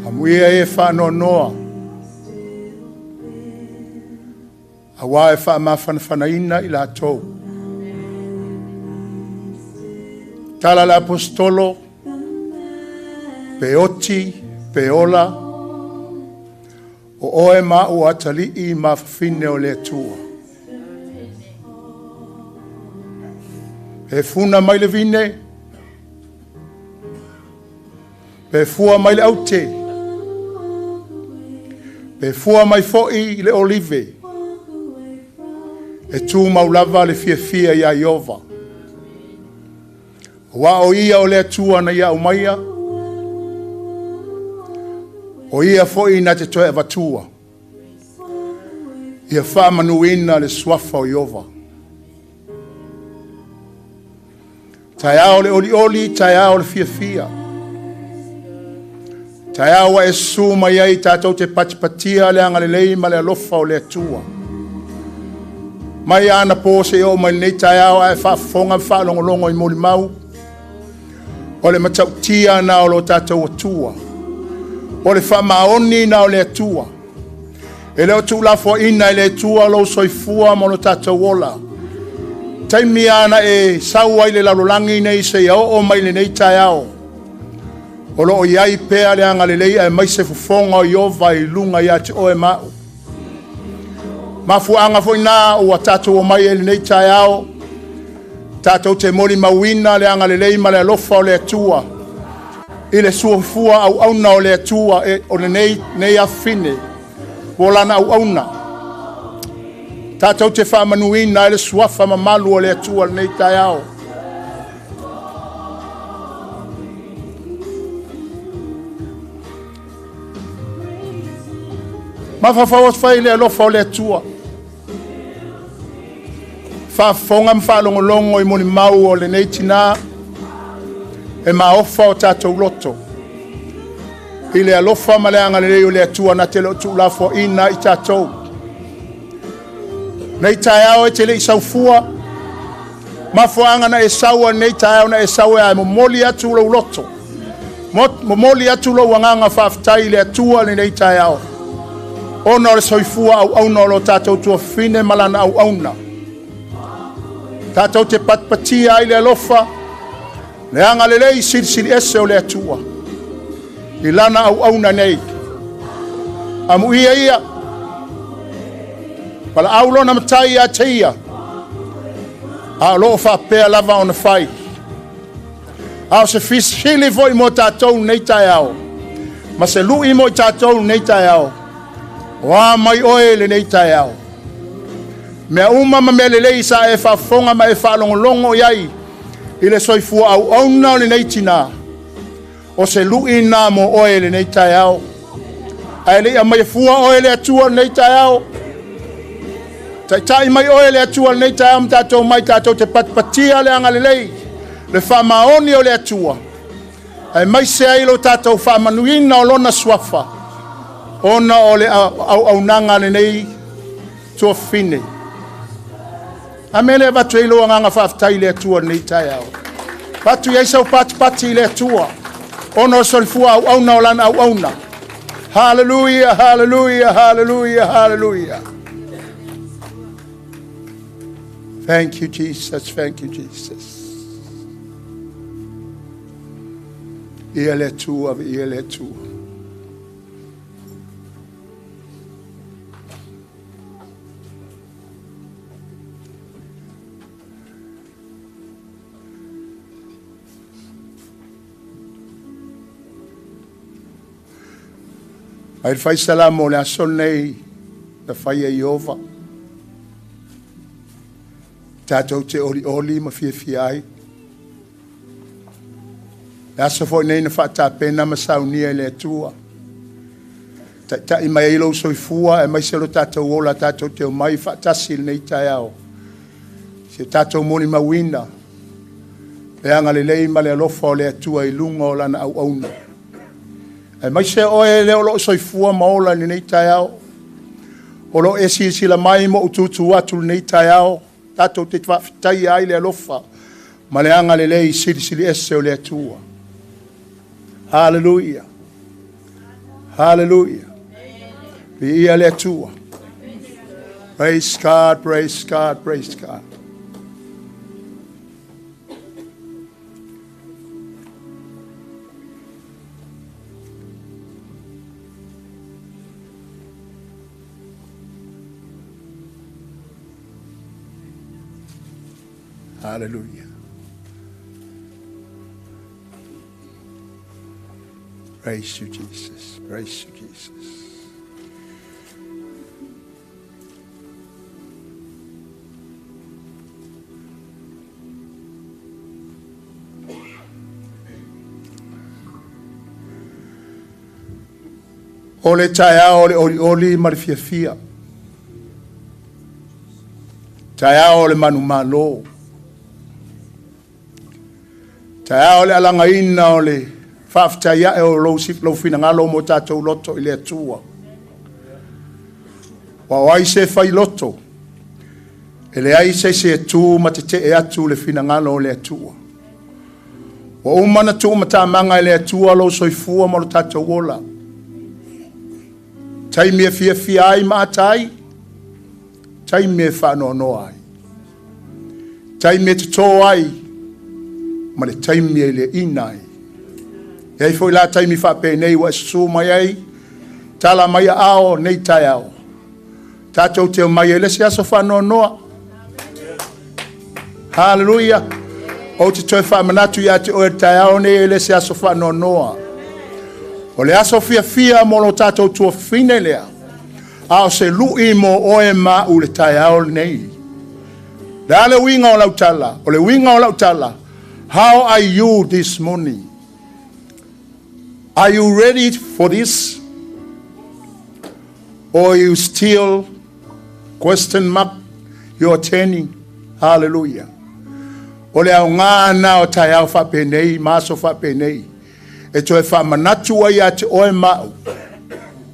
Amuia e whaanoanoa. Awa e whaamafanafanaina i latou. Tala le apostolo, pe oti, pe ola, o oe ma ua atali'i ma fafine o le Atua. Pe funa mai le vine, pe fua mai le aute, pe fua mai fo'i le olive, e tū maulava le fiafia ia Iova. Ua o ia o le Atua na ia aumaia, o ia fo'i na te toe avatua. Ia faamanuina le suafa o Iova. Taeao le olioli, taeao le fiafia. Taeao ua e susu mai ai tatou te patipatia le agalelei ma le alofa o le Atua. Mai anapo seia oo mai lenei taeao ae faafofoga ma faalogologo i molimau. O le matautia na o lo tatou Atua. O le faamaoni na o le Atua. E le o tuulafoaiina e le Atua lou soifua ma lo tatou ola. Taimi ana e sau ai le lalolagi nei seia oo mai lenei taeao. O loo iai pea le agalelei aemaise fofoga o Iova i luga ia te oe ma au. Mafuaaga foi na ua tatou omai ai lenei taeao. Tatou te molimauina le agalelei ma le alofa o le Atua. I le soifua auauna o le Atua o lenei afafine ua lana auauna. Tatou te faamanuina ai le suafa mamalu o le Atua lenei taeao. Mafaufau fai le alofa o le Atua. Faafofoga ma faalogologo i molimau o lenei tina e maofa o tatou loto. I le alofa ma le agalelei o le Atua na te le o tuulafoaiina i tatou. Nei taeao e te lei saufua, mafuaaga na e saua nei taeao na e saua e momoli atu lou loto. Momoli atu lou agaga faafetai i le Atua lenei taeao. Ona o le soifua auauna o lo tatou tuafafine ma lana auauna. Tatou te patipatia ai le alofa, le agalelei silisili ese o le Atua. I lana auauna nei. Amuia ia, palaau lona matai ia te ia, a o loo faapea lava ona fai. A o se fisili foi mo tatou nei taeao, ma se lui mo i tatou nei taeao, o a mai oe lenei taeao. Mea uma ma mea lelei sa e faafofoga ma e faalogologo i ai i le soifua auauna o lenei tina, o se lui na mo oe lenei taeao. Ae lei aumaia fua oe le Atua lenei taeao. Taitai mai oe le Atua lenei taeao ma tatou mai tatou te patipatia le agalelei, le faamaoni o le Atua. Aemaise ai lo tatou faamanuina o lona suafa, ona o le auaunaga lenei tuafafine. Ame le avatu ai lou agaga faafetai i le Atua lenei taeao. Avatu i ai sau patipati i le Atua, ona o soifua auauna o lana auauna. Hallelujah, hallelujah, hallelujah, hallelujah. Thank you, Jesus. Thank you, Jesus. Ia le Atua, ia le Atua. Ai le faisalamo o le aso nei na fai e Iova. Tatou te olioli ma fiafia ai. Le aso foi nei na faatapena ma saunia i le Atua. Taitai mai ai lou soifua aemaise lo tatou ola tatou te omai faatasi lenei taeao. Se tatou molimauina le agalelei ma le alofa o le Atua i luga o lana auauna. Aemaise oe le o loo soifua ma ola i lenei taeao. O loo e silasila mai ma ou tutu atu lenei taeao. Tatou te faafetaia ai le alofa ma le agalelei silisili ese o le Atua. Hallelujah. Hallelujah. Viia le Atua. Praise God, praise God, praise God. Hallelujah. Praise you, Jesus. Praise you, Jesus. O le taeao o le olioli ma le fiafia. Taeao o le manumalo. Taeao o le alagaina o le faafetai ae o lou finagalo mo tatou loto i le Atua. Ua o ai se fai loto, e leai se isi e tu ma tetee atu le finagalo o le Atua. Ua uma ona tuumatamaga e le Atua lou soifua ma lo tatou ola. Taimi e fiafia ai ma ata ai, taimi e faanoanoa ai, taimi e totō ai, ma le taimi e liaina ai. E ai foi la taimi faapenei ua e susū mai ai, tala mai aao nei taeao. Tatou te omai e le isi aso faanoanoa. Hallelujah. Ou te toe faamanatu ia te oe le taeao nei e le isi aso faanoanoa. O le aso fiafia mo lo tatou tuafafine lea. A o se lui mo oe ma au le taeao lenei. Le a le uiga o lau tala? O le uiga o lau tala. How are you this morning? Are you ready for this? Or are you still question mark you're attending? Hallelujah. O le aoga na o taeao faapenei, ma aso faapenei. E toe faamanatu ai ia te oe ma au.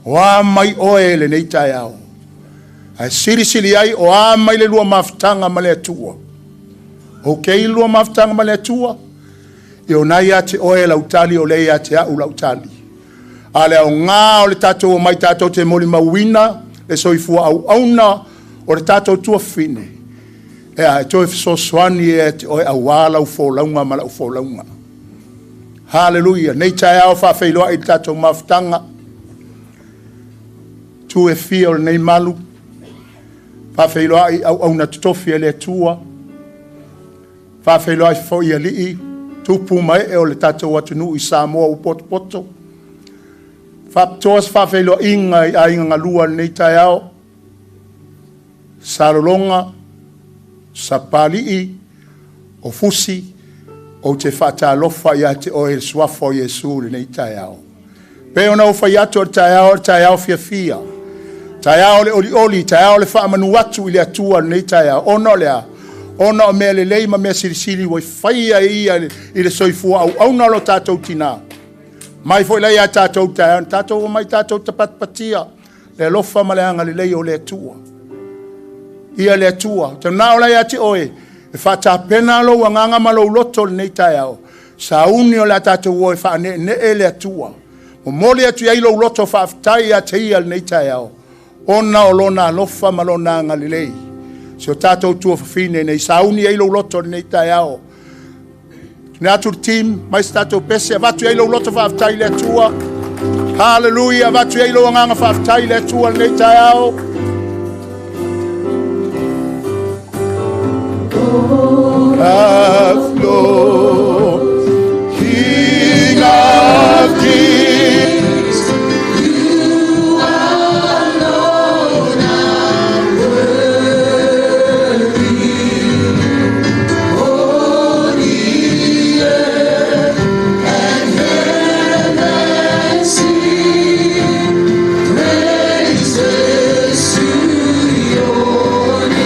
O a mai oe lenei taeao. Ae silisili ai o a mai le lua mafutaga ma le Atua. Okay le lua mafutaga ma le Atua. E ona ia te oe lau tali o le ia te au lau tali. A le aoga o le tatou omai tatou te molimauina le soifua auauna o le tatou tuafafine. E a e toe fesoasoani e te oe auā lau folauga ma lau folauga. Hallelujah. Nei taeao faafeiloai i le tatou mafutaga. Tu e fia o lenei malu. Faafeiloai auauna totofi e le Atua. Faafeiloai foi alii, tupu ma ee o le tatou atunuu i Samoa ua potopoto. Faapitoa se faafeiloaiga i aiga galua lenei taeao. Salologa, Sapalii, o Fusi, ou te faatalofa ia te oe le suafa o Iesu lenei taeao. Pe ona ou fai atu o le taeao fiafia. Taeao le olioli, taeao le faamanu atu i le Atua lenei taeao. Ona o lea, ona o mea lelei ma mea silisili ua faia e ia i le soifua auauna o lo tatou tinā. Mai foi lai ia tatou taeao, tatou omai tatou tapatapatia le alofa ma le agalelei o le Atua. Ia le Atua, te nao lai ia te oe, e faatapena lou agaga ma lou loto lenei taeao. Sauni o le a tatou o e faaneenee le Atua. Momoli atu i ai lou loto faafetai ia te ia lenei taeao. Ona o lona alofa ma lona agalelei. Si o tatou tuafafine nei sauni ai lou loto lenei taeao. Tune atu le team, mai se tatou pese, avatu i ai lou loto faafetai i le Atua. Hallelujah, avatu i ai lou agaga faafetai i le Atua lenei taeao. Of Lord, King of Kings, You alone are worthy. Oh, the earth and heaven sing praises to your name.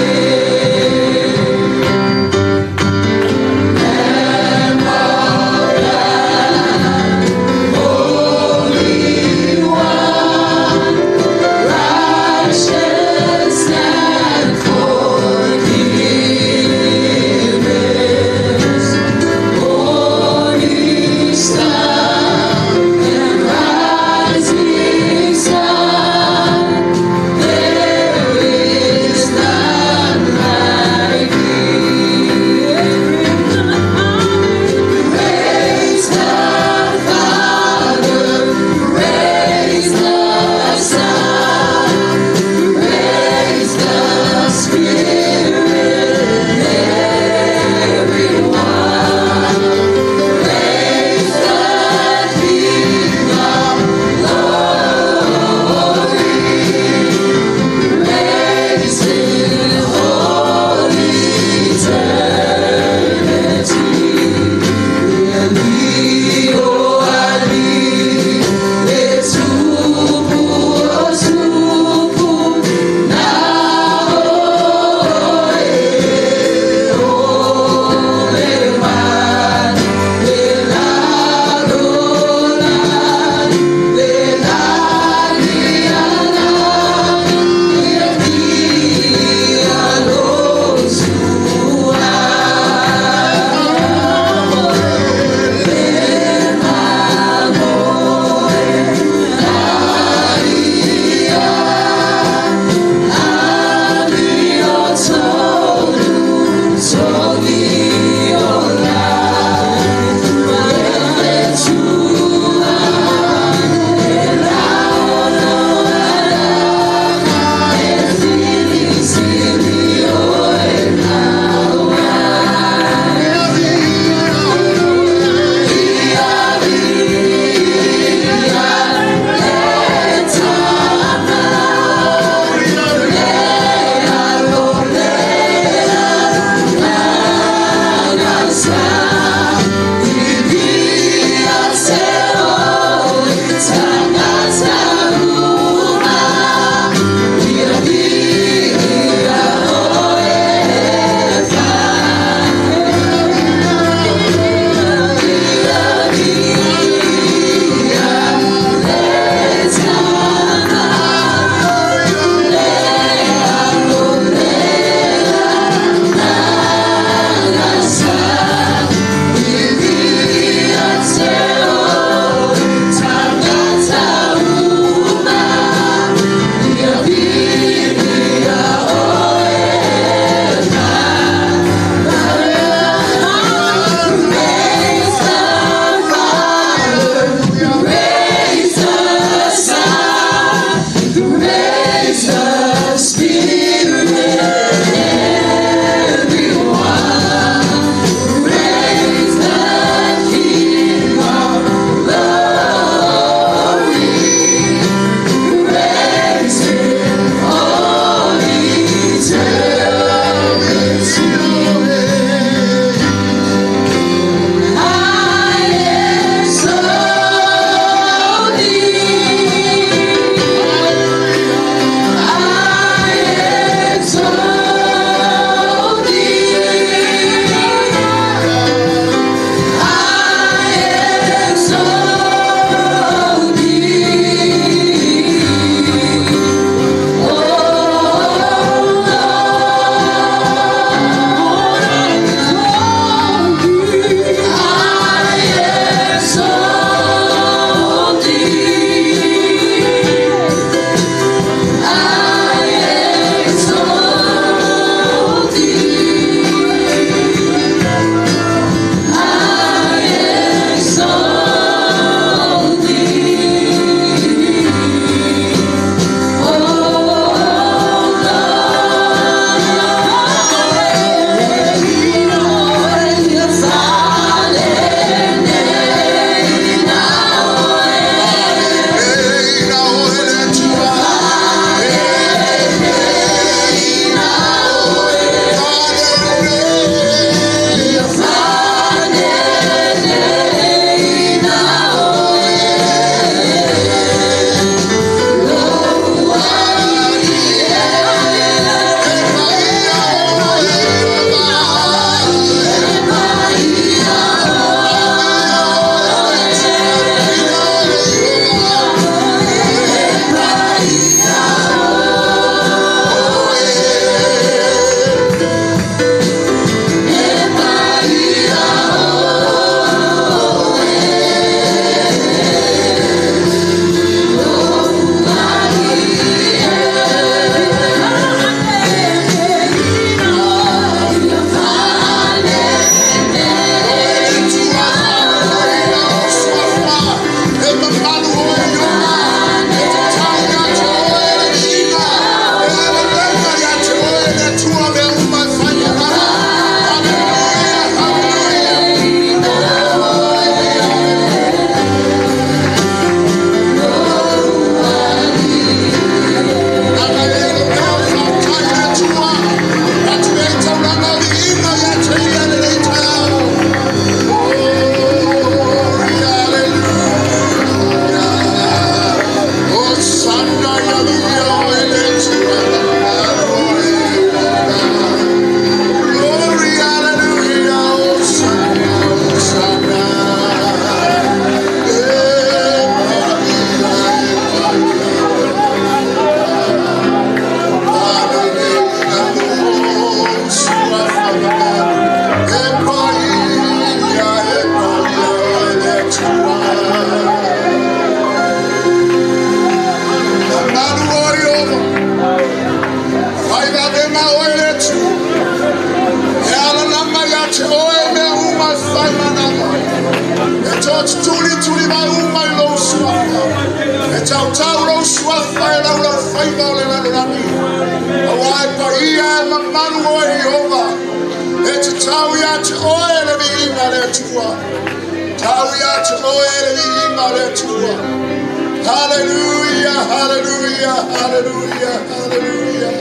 Hallelujah, hallelujah, hallelujah, hallelujah.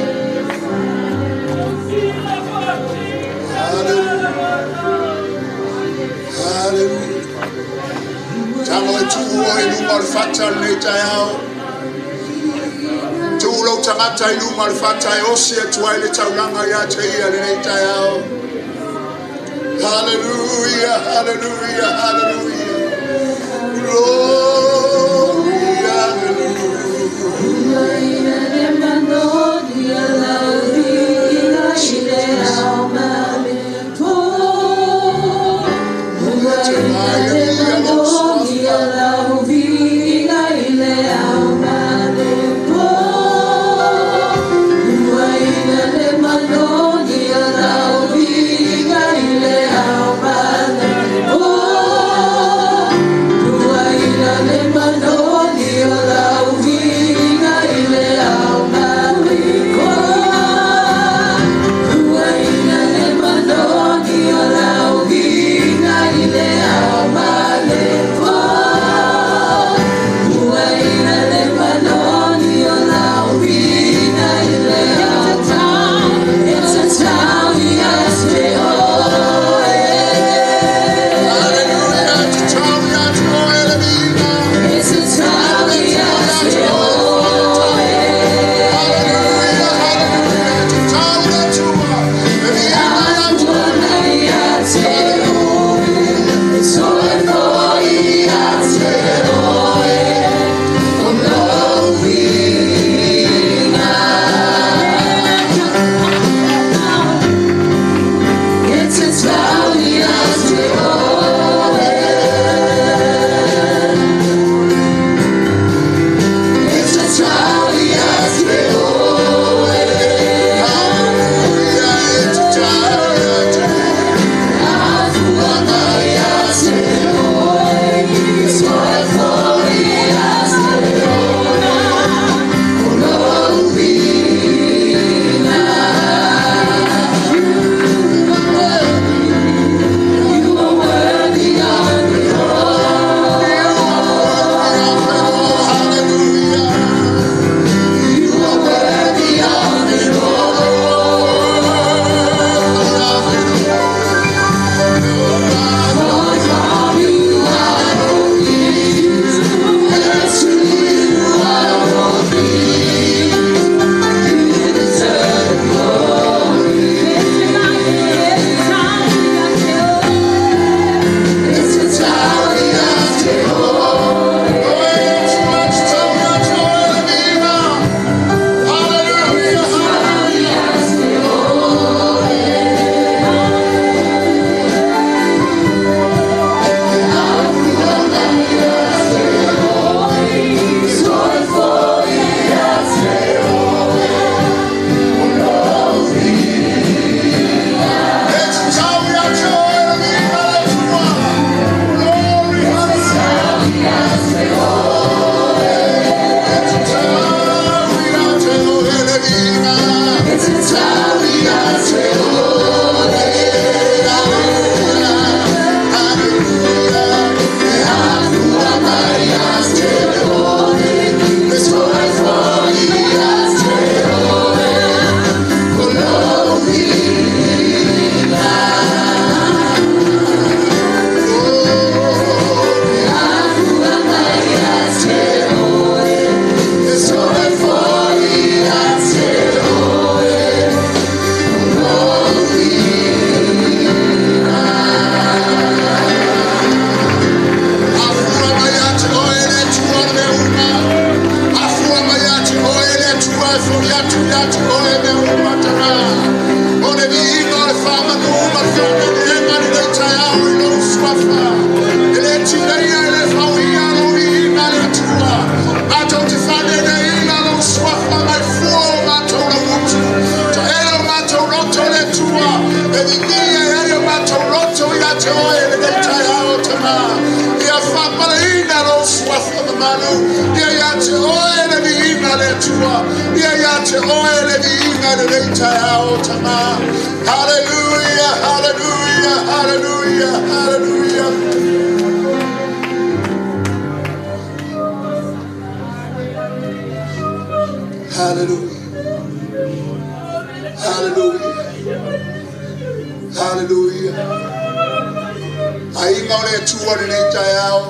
Hallelujah. Tamo e tuu o i luma o le fata o lenei taeao. Tuu lou tagata i luma o le fata e osi atu ai le taulaga ia te ia lenei taeao. Hallelujah, hallelujah, hallelujah. Glory, Oh. Momoli atu ia te oe mea uma tamā. O le viiga o le faamanu ma le faanenega lenei taeao i lou suafa. E le tigaia e le fauia lou viiga le Atua. Matou te faaneneina lou suafa mai fua o matou lauutu. Taele o matou loto le Atua. E vivia e ai o matou loto ia te oe lenei taeao tamā. Ia faapaleina lou suafa mamalu. Ia ia te oe le viiga le Atua. Ia ia te oe le viiga lenei taeao tamā. Hallelujah, hallelujah, hallelujah, hallelujah. Hallelujah. Hallelujah. Hallelujah. Aiga o le Atua lenei taeao.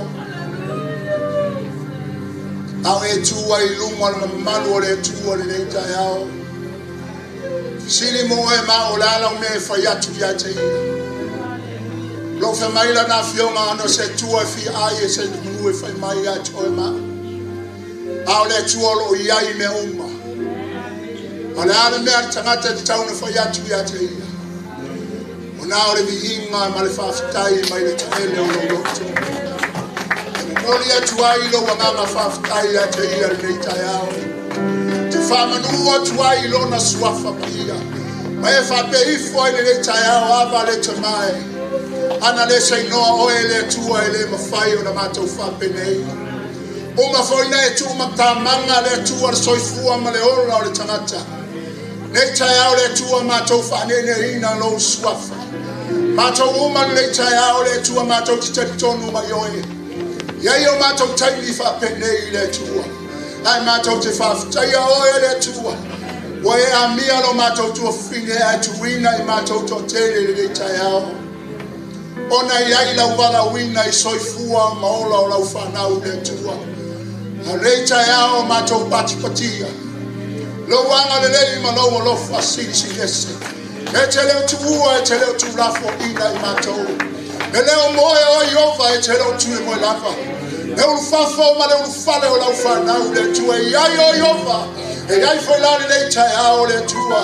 A o e tu ai i luga o le mamalu o le Atua lenei taeao. Fesili mo oe ma o le a lau mea e fai atu ia te ia. Lou fai mai lana afioga ona o se Atua e fia ai e se manu e fai mai ia te oe ma. A o le Atua o loo i ai i mea uma. O le a le mea a le tagata e tatau ona fai atu ia te ia. O na o le viiga ma le faafetai mai le taele o lou loto. E momoli atu ai lou agaga faafetai ia te ia lenei taeao. Te faamanu atu ai i lona suafa paia. Ma e faapea ifo ai lenei taeao ava le tamae. Ana le sainoa oe le Atua e le mafai ona matou faapenei. Uma foi na e tuumatamaga le Atua le soifua ma le ola o le tagata. Nei taeao le Atua matou faaneeneina lou suafa. Matou uma lenei taeao le Atua matou te talitonu mai oe. Iai o matou taimi faapenei i le Atua. Ae matou te faafetaia oe le Atua. Ua e amia lo matou tuafafine ae tuuina i matou toatele lenei taeao. Ona i ai lau valaauina i soifua ma ola o lau fanau le Atua. A o lenei taeao matou patipatia. Lou agalelei ma lou alofa silisiliese. E te le o tuua, e te le o tuulafoaiina i matou. E le o moe o Ieova, e te le o tu e moe lava. Le ulufafo ma le ulufale o lau fanau le Atua. E i ai o Ieova, e i ai foi la lenei taeao le Atua.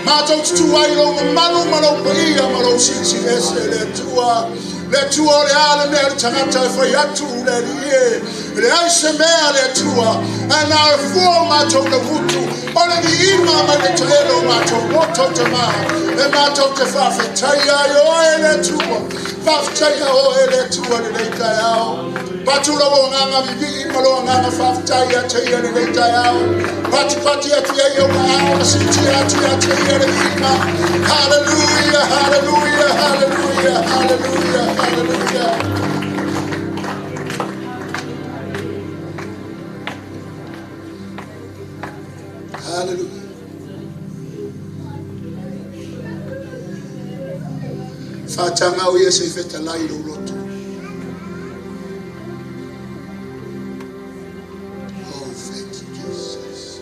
Matou te tu ai lou mamalu ma lou paia ma lou silisiliese le Atua. Le Atua o le a le mea le tagata e fai atu le Alii e. E leai se mea le Atua, ae na o le fua o matou lauutu, o le viiga mai le taele o matou loto tamā, e matou te faafetaia ai oe le Atua. Faafetaia oe le Atua lenei taeao. Patu lou agaga vivii ma lou agaga faafetai ia te ia lenei taeao. Patipati atu i ai ou aao ma siitia atu ia te ia le viiga. Hallelujah, hallelujah, hallelujah, hallelujah, hallelujah. Hallelujah. Faataga o ia se i fetalai lou loto. Oh, thank you, Jesus.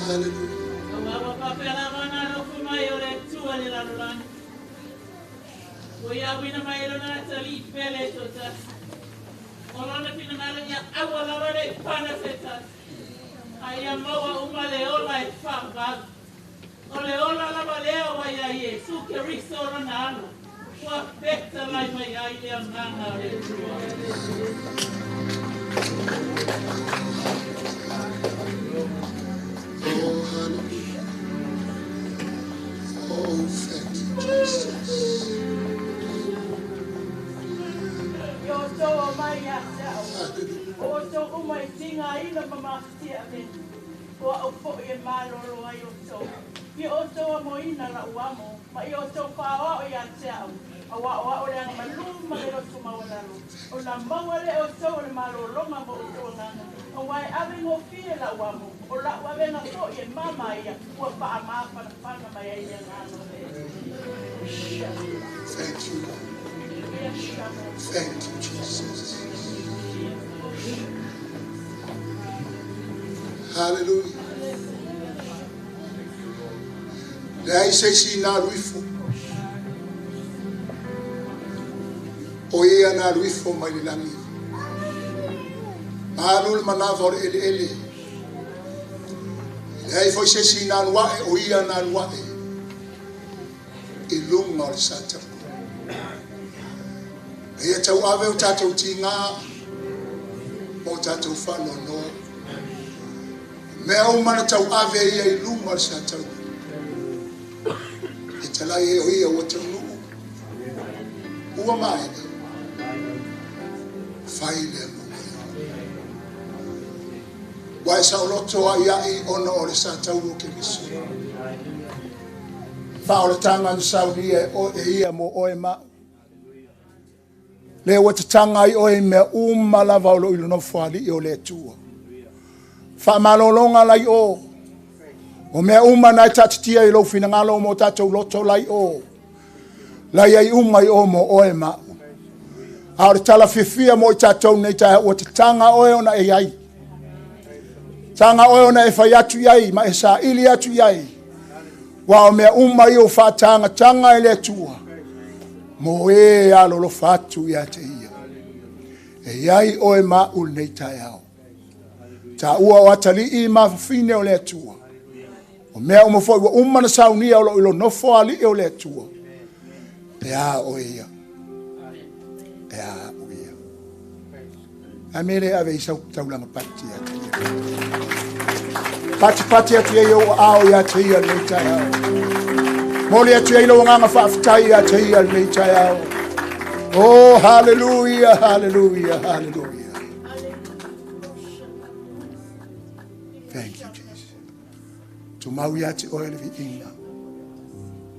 Hallelujah. Ua faapea lava ona alofa mai o le Atua i le lalolagi, ua ia auina mai e lona atalii pele e toatasi. O lona finagalo ia aua lava ne i pana se tasi, a ia maua uma le ola e faavavau. O le ola lava lea ua iā Iesu Keriso lona Alo, ua fetalai mai ai le Agaga o le Atua. Oh, hallelujah. Oh, thank you, Jesus. I outou omai ia te au, Hallelujah. o outou uma e tigaina ma mafatiaʻamenu, o aʻu foʻi e malōlō ai outou. Ia outou amoina laʻu amo, ma ia outou faaoao iā te aʻu, auā o aʻu le agamalū ma le loto maualalo. Ona maua lea e outou o le malōlōga mo outou agaga, auā e ave gofie laʻu amo, o laʻu avega foʻi e mama ia, ua faamafanafana mai ai le Agaga o le Atua. Thank you, Lord. Thank you, Jesus. Hallelujah. Leai se isi na alu ifo. O ia na alu ifo mai le lagi. Alu le manava o le eleele. Leai foi se isi na alu ae, o ia na alu ae i luga o le sa taua. E ia tauave o tatou tiga ma o tatou faanoanoa. Mea uma na tauave ia i luga o le sa taua. E talai e o ia ua taunuu. Ua maea. Fai lea mo oe. Ua e saoloto ai ai ona o le sa taua o Keriso. Faaolataga na saunia e oe e ia mo oe ma au. Le ua tataga ai oe i mea uma lava o lo o i le nofoalii o le Atua. Faamalologa lai o. O mea uma na e taatitia i lou finagalo mo tatou loto lai o. Lai ai uma i o mo oe ma au. A o le tala fiafia mo i tatou nei taeao ua tataga oe ona e i ai. Taga oe ona e fai atu i ai ma e saili atu i ai. Ua o mea uma i o faatagataga e le Atua. Mo e alolofa atu ia te ia. E iai oe ma au lenei taeao. Taua o atalii ma fafine o le Atua. O mea uma foi ua uma na saunia o lo o i lo nofo alii o le Atua. E a oe ia. E a au ia. A me le ave i sau taulaga pati ia te ia. Pati pati atu ia ou ao ia te ia lenei taeao. Moli atu ia lou agaga faafetai ia te ia lenei taeao. Oh, hallelujah, hallelujah, hallelujah. Thank you, Jesus. Tumau ia te oe le viiga.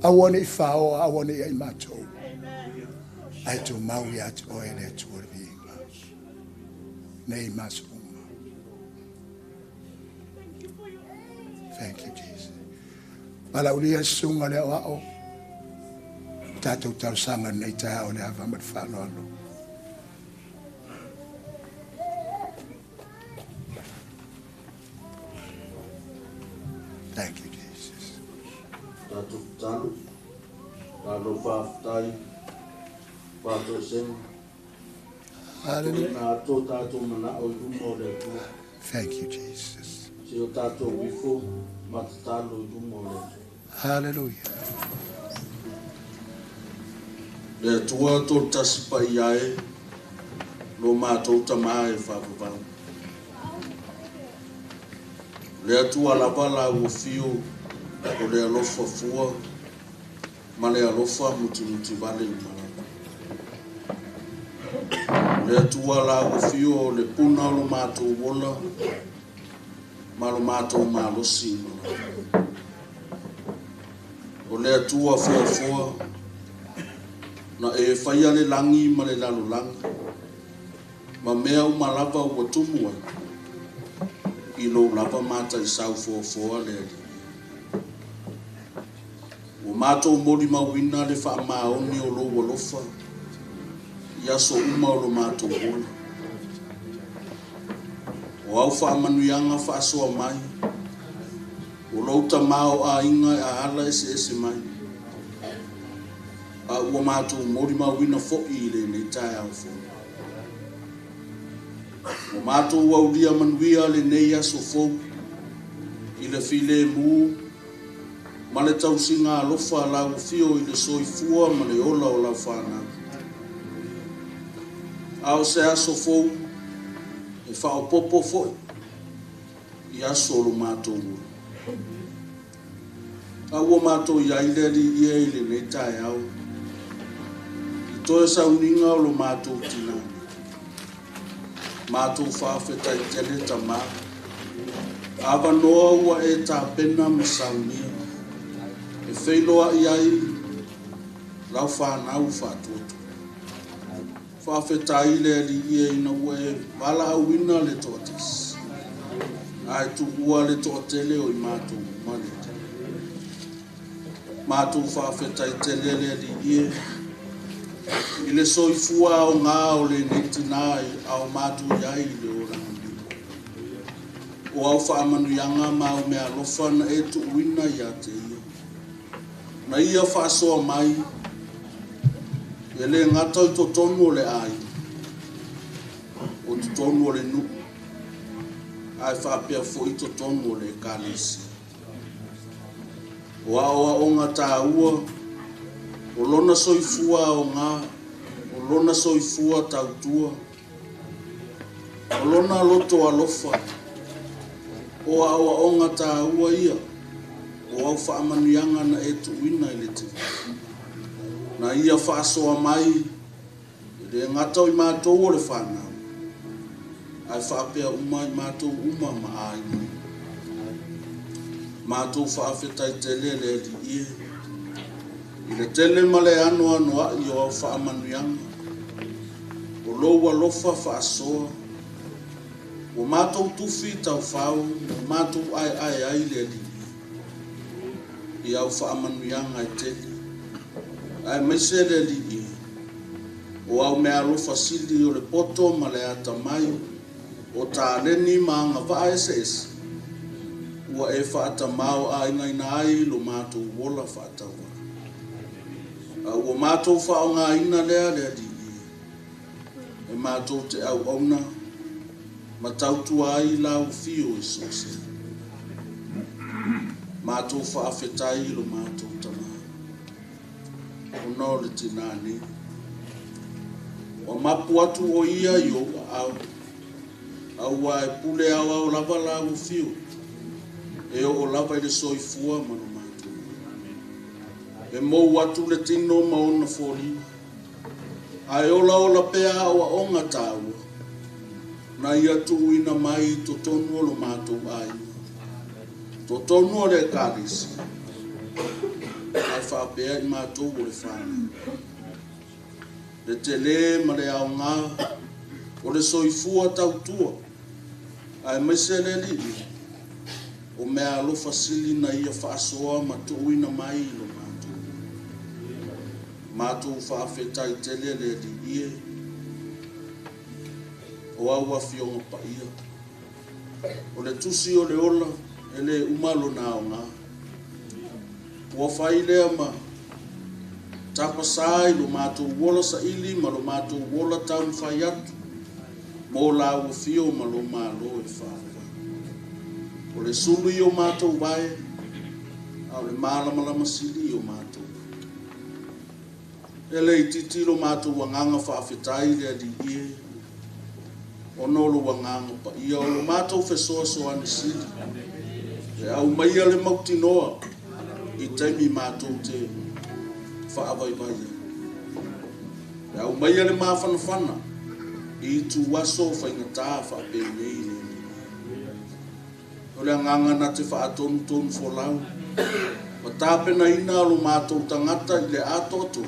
Aua ne i faoa, aua ne i ai matou. Ae tumau ia te oe le Atua le viiga. Nei ma aso uma. Thank you, Jesus. Palaulia susuga le aoao. Tatou talosaga lenei taeao le ava ma le faaaloalo. Thank you, Jesus. Tatou tatalo, malo faafetai, faatoesega. Hallelujah. Tuuina atu o tatou manao i luma o le Atua. Thank you, Jesus. Se o tatou ifo ma tatalo i luma o le Atua. Hallelujah. Le Atua tolu tasi paia e, lo matou Tama e faavavau. Le Atua lava la ua fiu o le alofa fua ma le alofa mutimutivale uma lava. Le Atua la ua fiu o le puna o lo matou ola ma lo matou malosi uma lava. O le Atua foafoa na e faia le lagi ma le lalolagi ma mea uma lava ua tumu ai i lou lava mataisau foafoa le Alii. Ua matou molimauina le faamaoni o lou alofa i aso uma o lo matou ola. O au faamanuiaga faasoa mai, o lou tamaoaiga e aala eseese mai, a ua matou molimauina foi i lenei taeao fou. Ua matou aulia manuia lenei aso fou i le filemu ma le tausiga alofa a lau afio i le soifua ma le ola o lau fanau. A o se aso fou e faaopoopo foi i aso o lo matou ola. A ua matou i ai le Alii e i lenei taeao i toe sauniga o lo matou tina. Matou faafetai tele Tama. Avanoa ua e tapena ma saunia. E feiloai ai lau fanau faatuatua. Faafetai le Alii e ina ua e valaauina le toatasi. Ae tuua le toatele o i matou uma le Alii. Matou faafetai tele le Alii e i le soifua aoga o lenei tina a o matou i ai i le olaga nei. O au faamanuiaga ma au mea alofa na e tuuina ia te ia. Na ia faasoa mai e le gata i totonu o le aiga, o totonu o le nuu, Ae faapea fo'i totonu o le Ekalesia. O aoaoga taua, o lona soifua aoga, o lona soifua tautua, o lona loto alofa, o aoaoga taua ia, o au faamanuiaga na e tuuina i le tina. Na ia faasoa mai, e le gata o i matou o le fanau, ae faapea uma i matou uma ma aiga. Matou faafetai tele le Alii e, i le tele ma le anoanoa'i o au faamanuiaga, o lou alofa faasoa, ua matou tufi taufao, ua matou aeae ai le Alii i au faamanuiaga e tele. Aemaise le Alii e, o au meaalofa sili o le poto ma le atamai, o taleni ma agavaa eseese, ua e faatamaoaigaina ai lo matou ola faatauvaa. A ua matou faaaogaina lea le Alii e, e matou te auauna ma tautua ai lau afio i so o se. Matou faafetai i lo matou tamā, ona o le tinā nei. Ua mapu atu o ia i ou aao, aua e pule aoao lava lau afio, e oo lava i le soifua ma lo matou. E mou atu le tino ma ona foliga, ae olaola pea aoaoga taua, na ia tuuina mai i totonu o lo matou aiga, totonu o le Ekalesia, ae faapea i matou o le fanau. Le tele ma le aoga o le soifua tautua, aemaise le Alii, o meaalofa sili na ia faasoa ma tuuina mai i lo matou. Matou faafetai tele le Alii e, o au afioga paia. O le tusi o le ola, e le uma lona aoga. Ua fai lea ma tapasā i lo matou ola saili ma lo matou ola taumafai atu, mo lau afio ma lo Malo e faavavau. O le sulu i o matou vae, a o le malamalama sili i o matou. E le itiiti lo matou agaga faafetai le Alii e, ona o lou agaga paia, o lo matou fesoasoani sili. E aumaia le mautinoa i taimi matou te faavaivai ai. E aumaia le mafanafana i ituaso faigata faapenei le Alii. O le agaga na te faatonutonu folau, ma tapenaina lo matou tagata i le atoatoa,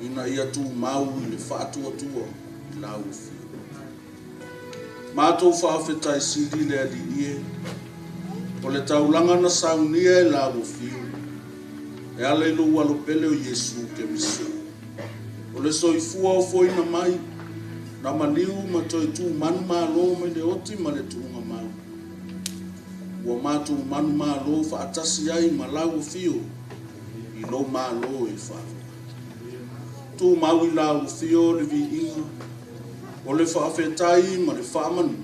ina ia tumau i le faatuatua i lau afio. Matou faafetai sili le Alii e, o le taulaga na saunia e lau afio, e ala i lou alopele o Iesu Keriso. O le soifua ofoina mai, na maliu ma toe tumanu malo mai le oti ma le tuuga mau. Ua matou manu malo faatasi ai ma lau afio i lou Malo e faavavau. Tumau i lau afio le viiga, o le faafetai ma le faamanu,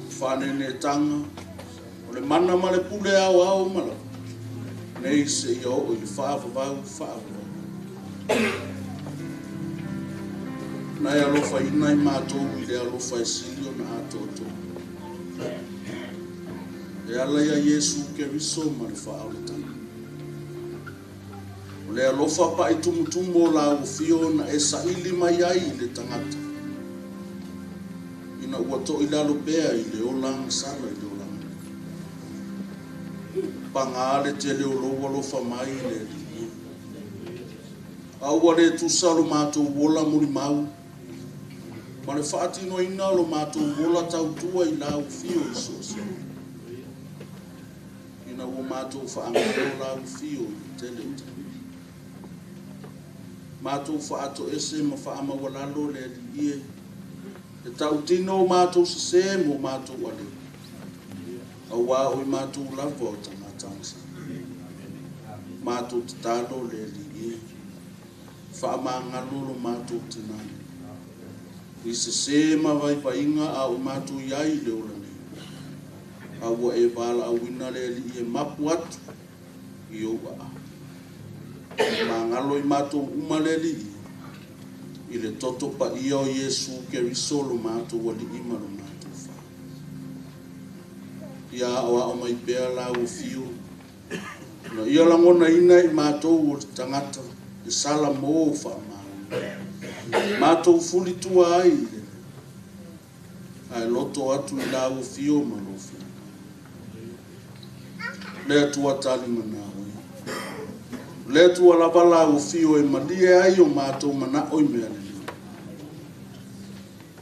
faanenetaga, o le mana ma le pule aoao ma lava, nei seia oo i le faavavau faavavau. Na e alofaina i matou i le alofa e sili ona atoatoa. E ala ia Iesu Keriso ma le faaolataga. O le alofa pa'i tumutumu o lau afio na e saili mai ai i le tagata, ina ua to'ilalo pea i le ola agasala i le olaga. Paga le tele o lou alofa mai le Alii e. A ua le tusa lo matou ola mulimau, ma le faatinoina o lo matou ola tautua i lau afio i so o se. Ina ua matou faagalo lau afio i le tele o taimi. Matou faatoese ma faamaualalo le Alii e, e tautino o matou sesē mo matou aleu, auā o i matou lava o tagata agasala. Matou tatalo le Alii e, faamagalo lo matou tinā. I sesē ma vaivaiga a o matou i ai i le ola nei. A ua e valaauina le Alii e mapu atu i ou aao. E magalo i matou uma le Alii i le toto paia o Iesu Keriso lo matou Alii ma lo matou Faaola. Ia aoao mai pea lau afio, ina ia lagonaina i matou o le tagata le sala mo faamaoni. Matou fulitua ai i le ae loto atu i lau afio ma lou finagalo. Le Atua talimanao e. O le Atua lava lau afio e malie ai o matou manao i mea lelei.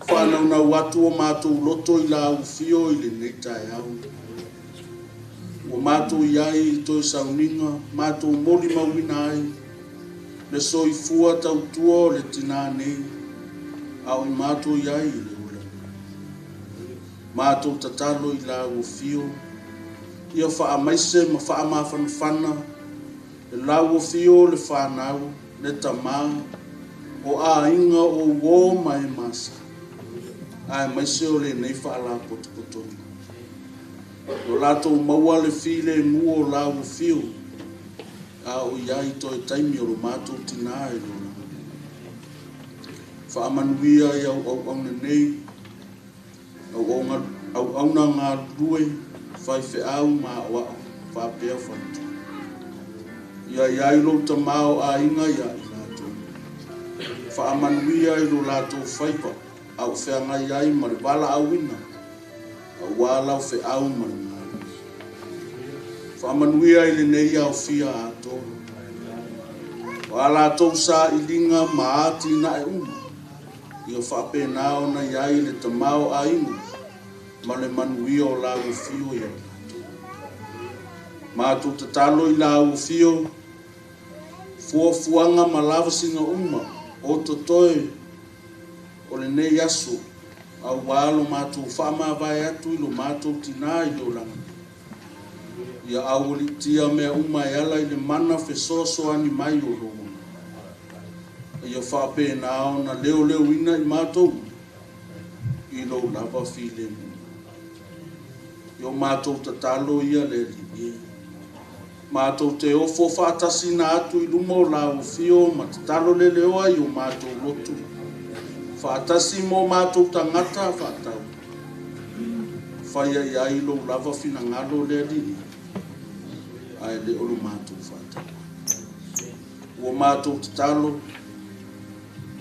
Faanaunau atu o matou loto i lau afio i lenei taeao. Ua matou i ai i toe sauniga, matou molimauina ai le soifua tautua o le tinā nei, a o i matou i ai i le ola. Matou tatalo i lau afio, ia faamaise ma faamafanafana le lau afio le whanau, le tamā, o aiga o uō ma e masa, ae maise o lenei faalapotopotoga. O latou maua le filemu o lau afio, a o i ai toe taimi o lo matou tinā i le olaga. Faamanuia i au auauna nei, auauna galulue, faifeau ma aoao, faapea faletua. Ia i ai lou tamā o aiga ia i latou. Faamanuia i lo latou faiva, a o feagai ai ma le valaauina, auā lau feau ma le malosi. Faamanuia i lenei aofia atoa. O a latou sailiga ma atinae uma, ia faapena ona i ai le tamā o aiga ma le manuia o lau afio ia i latou. Matou tatalo i lau afio, fuafuaga ma lavasiga uma o totoe o lenei aso, auā lo matou faamavae atu i lo matou tinā i le olaga. Ia aualiitia mea uma e ala i le mana fesoasoani mai o lou Agaga. Ia faapena ona leoleuina i matou i lou lava filemu. Ia o matou tatalo ia le Alii e. Matou te ofo faatasina atu i luma o lau afio ma tatalo leleoa i o matou loto. Faatasi mo matou tagata faatau. Faia i ai lou lava finagalo le Alii, ae le o lo matou faatau. Ua matou tatalo,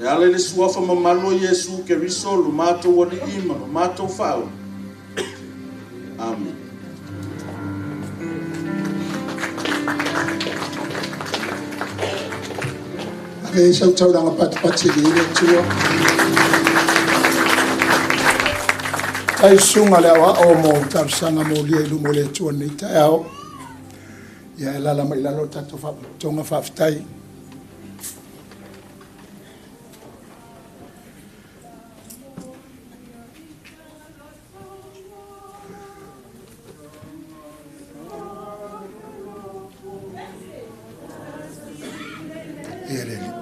e ala i le suafa mamalu o Iesu Keriso, lo matou Alii ma lo matou Faaola. Amen. Ave sau taulaga patipati i le Atua. Tai susuga le aoao mo talosaga molia i luma o le Atua lenei taeao. Ia e alaala mai i lalo o le tatou faalapotopotoga faafetai. Ia le Alii.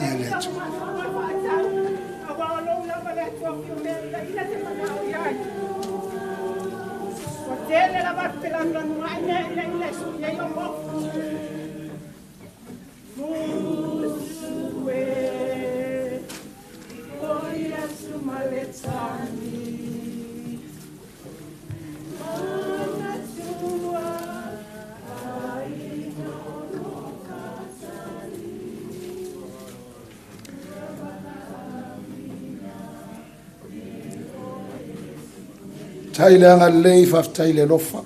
Ia le Atua. Tai le agalelei, faafetai i le alofa.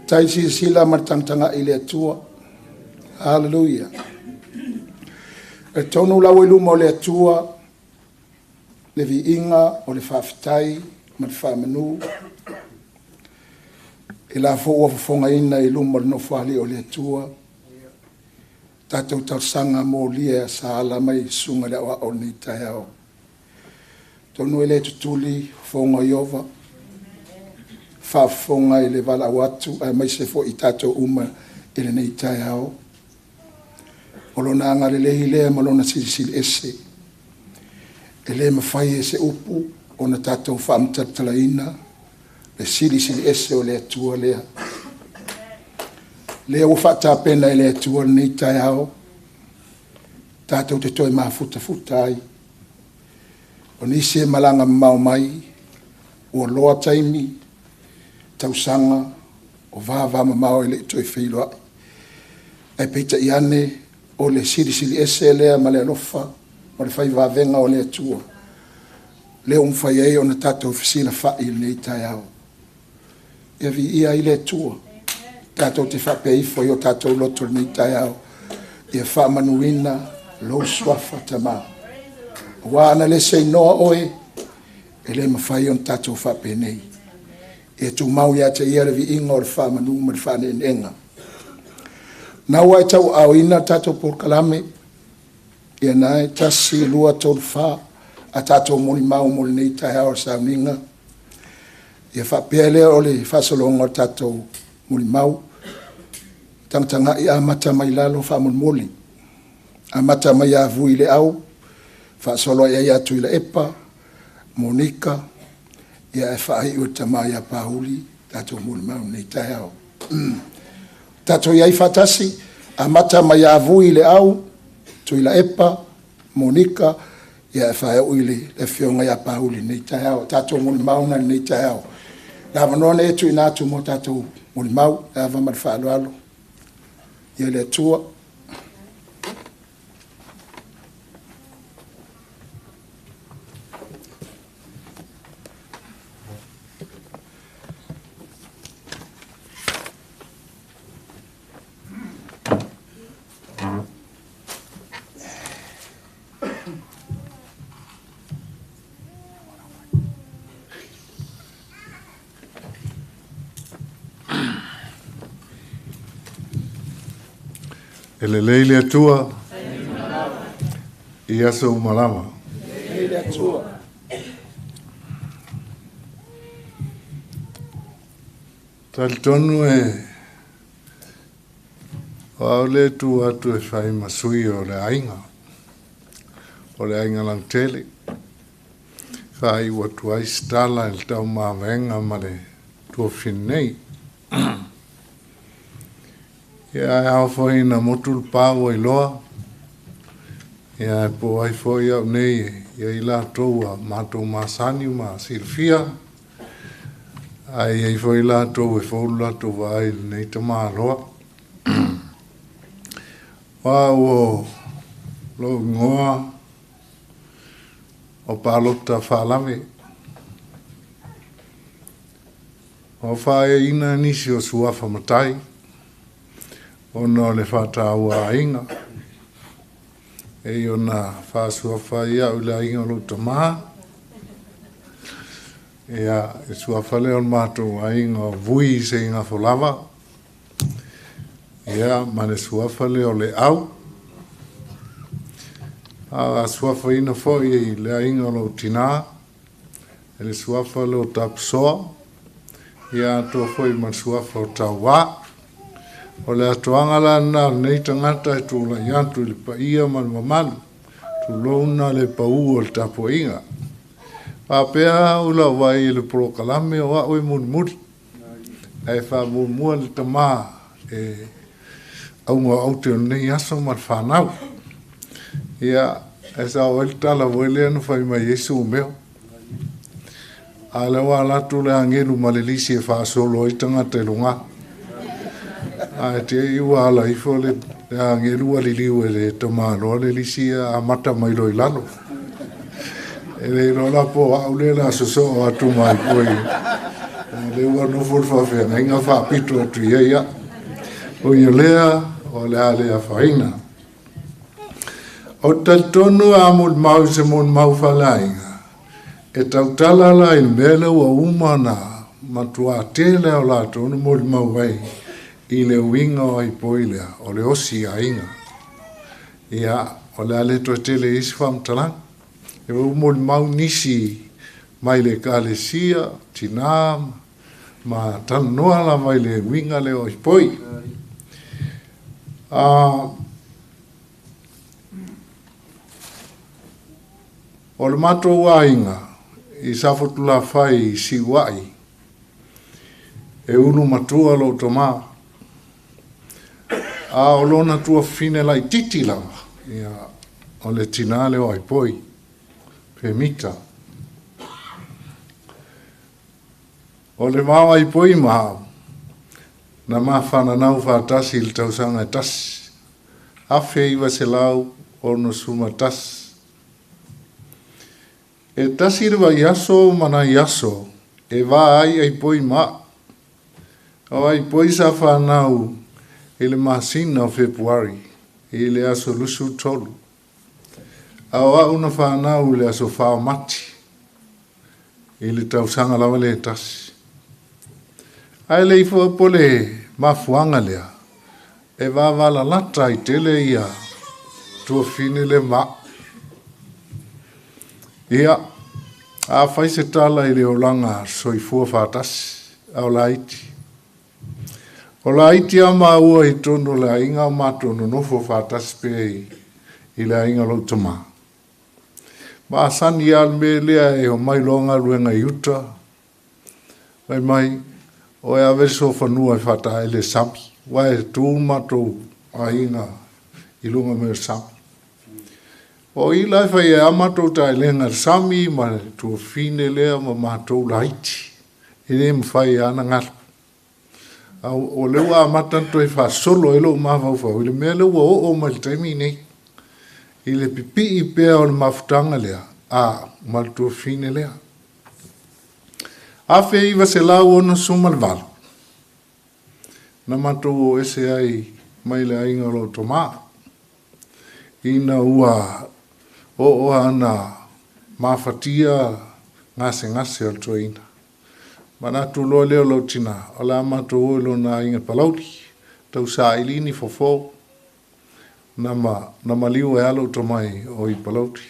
Tai silasila ma le tagatagai i le Atua. Haleluia. E tonu lau i luma o le Atua, le viiga o le faafetai ma le faamanu. E la foi ua fofogaina i luma o le nofoalii o le Atua, tatou talosaga molia sa ala mai i le susuga i le aoao o lenei taeao. Tonu e le tutuli fofoga o Ieova, faafofoga i le valaau atu aemaise fo'i tatou uma i lenei taeao. O lona agalelei lea ma lona silisili ese. E le mafai e se upu ona tatou faamatalatalaina le silisili ese o le Atua lea. Lea ua faatapena e le Atua lenei taeao, tatou te toe mafutafuta ai. O nisi e malaga mamao mai, ua loa taimi, tausaga, o vavamamao e le i toe feiloai. Ae peitai ane, o le silisili ese lea ma le alofa ma le faivavega o le Atua, lea ua mafai ai ona tatou fesilafai i lenei taeao. Ia viia ai le Atua. Tatou te faapea ifo i o tatou loto i lenei taeao, ia faamanuina lou suafa Tamā. Aua ana le seinoa oe, e le mafai ona tatou faapenei. Ia tumau ia te ia le viiga o le faamanu ma le faaneeneega. Na ua e tauaaoina tatou polokalame, ia na e 1, 2, 3, 4, a tatou molimau mo lenei taeao o le sauniga. Ia faapea lea o le faasologa o le tatou molimau. Tagatagai amata mai lalo faamolemole. Amata mai ia Vui le au, faasolo ai ia Tuilaepa, Monika, ia e faaiu e le tama ia Pauli, tatou molimau lenei taeao. Tatou iai faatasi, amata mai ia Vui le au, Tuilaepa, Monika, ia e faaiu i le afioga ia Pauli lenei taeao. Tatou molimau na lenei taeao. Le avanoa nei e tuuina atu mo tatou molimau, le ava ma le faaaloalo. Ia le Atua. E lelei le Atua i aso uma lava. Lelei le Atua. Talitonu e o au le tu atu e fai ma sui o le aiga, o le aiga lautele. Fai ua atu ai se tala i le taumavaega ma le tuafafine nei. Ia e ao foi na motu le pā ua iloa. Ia e po ai foi au nei ia i latou a matou masani ma silafia. Ai ai foi latou e fou latou vaai lenei tamāloa. Wa ua lou igoa o Palota Faalave. Ua faaeaina nisi o suafa matai ona o le faataua aiga. E i ona faasuafa ai au i le aiga o lou tamā. Ia, e suafa lea o le matou aiga o Vui Seigafolava. Ia, ma le suafa lea o le Au. A suafaina foi i le aiga o lou tinā, e le suafa lea o Tapusoa. Ia, atoa foi ma le suafa o Tauā. O le atoaga la lena o lenei tagata e tulai atu i le paia ma le mamalu, tulouna le pau o le tapuaiga. Faapea au lau vaai i le polokalame o au e mulimuli, ae faamuamua le tamā e auga o aute o lenei aso ma le fanau. Ia, e sao ai le tala foi lea na fai mai ai Sumeo. A lea ua alu atu le agelu ma le lisi e faasolo ai tagata i luga. Ae te i ua ala ifo le agelu ua liliu e le tamāloa le lisi a amata mai loa i lalo. E le iloa la po o au lea o le a sosoo atu mai foi. O lea ua nofo le faafeagaiga faapito atu i ai au. Oi o lea, o le a le afaina. Ou te talitonu a molimau i se molimau faaleaiga, e tautala la i le mea lea ua uma ona matuā tele o latou na molimau ai i le uiga o aipoi lea, o le osi aiga. Ia, o le a le toe tele i ai se faamatalaga. E ua molimau nisi mai le Ekalesia, tinā Ma talanoa lava i le uiga lea o Aipoi. O le matou aiga i Safotulafai i Siuai, e ulu matua lou tomā. A o lona tuafafine laitiiti lava, ia, o le tinā lea o Aipoi, Pemita. O le va o Aipoi ma au, na mafananau faatasi i le tausaga e tasi, 1961. E tasi le vaiaso ma nai aso e va ai Aipoi ma a'u. O Aipoi sa fanau i le masina o Fepuari i le aso 23. A o a'u na fanau i le aso 4 o Mati i le tausaga lava lea e tasi. Ae le i po le mafuaga lea e vavalalata ai tele ia tuafafine lea ma a'u. Ia, a fai se tala i le olaga soifua faatasi, a o laiti. O laiti a maua i totonu o le aiga o matou nonofo faatasi pea i le aiga o lou tamā. Masani lava le mea lea e omai loa galuega i uta, fai mai, o e ave le sofanua e faataele e sami, aua e tu matou aiga i luga mai o le sami. O i la e fai ai a matou taelega le sami ma le tuafafine lea ma matou laiti. E le mafai lava ona galo. A o lea ua amata ona toe faasolo ai lou mafaufau i le mea lea ua oo mai i le taimi nei, i le pipii pea o le mafutaga lea a ma le tuafafine lea. 1968, na matou o ese ai mai le aiga o lou tomā, ina ua oo ana mafatia gasegase o le toeaina. Manatu loa lea o lou tinā, o le a matou o i lona aiga Palauli, tau saili ni fofo, na maliu ai lava lou tomai o i Palauli.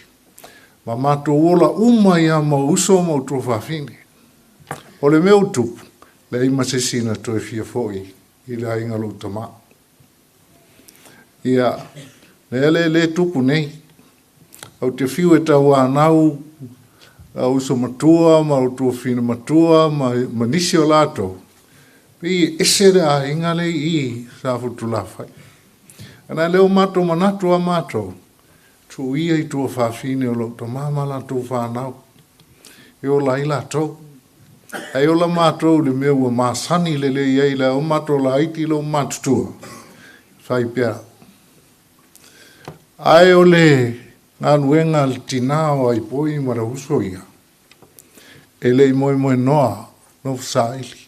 Ma matou ola uma ai lava ma ou uso ma ou tuafafine. O le mea ua tupu, leai ma se isi na toe fia foi i le aiga o lou tamā. Ia, lea le le tupu nei. Ou te fiu e tauanau au uso matua ma ou tuafafine matua ma nisi o latou, pei e ese le aiga lea i Safotulafai. Ana lea ua matou manatu a matou, tuu ia i tuafafine o lou tamā ma latou fanau, e ola ai latou. Ae ola matou i le mea ua masani lelei ai le o matou laiti lou matutua, fai pea. Ae o le galuega a le tinā o Aipoi ma le uso ia, e le i moemoenoa nofo saili.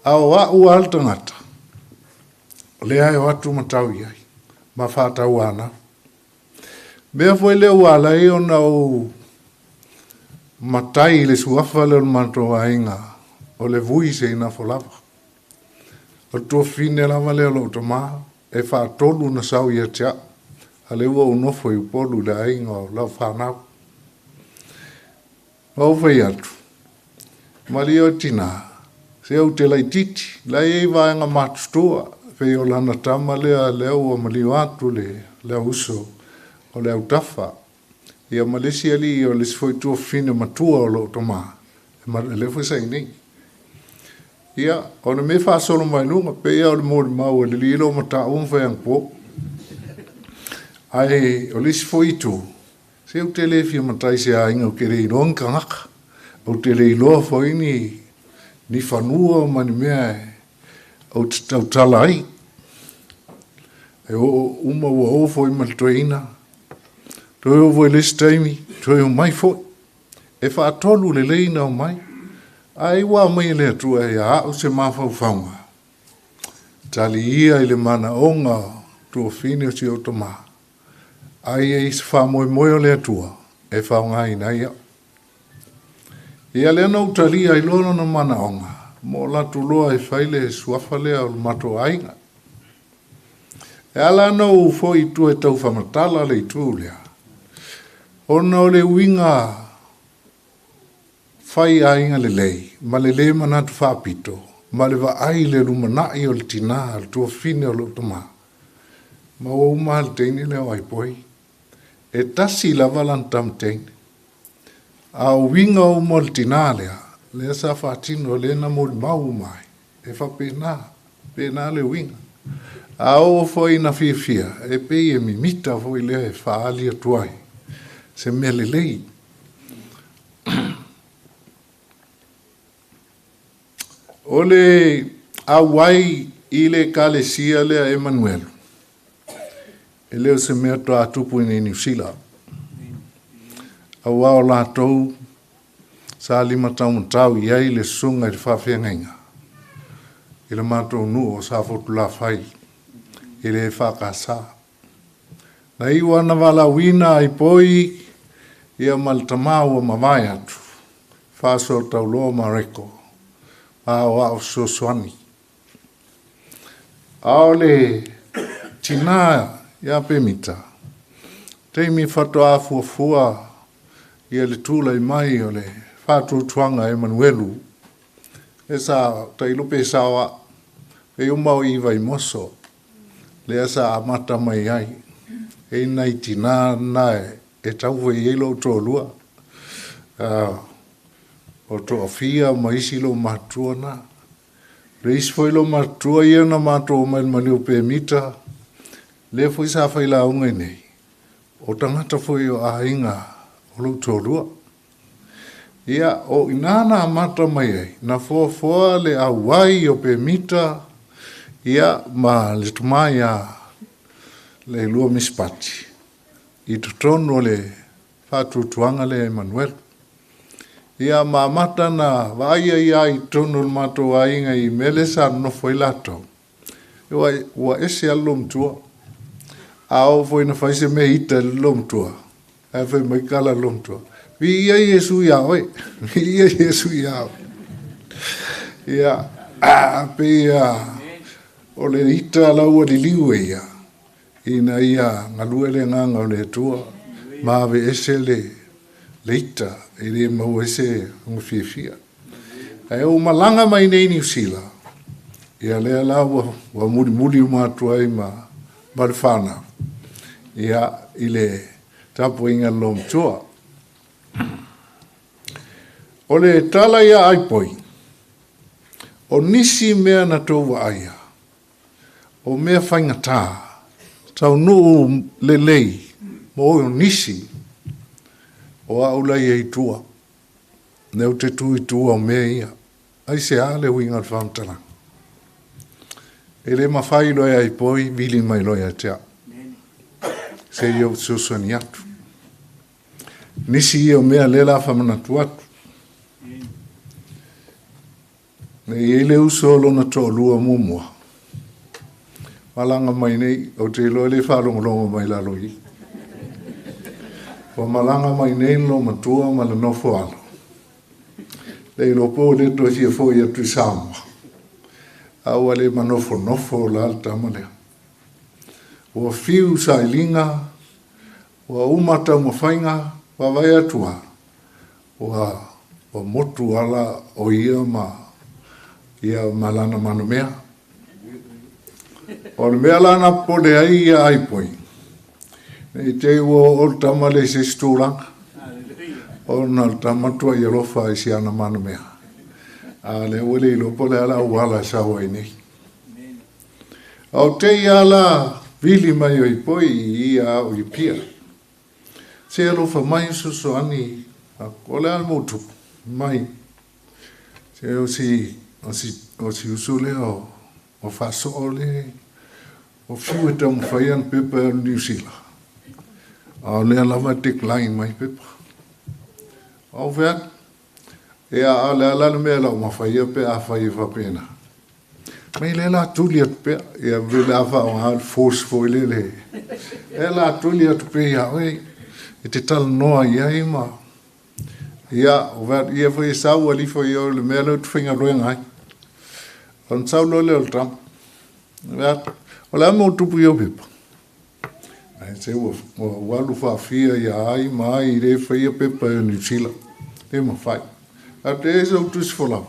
A o a'u lava le tagata, lea e o atu ma tau i ai, ma faatauanau. Mea foi lea ua ala ai ona ou matai i le suafa lea o le matou aiga, o le Vui Seinafo lava. O le tuafafine lava lea o lou tamā, e faatolu na sau ia te a'u, a lea ua ou nofo i Upolu i le aiga o lau fanau. Ma ou fai atu, malie oe tinā, se ou te laitiiti, la e i ai vaega matutua, pei o lana tama lea lea ua maliu atu le auuso o le autafa. Ia ma le isi alii o le isi foi tuafafine matua o lou tamā, lea foi sa i nei. Ia, o le mea faasolo mai luga, pei lava o le molimau a le alii le mataupu ma fai anapo. Ae o le isi foi itu, se ou te le fia matai i se aiga ou te le iloa ni tagata. Ou te le iloa foi ni fanua ma ni mea ou te tautala ai. E oo uma ua oo foi ma le toeaina. Toe oo foi i le isi taimi, toe omai foi. E faatolu lelei na omai. Ai ua aumai e le Atua ia a'u se mafaufauga. Tali ia i le manaoga o tuafafine o si ou tamā. Ai e i se faamoemoe o le Atua e faaaogaina ai a'u. Ia lea na ou talia ai loa lona manaoga, ma o latou loa e fai le suafa lea o le matou aiga. E ala ona ou foi i tua e tau faamatala le itu lea, ona o le uiga Fai aiga lelei, ma le lē manatu faapito, ma le vaai i le lumanai o le tinā, le tuafafine o lou tamā. Ma ua uma lava le teine lea o Aipoi. E tasi lava lana tama teine. A o uiga uma o le tinā lea, lea sa faatino, lea na molimau uma ai, e faapena, pena le uiga. A oo foi ina fiafia, e pei e mimita foi lea e faaali atu ai se mea lelei. O le auai i le ekalesia lea Emanuelu, e le o se mea toa tupu i nei Niu Sila. Auā o latou sa limataumatau i ai le susuga i le faafeagaiga i le matou nuu o Safotulafai i le EFKS. Na iu lava na valaauina ai poi ia ma le tamā ua mavae atu, Faasootauloa Mareko, a o a'u fesoasoani. A o le tinā ia Pemita, taimi faatoa fuafua ia le tulai mai o le faatuatuaga Emanuelu, e sa tailo pe sao a, e uma o i Vaimoso, lea sa amata mai ai, e nai tinā na e tau foi i ai lou toalua. O toafia ma isi lou matua na. Le isi foi lou matua ia na matou omai i le maliu o Pemita, lea foi sa failauga i nei, o tagata foi o aiga o lou toalua. Ia, o ina na amata mai ai, na foafoa le auai o Pemita, ia, ma le tamā ia Leilua Misipati, i totonu o le faatuatuaga lea Emanuelu. Ia, ma amata na vaaia ia i totonu o le matou aiga i mea lea sa nonofo ai latou, ua, ua ese lava le loomatua. A oo foi ina fai se mea ita i le loomatua, ae fai mai tala a le loomatua, Viia Iesu iā oe, viia Iesu iā oe. Ia, pei o le ita la ua liliu e ia, ina ia galue le agaga o le Atua, ma aveese le le ita e le maua ai se aga fiafia. Ae ou malaga mai nei i Niu Sila, ia lea la ua, ua mulimuli uma atu ai ma, ma le whanau, ia, i le tapuaiga a le loomatua. O le tala ia Aipoi, o nisi mea na tou vaaia, o mea faigata, taunuu lelei mo nisi, o au la ia i tua, lea ou te tu i tua o mea ia. Aisea le uiga o le faamatalaga? E le mafai loa e Aipoi vili mai loa ia te au, se i ou fesoasoani atu. Nisi ia o mea lea o le a faamanatu atu. Na i ai le uso o lona toalua muamua, malaga mai nei, ou te iloa e le faalogologo mai lalo i i. Ua malaga mai nei le loomatua ma le nofo alo. Le iloa po ua le toe fia foi atu i Samoa, a ua le manofonofo la le tama lea. Ua fiu sailiga, ua uma taumafaiga, vaavaai atu lava, ua, ua motu ala o ia ma, ia ma lana manumea. O le mea la na popole ai ia Aipoi, ne i te i ua oo le tama lea i se isi tulaga, ona o le tama tuai alofa i si ana manumea. A o lea ua le iloa po o le a le auala e sau ai nei. A o te i ala vili mai o Aipoi i ia au i Apia. Se alofa mai fesoasoani, o le a le mea ua tupu mai. Se o si, o si, o si uso lea o, o Faasoo le, o fiu e taumafai ana pepa e alu i Niu Sila. A o lea lava e decline mai pepa. Ou fai atu, ia, a o le a la le mea e laumafa ia pe afai e faapena. Mai lea la tuli atu pea, ia pei o le a faaaoga le force foi lele. E la tuli atu pea ia oe, e te talanoa i ai ma... Ia, ou fai atu, ia foi e sau alifo i o le mea lea ou te faigaluega ai. Ona sau loa lea o le tama. Fai atu, o le a le mea ua tupu i ou pepa? Ae se ua, ua alu faafia ia ai ma ai i le faia pepa e Niu Sila. Le mafai. A te e sau tusi folau.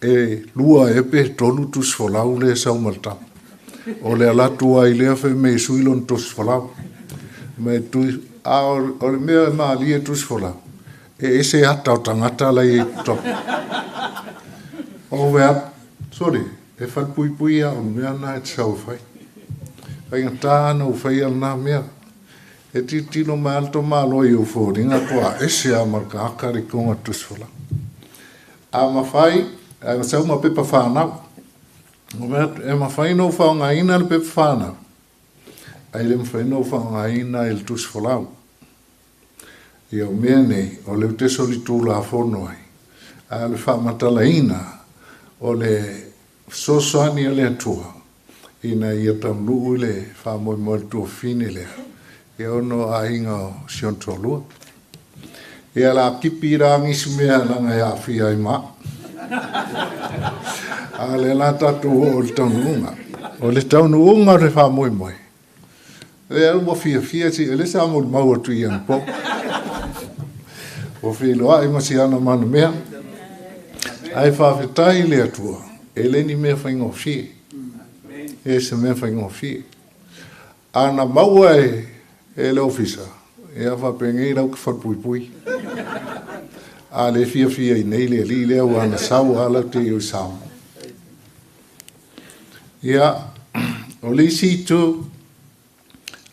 E lua e pe tolu tusi folau le sau ma le tama. O le ala atu ai lea fai mea e sui lona tusi folau. Ma e tui, a o le mea e malie tusi folau, e ese ata o tagata la i ai i totonu. O vea, sole, e falepuipui a o le mea lena e te sau e fai. Faigata ona ou faia lena mea. E tilotilo mai lava le tamaloa i ou foliga toa ese lava ma le tagata le igoa tusi folau. A mafai, ae sau ma pepa fanau. E mafai ona ou faaaogaina le pepa fanau, ae le mafai ona ou faaaogaina i le tusi folau. Ia o mea nei, o lea ou te solitulafono ai, a o le faamatalaina o le fesoasoani a le Atua ina ia taunuu i le faamoemoe o le tuafafine lea, ia ona o aiga o si ona toalua. Ia la kipi la nisi mea leaga e aafia ai ma au. A o lea la tatou oo i le taunuuga. O le taunuuga o le faamoemoe, lea ua fiafia si, lea sa molimau atu i anapo. Ua feiloai ma si ana manumea. Ae faafetai i le Atua, e le ni mea faigofie. E se mea faigofie. A na maua e le ofisa, ia faapenei lau falepuipui. A le fiafia i nei le alii lea ua na sau ala te i o Samoa. Ia, o le isi itu,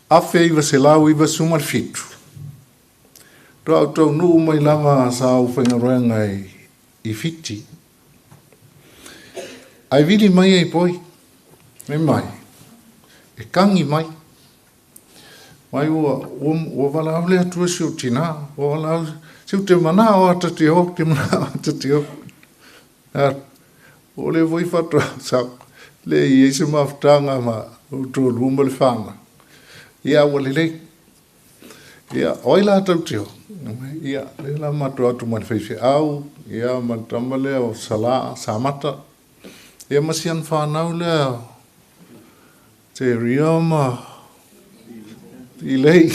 1997. Toa au taunuu mai lava sa ou faigaluega i Fiti. Ai vili mai ai poi, mai mai, e kangi mai. Mai ua valaau le Atua si ou tinā, ua valaau, si ou te mana o ata te o, te mana o ata te o. O le foi faatoa sau, le i ai se mafutaga ma ou toalua ma le fanau. Ia ua lelei. Ia, o ai la tau te o? Ia, le la matou atu ma le faifeau, ia ma le tama lea o Sala, Samata. Ia ma si ana fanau lea, te ria ma i lei.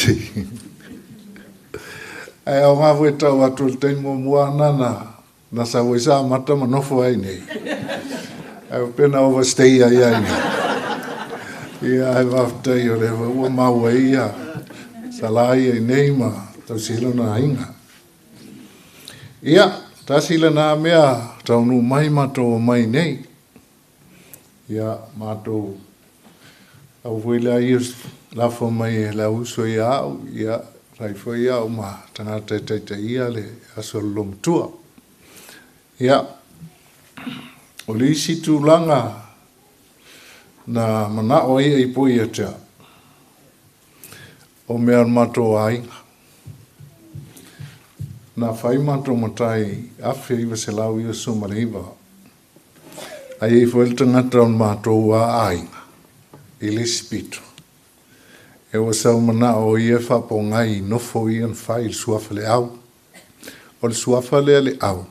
Ae o ngā foe tau atu le taimi muamua ana na sau ai Samata ma nofo ai nei. Ae o pena overstay ai ai nei. Ia, ai faafetai o le ua maua ai ia Sala ia i nei ma tausilo na aiga. Ia, tasi lena mea taunuu mai matou omai nei. Ia, matou au foi lea ia lafo mai e le auso ia au, ia, fai foi au ma tagata e taitaia le aso o le Lomatua. Ia, o le isi tulaga na manao ai ai poi ia te au, o mea o le matou aiga. Na fai matou matai 1999, ai ai foi le tagata o le matou aiga i le isi pito. E ua sau manao o ia faapogai nofo ia na fai i le suafa le au. O le suafa lea le au.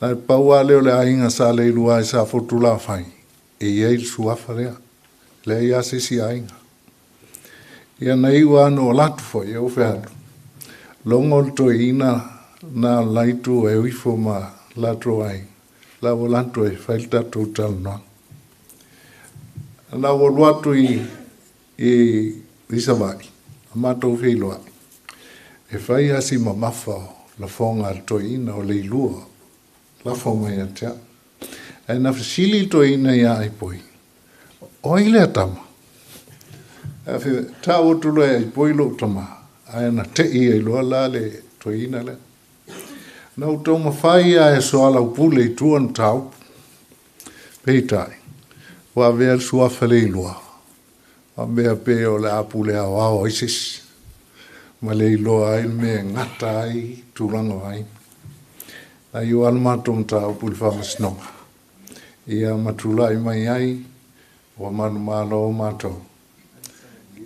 Na e pau a lea o le aiga sa le ilua ai sa Fotu-la-fai, e i ai le suafa lea. Lea ia se isi aiga. Ia na iu a no latu foi, e ofe atu. Longo le toeaina na laitu e uifo ma latou ai. La ua latou e fai le tatou talanoaga. Na ua alu atu i Savaii, a matou feiloai. E fai a si mamafa o lafoga a le toeaina o Leilua, lafo mai ia te au. Ae na fesili le toeaina ia Aipoi, o ai lea tama? Ae fe, tau atu loa e Aipoi lou tama, ae na tei ai loa la le toeaina lea. Na ou taumafai a e soalaupule i tua na mataupu. Peitai, ua avea le suafa Leilua, a mea pe o le a pule aoao ai se isi. Ma le iloa ai le mea e gata ai tulaga o aiga. Na iu lava le matou mataupu i le faamasinoga. Ia ma tulai mai ai, ua manumalo matou.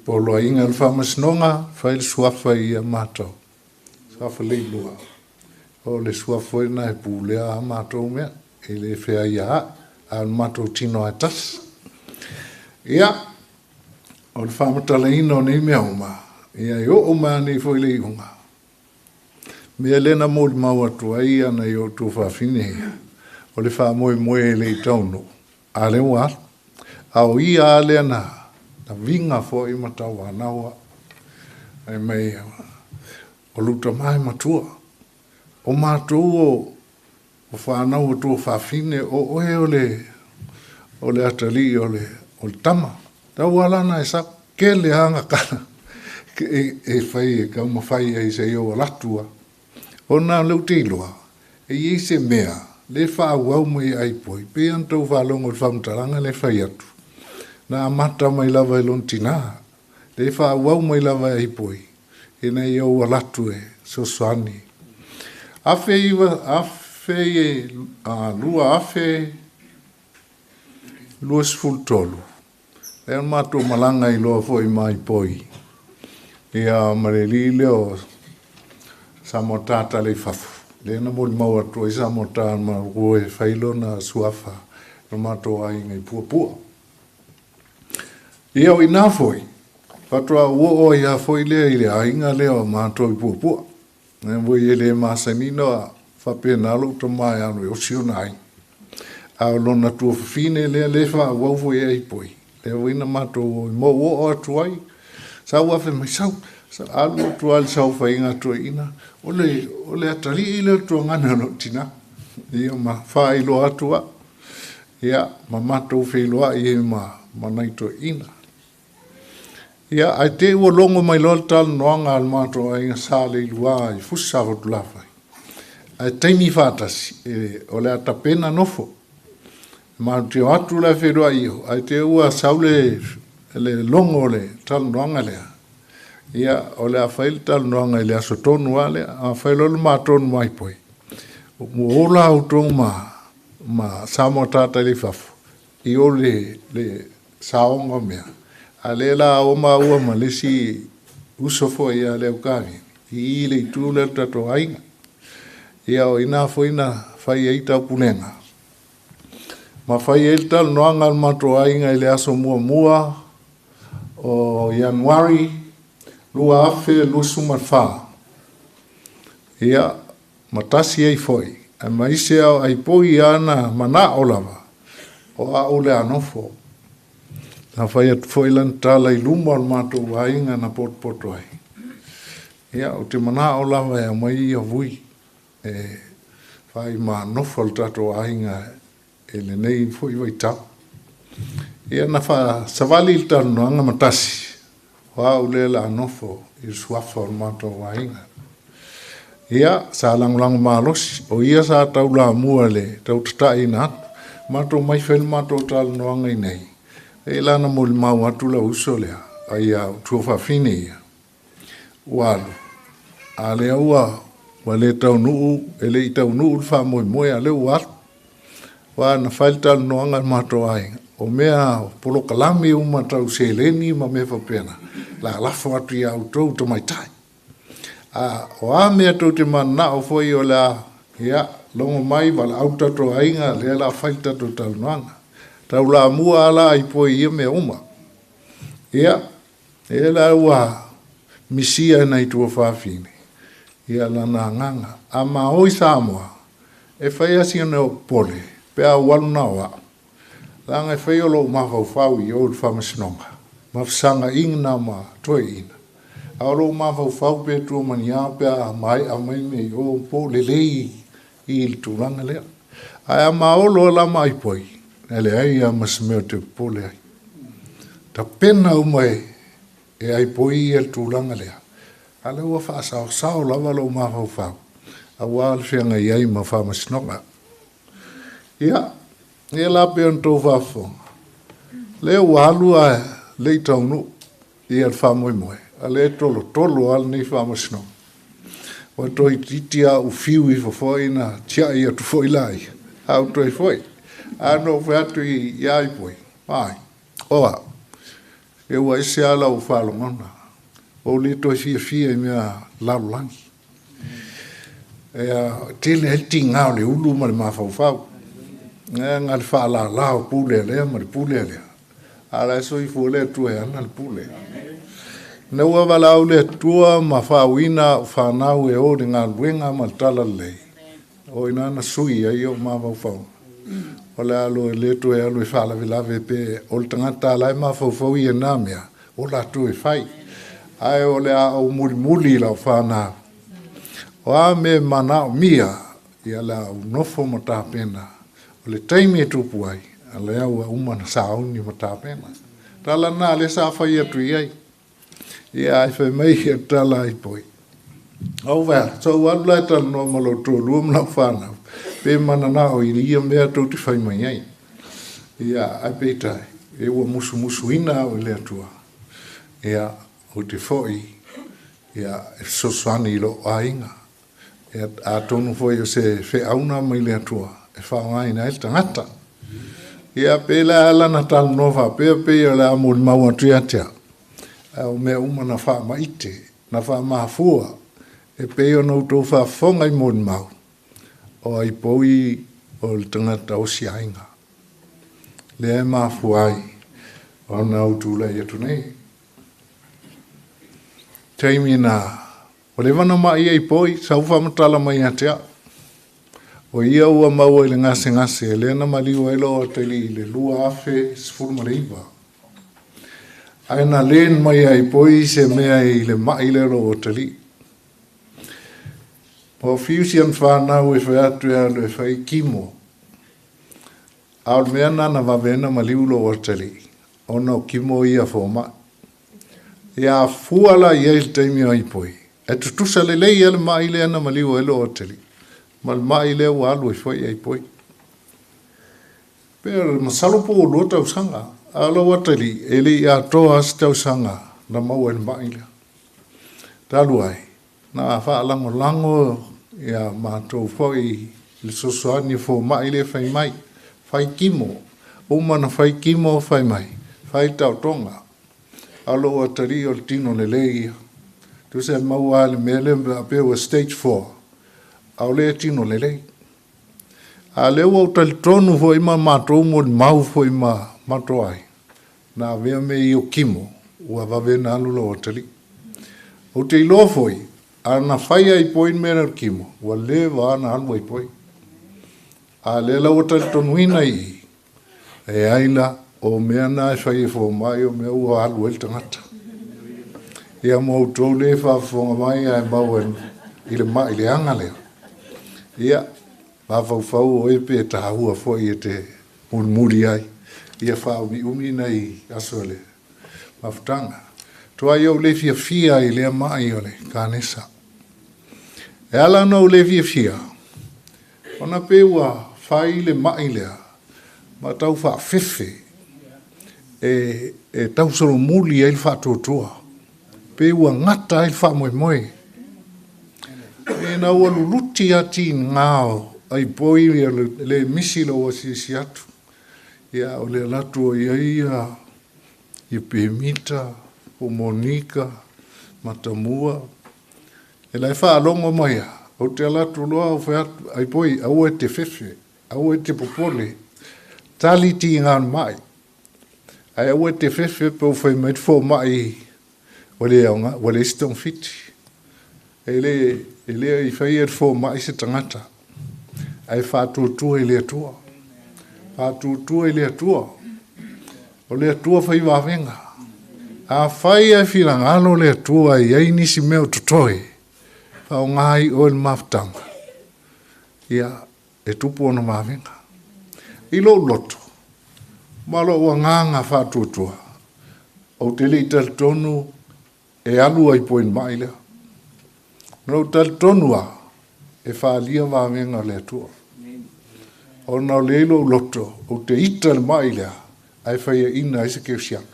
Poloaiga le faamasinoga, fai le suafa ia matou. Suafa Leilua. O le suafa foi na e pulea a matou mea. E le feai a, a o le matou tino a tasi. Ia, o le faamatalaina o nei mea uma, ia e oo mai nei foi le iuga. Mea lea na molimau atu ai ana i ou tuafafine ia, o le faamoemoe e le i taunuu, a lea ua alu. A o ia lava lea na viga foi ma tauanau au. Fai mai, o lou tama e matua. O matou o fanau o tuafafine, o oe o le o le atalii o le o le tama. Tau ala na e sau, kele aga tala e fai e taumafai ai se i ou alu atu lava. Ona o lea ou te iloa, e i ai se mea lea e faaauau mai e Aipoi, pei ona outou faalogo i le faamatalaga lea e fai atu, na amata mai lava i lona tina, lea e faaauau mai lava e Aipoi, ina ia ou alu atu e fesoasoani. 2023, lea na matou malaga ai loa foi ma Aipoi, ia ma le alii lea o Samoata Taleifafo, lea na molimau atu ai Samoata ma ua e fai lona suafa i lo matou aiga i Puapua. Ia o ina foi, faatoa ou oo ai lava foi lea i le aiga lea o matou i Puapua. Ua e le masani ona faapena lou tama e alu e osi ona aiga. A o lona tuafafine lea lea e faaauau foi e Aipoi, lea foi na matou o ai ma ou oo atu ai. Sau afe mai, sau, alu atu lava i le saofaiga a toeaiina, o le, o le atalii lea o le tuagana o lou tina. Ia ma faailoa atu au, ia, ma matou feiloai ai ma, ma nai toeaiina. Ia, ae te i ua logo mai loa le talanoaga a le matou aiga sa Leilua i Fusi Safotulafai, ae taimi faatasi, e, o le a tapena nofo. E matou te o atu la e feiloai iho, ae te i ua sau le, le logo o le talanoaga lea. Ia, o le a fai le talanoaga i le aso tonu lava lea. A fai loa le ma tonu mai poi, ua ola outou ma, ma Samoa Tātaleifafo, i o le, le saoga o mea, a lea la o maua ma le isi uso foi ia Leaukavini, i i le itu lea o le tatou aiga. Ia o ina foi na fai ai taupulega, ma fai ai le talanoaga a le matou aiga i le aso muamua o Ianuari 2024. Ia, ma tasi ai foi, ae ma isi ao aipoi ana manao lava, o au le a nofo. Na fai atu foi lana tala i luma o le matou aiga na potopoto ai. Ia, ou te manao lava e aumai ia vui e fai ma nofo le tatou aiga e lenei foi vaitau. Ia, na faasavali le talanoaga ma tasi, o au lea la nofo i le suafa o le matou aiga. Ia, sa lagolago malosi, o ia sa taulamua i le tautataiina atu. Matou mai fai le matou talanoaga i inei, e la na molimau atu lau uso lea, ai a o tuafafine ia, ua alu, a lea ua, ua le taunuu, e le i taunuu le faamoemoe, a lea ua alu. Aua na fai le talanoaga a le matou aiga, o mea o polokalame uma tau seleni ma mea faapena, la lafo atu ia outou tamaitai. A o a mea tou te mananao foi o le a, ia, logo mai, valaau le tatou aiga, lea la fai le tatou talanoaga. Taulamua lava la Aipoi i ia mea uma. Ia, e la ua misia e nai tuafafine, ia lana agaga. A maoi Samoa, e fai lava sina pole, pe a ou alu na o au. Leaga e fai o lou mafaufau i o i le faamasinoga, ma fesagaina ma toeaiina. A o lou mafaufau pe tua ma ni a pe a maea mai mea i o, po o lelei i le tulaga lea. Ae a maolo la ma Aipoi, e leai lava ma se mea ou te popole ai. Tapena uma e Aipoi ia le tulaga lea, a o lea ua faasaosao lava lou mafaufau, aua le feagai ai ma faamasinoga. Ia, ia la pei ona outou faafofoga, lea ua alu ae le i taunuu ia le faamoemoe, a lea e tolotolo lava lenei faamasinoga. Ua toeitiiti lava ou fiu ifo foi na tiai atu foi laia, a ou toe foi. A na ou fai atu ia Aipoi, ai, o au, e ua ese lava lau faalogona, ua ou le toe fiafia i mea lalolagi. E tele ai le tiga o le ulu ma le mafaufau. Na le faalala o pule a lea ma le pule a lea. A la e soifua le Atua e ana le pule. Ina ua valaau le Atua ma faauuina a'u fanau e o i le galuega ma le talalelei, o i ina na sui ai o'u mafaufauga. O le a loa le toe alu e faalavelave pe o le tagata la e mafaufau ia na mea, o latou e fai. Ae o le a ou mulimuli i lau fanau. O a mea e manaomia, ia le a ou nofo ma tapena. O le taimi e tupu ai, a lea ua uma na sauni ma tapena. Tala na le sa fai atu i ai. Ia ai fai mai ia tala ai poi. Au vea, so alu la e talanoa ma lou toalua ma lau fanau, pe mananao i ia mea tou te fai mai ai. Ia, ai peitai, e ua musumusuina au e le Atua. Ia, ou te foi, ia, e fesoasoani i lou aiga. Ia, atonu foi o se feauna mai le Atua, e faaaogaina ai le tagata. Ia, pe la ala na talanoa faapea pei o le a molimau atu ia te au. Ae o mea uma na faamaite, na faamafua, e pei ona outou faafofoga i molimau, o ai poi o le tagata osi aiga. Lea e mafua ai ona ou tulai atu nei. Taimi na ua leva ona ma'i ai poi, sau faamatala mai ia te au. O ia ua maua i le gasegase lea na maliu ai lou atalii i le 2019. Ae na len mai ai poi se mea i le ma'i lea o lou atalii. Ua fiu si ana fanau e fai atu e alu e fai kimo. A o le mea lena na vave ai ona maliu lou atalii, ona o kimo ia fomai. Ia fua la i ai le taimi o ai poi, e tutusa lelei lava le ma'i lea na maliu ai lou atalii, ma le ma'i lea ua alu ai foi ai poi. Pe o le masalo po ua 2 tausaga, a o lou atalii e le i atoa lava se tausaga na maua ai le ma'i lea. Talu ai, na faalagolago ia matou foi i le fesoasoani fomai lea fai mai, fai kimo, uma na fai kimo fai mai, fai taotoga. A o lou atalii o le tino lelei ia. Tusa e maua lava i le mea lea faapea ua stage 4, a o lea e tino lelei. A o lea ua ou talitonu foi ma matou molimau foi ma matou ai, na avea mea ia o kimo, ua vave ona alu lou atalii. Ou te iloa foi, a na fai ai poi le mea lea o le kimo, ua leva lava na alu ai poi. A o lea la ua talitonuina i i, e ai la, o mea na e fai e fomai, o mea ua alu ai le tagata. Ia ma outou lea e faafofoga mai ae maua i le ma'i leaga lea. Ia, mafaufau oe pe taua foi e te mulimuli ai, ia faaumiumi nai aso o le mafutaga. Tuai ou le fiafia i lea ma'i o le kanesa. E ala ona ou le fiafia, ona pe ua fai le ma'i lea ma tau faafefe e tausolomuli ai le faatuatua, pe ua gata ai le faamoemoe. Ina ua luluti lava tiga o ai poi le misi lou asiasi atu. Ia, o le alu atu o i ai ia Pemita, po Monika, Matamua. E la e faalogo mai lava, ou te alu atu loa ou fai atu, ai poi, aua e te fefe, aua e te popole, tali tiga o le ma'i. Ae aua e te fefe pe ua fai mai le fomai ua le aoga, ua leai se togafiti. E le i faia e le fomai se tagata, ae faatuatua i le Atua. Faatuatua i le Atua. O le Atua fai vavega. Afai ae finagalo le Atua e i ai nisi mea o totoe, faaaoga ai oe le mafutaga, ia, e tupu ona vavega. I lou loto, ma lou agaga faatuatua, ou te le i talitonu e alu ai poi le ma'i lea. Na ou talitonu lava, e faaalia vavega o le Atua. Ona o lea i lou loto, ou te ita le ma'i lea, ae faiaina ai se kerisiano.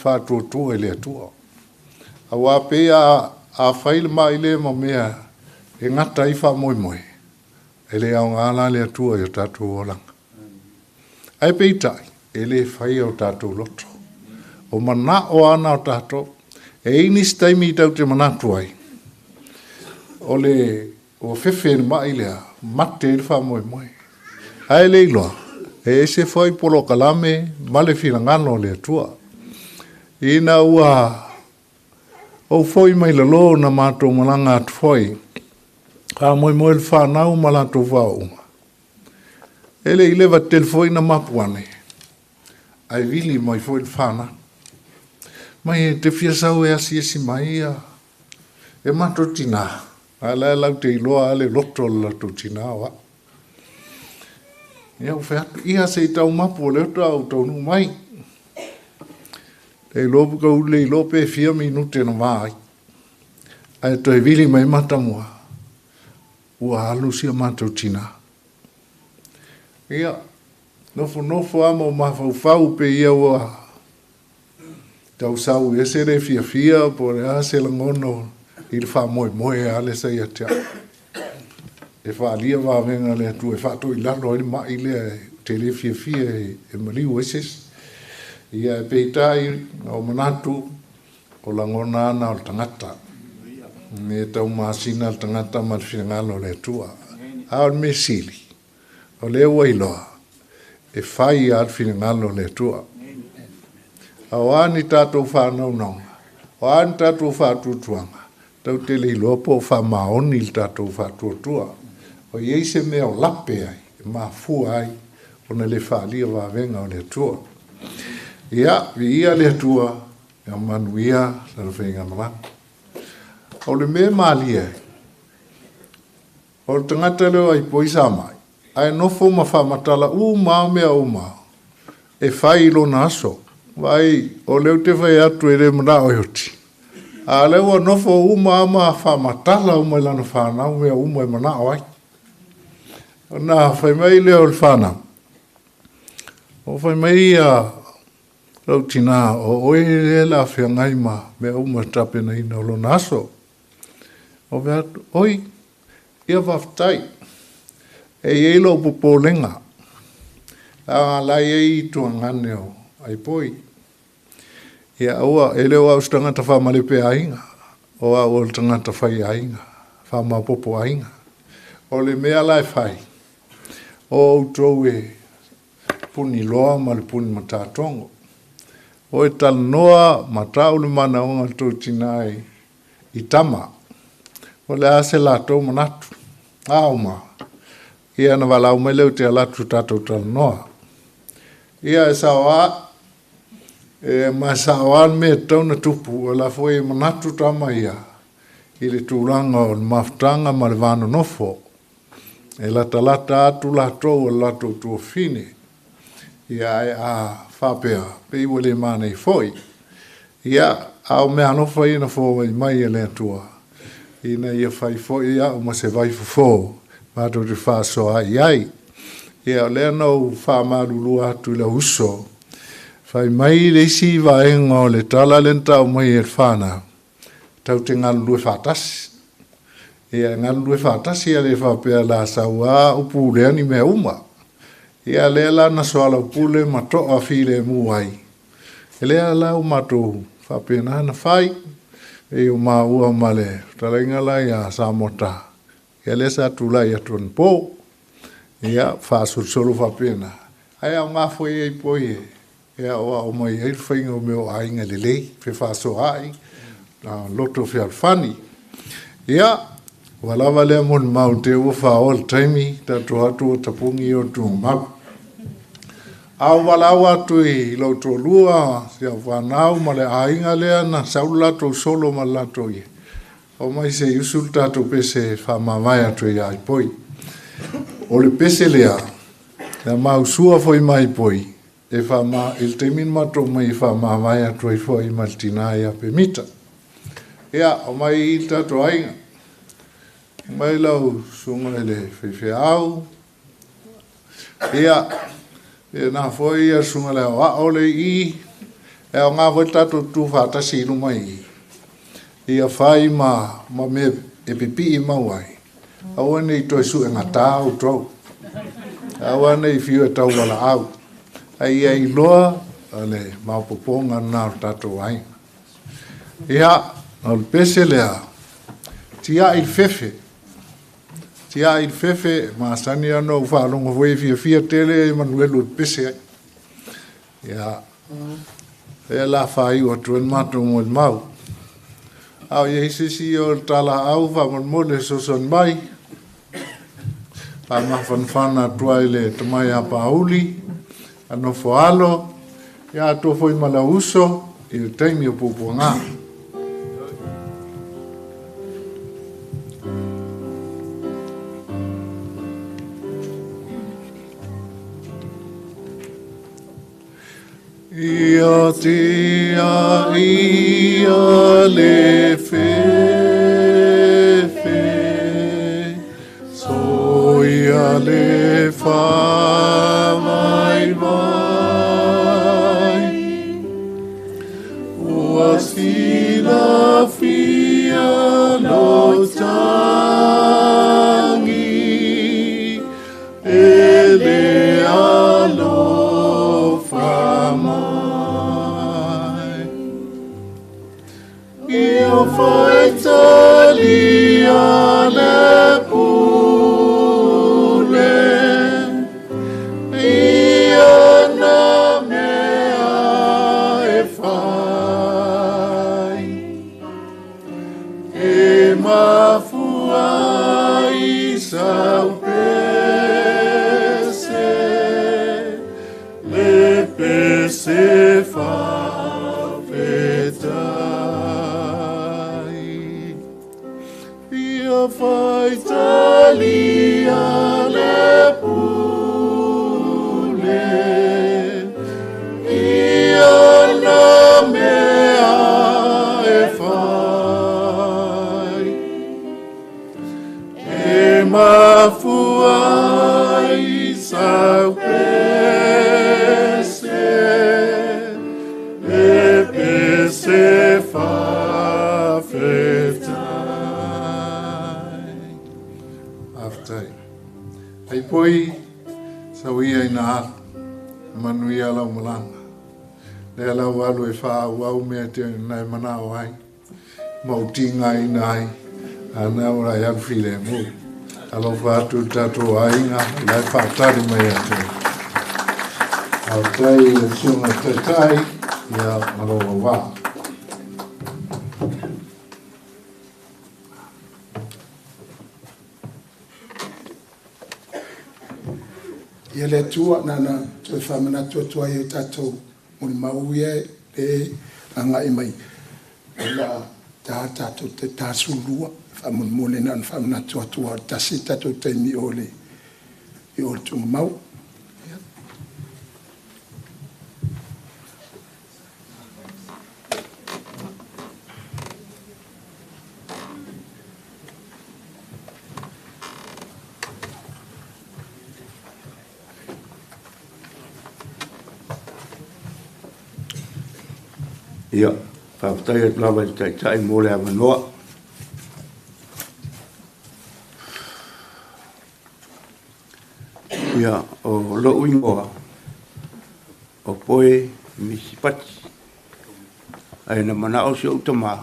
Faatuatua i le Atua. Aua pei a fai le ma'i lea ma mea e gata ai faamoemoe, e le aoga la le Atua i o tatou olaga. Ae peitai, e le faia o tatou loto. O manao ana o tatou. E i ai nisi taimi i tau te manatu ai, o le ua fefe le ma'i lea, mate ai le faamoemoe. Ae le iloa, e ese foi polokalame ma le finagalo o le Atua. Ina ua Ou fo'i mai lalō na matou malaga atu fo'i, faamoemoe le fanau ma latou faaooga. E le i leva tele fo'i na mapu ane, ae vili mai fo'i le fanau. Mai e te fia sau e asiasi mai ia e matou tinā, a la e lau te iloa a le loto o le latou tinā o a'u. Ia ou fai atu, ia se i tau mapu o lea faatoa ou taunuu mai. Le iloa pe kauli le iloa pe fia minute na va ai. Ae toe vili mai matamua, ua alu si a matou tinā. Ia, nofonofo lava ma ou mafaufau pe ia ua tau sau ese le fiafia po o le a se lagona i le faamoemoe lava lea sa ia te au. E faaalia vavega a le Atua e faatoilalo ai le ma'i lea ou te le fiafia e maliu ai se isi. Ia ae peitai, na ou manatu, o lagona lava na o le tagata. E tau masina le tagata ma le finagalo o le Atua. A o le mea sili, o lea ua iloa, e fai lava le finagalo o le Atua. A o a ni tatou faanaunauna, o a ni tatou faatuatuaga, tatou te le iloa po o faamaoni le tatou faatuatua. O i ai se mea o lape ai, e mafua ai ona le faaalia vavega o le Atua. Ia, viia le Atua, ia manuia lana faigamalaga. O le mea e malie ai, o le tagata lea o Aipoi sa mai, ae nofo ma faamatala uma lava mea uma e fai i lona aso. Vaai, o lea ou te fai atu e le manao e oti, a o lea ua nofo uma lava ma faamatala uma i lana fanau mea uma e manao ai. Ona fai mai lea o le fanau, o fai mai ia lou tinā, o oe lea o le a feagai ma mea uma i le tapenaina o lona aso. Ou fai atu, oi, ia faafetai. E i ai lou popolega, leaga o la e i ai tuagane o Aipoi. Ia aua, e le o au o se tagata faamalepe aiga, o au o le tagata fai aiga, faamaopoopo aiga. O le mea la e fai, o outou e puniloa ma le puni matatogo. O e talanoa ma tau le manaoga o le tou tinā i tama. O le a se latou manatu? Ao ma. Ia na valaau mai lea ou te alu atu tatou talanoa. Ia e sao lava, e ma e sao lava le mea e tatau ona tupu, o la foi e manatu tama ia i le tulaga o le mafutaga ma le va nonofo. E latalata atu latou o le latou tuafafine. Ia ae a faapea, pei ua le manaia foi. Ia, a o meaalofa ia na foai mai e le Atua, ina ia fai foi au ma se vaifofo matou te faasoa ai. Ia, o lea na ou faamalulua atu i lau uso, fai mai le isi vaega o le tala lea na tau mai e le fanau, tatou te galulue faatasi. Ia, e galulue faatasi, e le faapea la sau lava upu lea ni mea uma. Ia, lea la na soalaupule ma to'a filemu ai. E lea la ua matou faapena na fai, e o maua ma le fetalaiga la ia Samota, ia lea sa tulai atu anapo. Ia, faasolosolo faapena. Ae aoga foi ai poi e e aoao mai ai le faiga o mea o aiga lelei, fefaasoaai, loto fealofani. Ia, ua lava lea molimau te ua faaoa le taimi, tatou atu ua tapugi o tuumalu. A o valaau atu i lou toalua, si au fanau ma le aiga lea na sau le latou solo ma le latou ie, omai se i usu le tatou pese e faamavae atu ia Aipoi. O le pese lea, na mausua foi mai Aipoi, e faama, i le taimi na matou omai e faamavae atu ai foi ma le tinā ia Pemita. Ia, omai i le tatou aiga. Omai lau susuga i le faifeau. Ia, pena foi ia susuga i le aoao le i i. E aoga foi le tatou tutu faatasi i luma i i. Ia fai ma, ma mea e pipii mau ai. Aua ne i toe suegata outou. Aua ne i fiu e tauwalaau. Ae ia iloa le maopoopoga lena o le tatou aiga. Ia, o le pese lea, tiai le fefe. Tiai le fefe, masani lava ona ou faalogo foi e fiafia tele Emanuelu e pepese ai. Ia, lea la faaiu atu ai le matou molimau. A o iai se isi o le talaau faamolemole e fesoasoani mai. Faamafanafana atu ai le tamai apauli, a nofo alo, ia atoa foi ma lau uso i le taimi o puapuaga. Ia te a ia le fefe, so ia le whamai mai. Ua sila fia lo tangi, e le alofa mai. Ia faitalia le pule, ia na mea e fai. E mafua i sau pese, le pese faafetai. Ia faitalia le pule, ia na mea e fai. E mafua i sau pese, le pese faafetai. Faafetai. Ai poi, sau ia ina alu, manuia lau malaga. Lea lau alu e whaau mea te nai manao ai, mautinga ina ai, a nā ora e alu file mu. Alofa atu le tātou aiga, lai whaatari mai atu. Faafetai i le susuga taitai, ia maloa wā. Ia le Atua nana toe faamanatu atu ai o tatou molimau ia e agai mai o le a ta tatou te 42 faamolemole na ona faamanatu atu o le tasi tatou taimi o le i o le tugamau. Ia, faafetai atu lava i le taitai mo le avanoa. Ia, o lou igoa, o Poe Misipati. Ae na manao si ou tamā,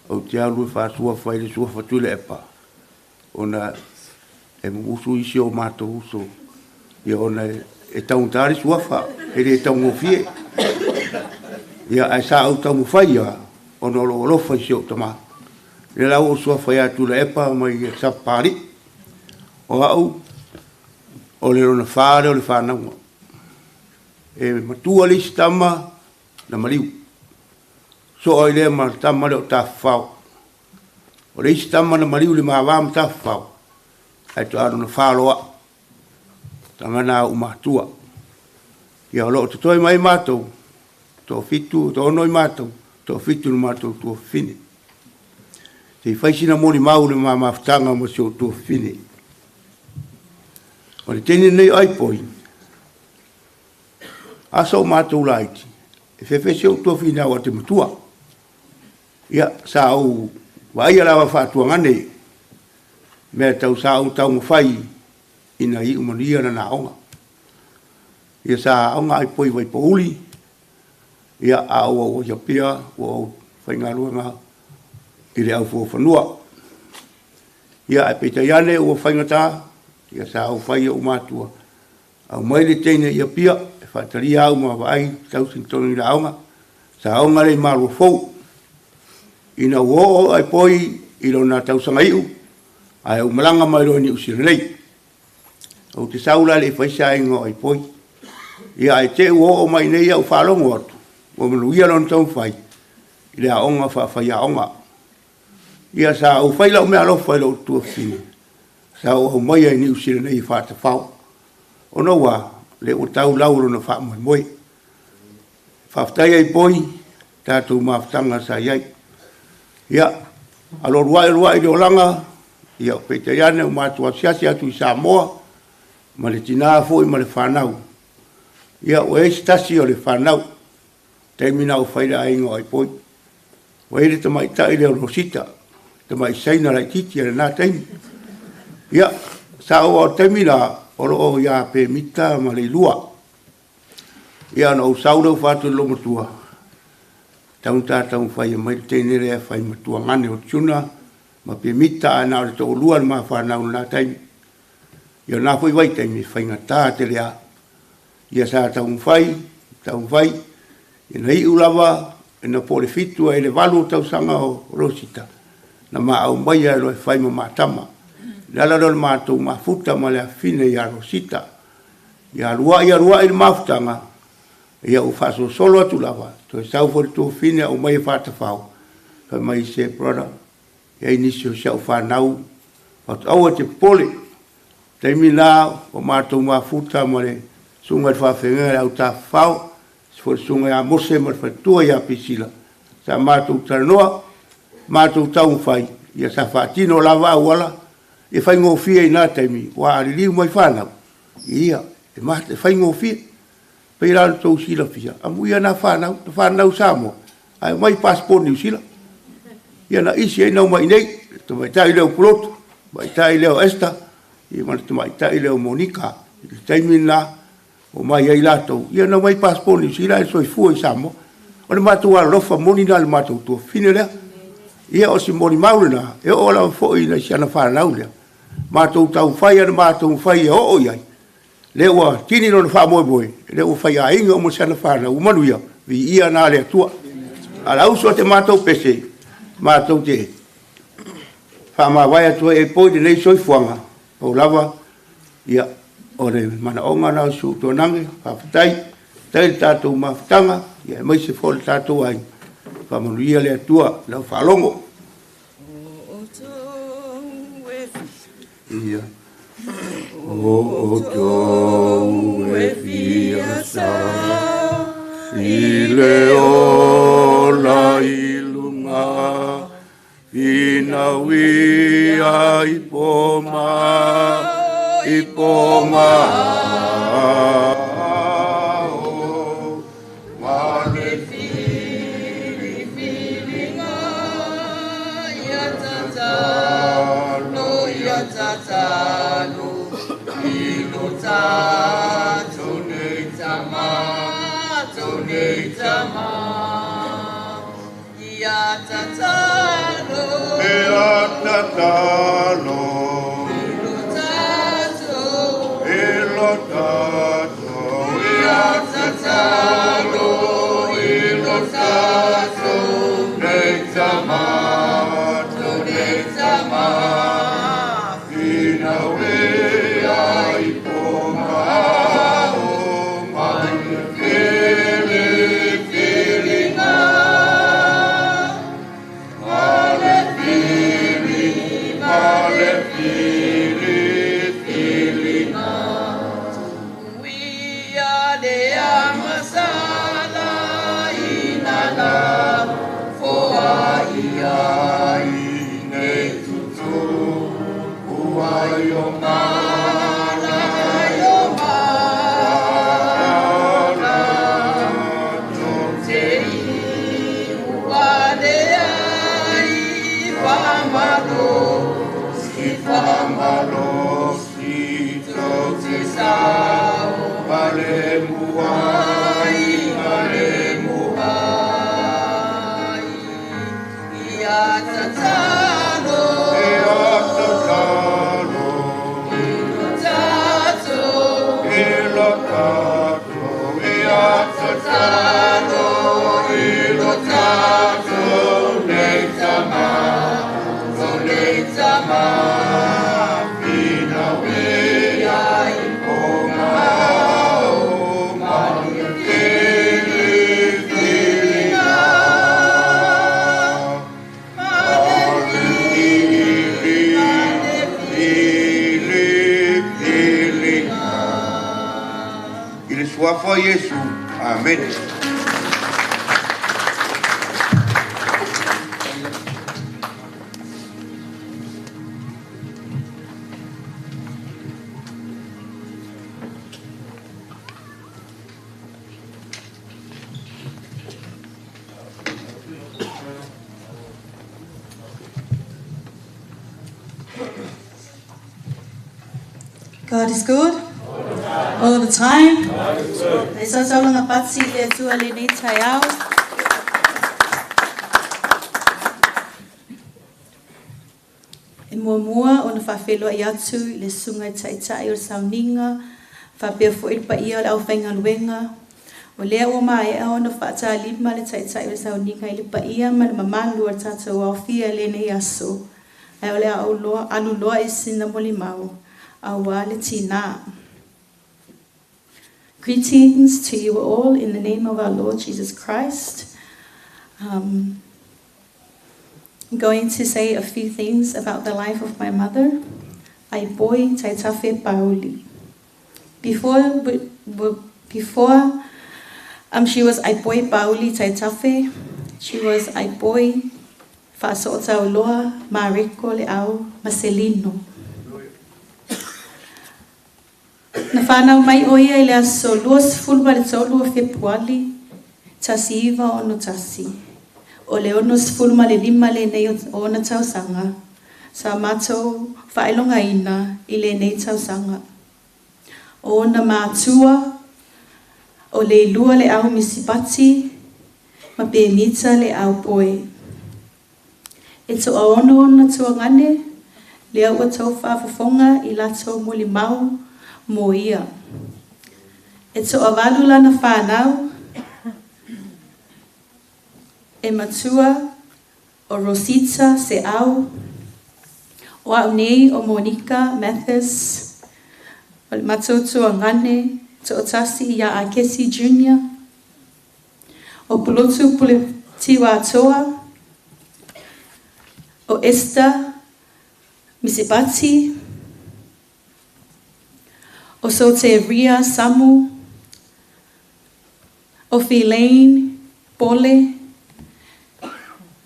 ou te alu e faasuafa i le suafa Tuilaepa, ona e musu isi o matou uso, ia ona e taugata le suafa, e le taugofie. Ia, ae sa ou taumafai ia, ona o lou alofa i si ou tamā. Lea la ua ou suafa ia Tuilaepa mai Sapapalii. O au, o le lona whā lea o le whānaunga. E matua le isi tama na maliu. Soa i lea ma le tama lea o Tafafao. O le isi tama na maliu le mava ma Tafafao, ae toa lona whā loa. Tagana au matua. Ia o loo totoe mai mātou, to fitu, to ono i mātou, to fitu no mātou tua fine. Te i whaisina moni mau le mamafutanga mo si o tua fine. O le tene nei ai poi, asa o mātou laiti, e whewhese o tua fine au a te matua. Ia, sa au vaia lava whaatuangane, mea tau sa au tau mawhai ina i umania na nā onga. Ia sa onga ai poi vai pauli, ia a au au ia pia, ua au whaingaluanga i le au fuafanua. Ia ai peitai ane ua whaingata, ia sa au whai o matua. Au mai le teine ia pia, e whaataria au ma vaai tau sintonu i la aonga. Sa aonga le malua fou. Ina ua oo ai poi i lona tausaga iu, ae ou malaga mai loa i Niu Sila nei. Ou te sau la e le i fai se aiga o Aipoi. Ia ae te i ua oo mai nei au faalogo atu, ua manuia lona taumafai i le aoga faafaiaoga. Ia sa ou fai lau meaalofa i lou tuafafine, sa ou aumaia i Niu Sila nei e faatafao, ona ua a? Lea ua tau lau o lona faamoemoe. Faafetai Aipoi, tatou mafutaga sa i ai. Ia, alualu ai alu ai le olaga, ia peitai ane ua matou asiasi atu i Samoa ma le tina foi ma le fanau. Ia ua i ai se tasi o le fanau, taimi na ou fai le aiga o Aipoi. Ua i ai le tamaitai lea o Rosita, tamai Saina laitiiti a lena taimi. Ia, sa ou ao taimi la, o lo o ia Pemita ma Leilua. Ia ona ou sau lea ou fai atu i le loomatua, tau ina ta taumafai e aumai le teine lea e fai ma tuagane o Tuna ma Pemita, ae na o le toalua le ma fanau i lena taimi. Ia o lena foi vaitaimi e faigata tele lava. Ia sa taumafai, taumafai, ia na iu lava ina po o le 7 ae i le 8 o tausaga o Rosita, na ma aumaia loa e fai ma ma tama. O le ala lea o le matou mafuta ma le afafine ia Rosita. Ia alu ai alu ai le mafutaga, ia ua faasolosolo atu lava, toe sau foi le tuafafine aumai e faatafao, fai mai se brother, e i ai nisi o si au fanau, aua e te popole. Taimi la ua matou mafuta ma le susuga i le faafeagaiga i le autafafao, se foi le susuga ia Mose ma le faletua ia Pisila, sa matou talanoa, matou taumafai, ia sa faatino lava auala, e faigofie i na taimi, ua aliliu mai fanau, ia, e faigofie. Pei la ona outou silafia, amuia na fanau, na fanau Samoa, ae aumai passport Niu Sila. Ia na isi ai na omai nei, le tamaitai lea o Pulotu, tamaitai lea o Esther, ia ma le tamaitai lea o Monika. I le taimi lena, omai ai latou, ia na omai passport Niu Sila ae soifua i Samoa. O le matou alolofa moni lena i le matou tuafafine lea. Ia o si molimau lena, e oo lava foi i si ana fanau lea. Matou taumafai ana matou fai e oo i ai, lea ua tini lona faamoemoe, lea ua faiaiga uma si ana fanau, ua manuia, viia na le Atua. A la uso te matou pese, matou te faamavae atu ai e poi lenei soifuaga, pau lava, ia, o le manaoga na o si ou tuanage, faafetai, faafetai le tatou mafutaga, ia aemaise foi le tatou aiga, faamanuia le Atua, lau faalogo. Ia. O outou e fia sa i le ola i luga, finauia i poma, i poma. Ma le filifiliga ia tatalo, ia tatalo, i lo tatou nei tama, tou nei tama. Ia tatalo, Ia tatalo, i lo tatou, i lo tatou, ia tatalo, i lo tatou nei tama, tou nei tama. Finauia i poma o ma le filifiliga, ma le fili, ma le filifiliga. Tuia le amasala ina la foa ia i nei tutu ua i o mala i o mala. Te i ua le ai whamalo, si whamalo si tō te sao, male muai, male muai. Ia tatalo, Ia tatalo, i lo tatou, i lo tatou, ia tatalo, i lo tatou nei suafa Iesu. Amene. God is good all the time. E sa saulanga patsi le atua le nei taiao. E muamua ona faafeiloai atu i le susuga i taitai o le sauniga, faapea foi le paia o le aufaigaluega. O lea ua maea ona faatalima le taitai o le sauniga i le paia ma le mamalu o le tatou aofia i lenei aso. Ae o le a ou loa, alu loa i sina molimau, auā le tinā. Greetings to you all in the name of our Lord Jesus Christ. I'm going to say a few things about the life of my mother, Aipoi Taitafe Pauli. Before she was Aipoi Pauli Taitafe, she was Aipoi Fa'aso'otauloa Mareko Le'au Maselino. Na whanau mai o ia i le aso 23 o Fepuali, 1961. O le 65 lenei o ona tausaga, sa matou faailogaina i lenei tausaga. O ona matua, o Leilua Leau Misipati, ma Pemita Leau Poe. E toaono ona tuagane, lea ua tau faafofoga i latou molimau mo ia. E toavalu lana whanau, e matua o Rosita Seau, o au nei o Monica Mathis, o le matautua ngane, to'atasi ia Akesi Jr., o Pulotu Pule Tiwatoa, o Esther Misipati, o Soteria Samu, o Philaine Pole,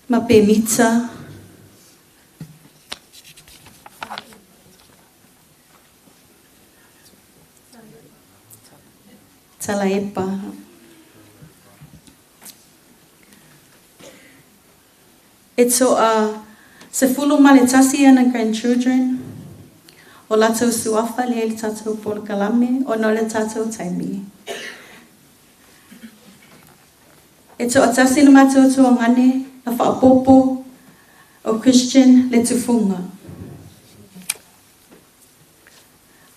ma Pemita. Talaepa. E to'a 11 ana grandchildren, o latou suafa lea i le tatou polokalame ona o le tatou taimi. E to'atasi le matou tuagane na faapopo o Christian le tufunga.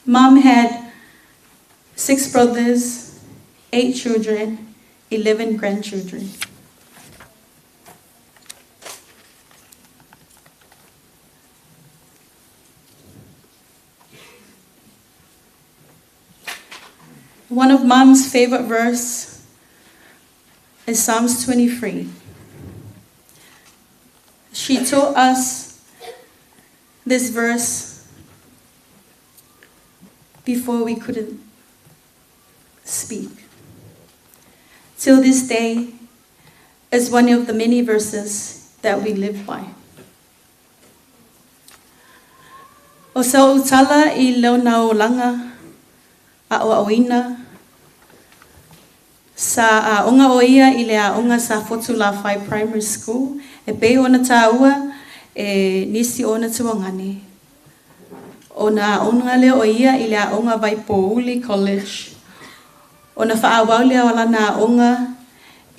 Mom had 6 brothers, 8 children, 11 grandchildren. One of Mom's favorite verse is Psalms 23. She taught us this verse before we couldn't speak. Till this day is one of the many verses that we live by. O sa utala i lona olanga a o aoina sa aonga o ia i le aonga sa Fotu Lafai Primary School e pei ona tāua e nisi ona tuagane. O na aonga lea o ia i le aonga Vaipouli College. O na whaawau lea o lana aonga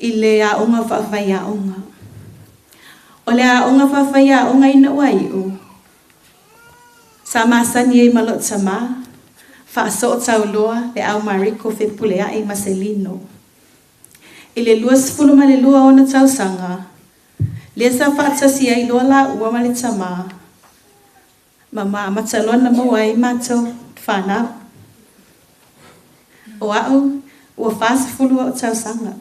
i le aonga whaawhai aonga. O le aonga whaawhai aonga ina ua iu. Sa masani e malo tama, whaaso tauloa le au Mariko Fepuleai Maselino. I le 22 ona tausaga, lea sa faatasi ai loa laua ma le tamā, ma maamata loa na maua ai matou whanau. O a'u, ua 40 o'u tausaga.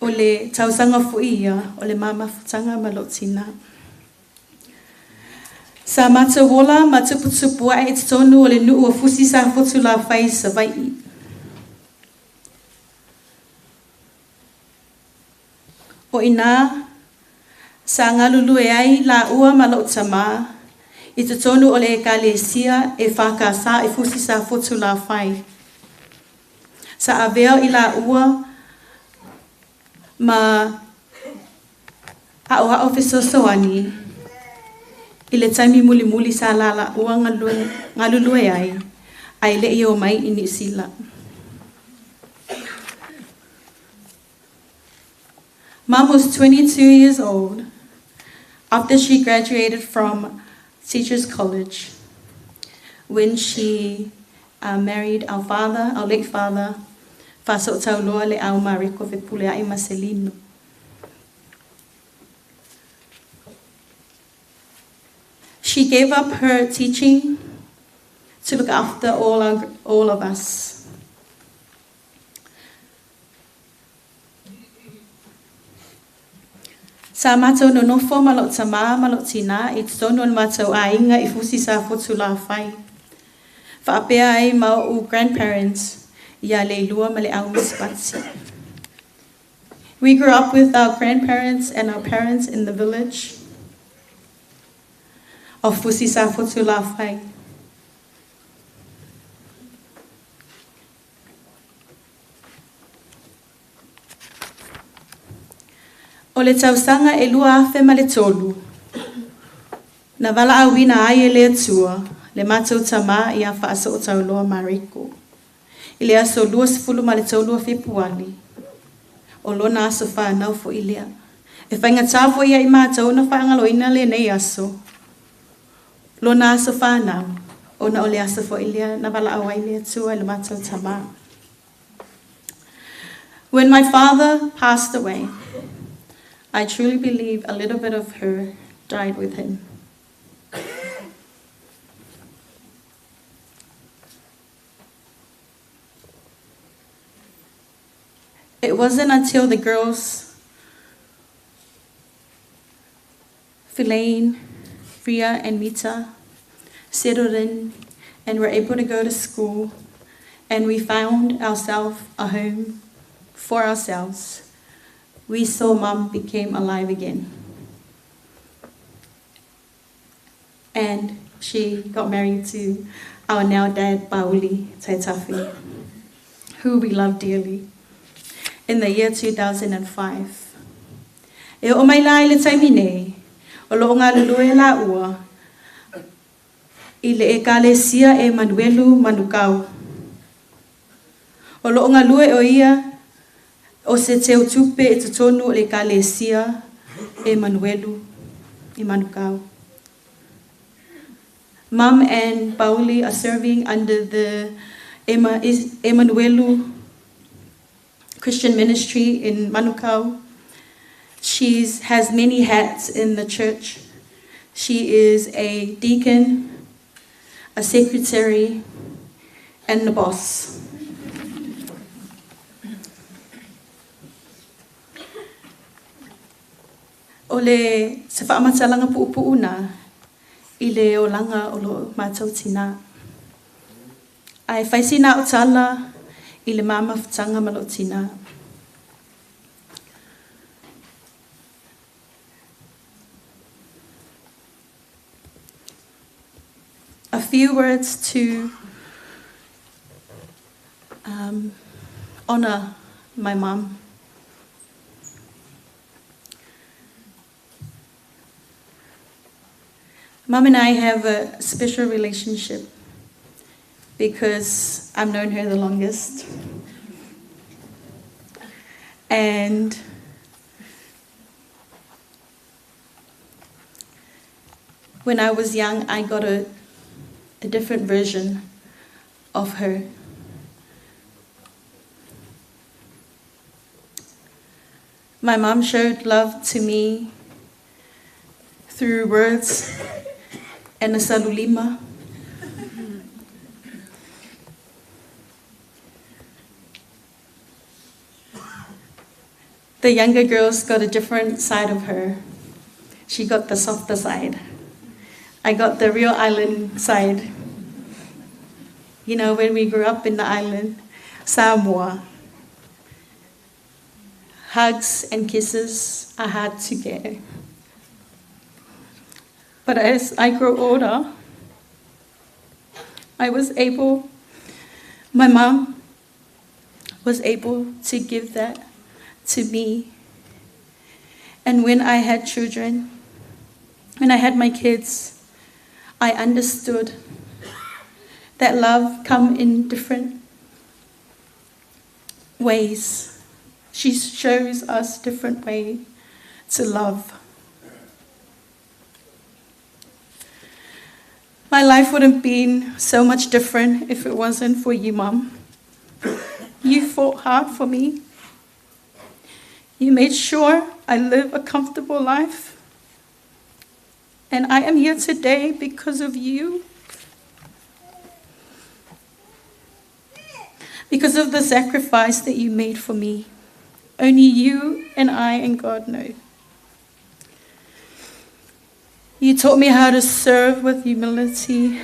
O le tausaga fo'i ia, o le mamafutaga ma lo'u tinā. Sa matou ola ma tuputupu ae i totonu o le nuu o Fusi Safotu Laufai i Savai'i. O ina sa galulue ai laua ma lou tamā i totonu o le ekalesia EFKS i Fusi Safotu Laufai. Sa avea i laua ma aoao fesoasoani i le taimi mulimuli sa lalaua galulue ai ae le'i o mai i Niu Sila. Mom was 22 years old after she graduated from Teachers College when she married our father, our late father, Faasootauloa Leau Mareko Fepuleai Maselino. She gave up her teaching to look after all of us. Sa matou nonofo ma lou tamā ma lou tinā i totonu o le matou aiga i Fusi Safotu Laufai. Faapea ai ma o'u grandparents ia Leilua ma Leau Misipati. We grew up with our grandparents and our parents in the village of Fusi Safotu Laufai. O le tausaga e 2003, na valaauina ai e le Atua le matou tamā ia Faasootauloa Mareko. I le aso 23 o Fepuali, o lona aso whānau fo'i lea. E whaingatā fo'i ia i mātou na whaangaloina lenei aso. Lona aso whānau, ona o le aso fo'i lea na valaau ai le Atua i le matou tamā. When my father passed away, I truly believe a little bit of her died with him. It wasn't until the girls, Philaine, Ria, and Mita, settled in and were able to go to school, and we found ourselves a home for ourselves, we saw Mum became alive again. And she got married to our now dad, Pauli Taitafi, who we love dearly, in the year 2005. E o mai la i le taimi nei, o loo galulue laua i le ekalesia e Manuelu Manukau. O loo galue o ia o se teutupe i totonu o le ekalesia e Manuelu i Manukau. Mum and Pauli are serving under the Emanuelu Christian Ministry in Manukau. She has many hats in the church. She is a deacon, a secretary, and the boss. O le se faamatalaga puupuu na i le olaga o lo matou tinā. Ae fai sina o tala i le ma mafutaga ma lou tinā. A few words to honor my mum. Mum and I have a special relationship because I've known her the longest. And when I was young, I got a different version of her. My mum showed love to me through words and a salulima. The younger girls got a different side of her. She got the softer side. I got the real island side. You know, when we grew up in the island, Samoa, hugs and kisses are hard to get. But as I grew older, I was able, my mom was able to give that to me. And when I had children, when I had my kids, I understood that love come in different ways. She shows us different way to love. My life would have been so much different if it wasn't for you, Mum. You fought hard for me. You made sure I live a comfortable life. And I am here today because of you. Because of the sacrifice that you made for me. Only you and I and God know. You taught me how to serve with humility.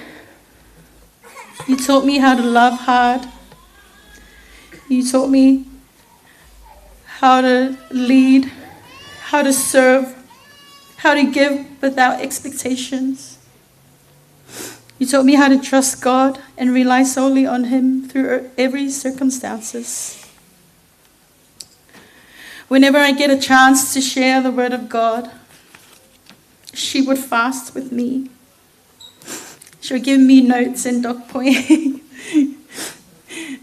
You taught me how to love hard. You taught me how to lead, how to serve, how to give without expectations. You taught me how to trust God and rely solely on Him through every circumstances. Whenever I get a chance to share the Word of God, she would fast with me. She would give me notes and dot point.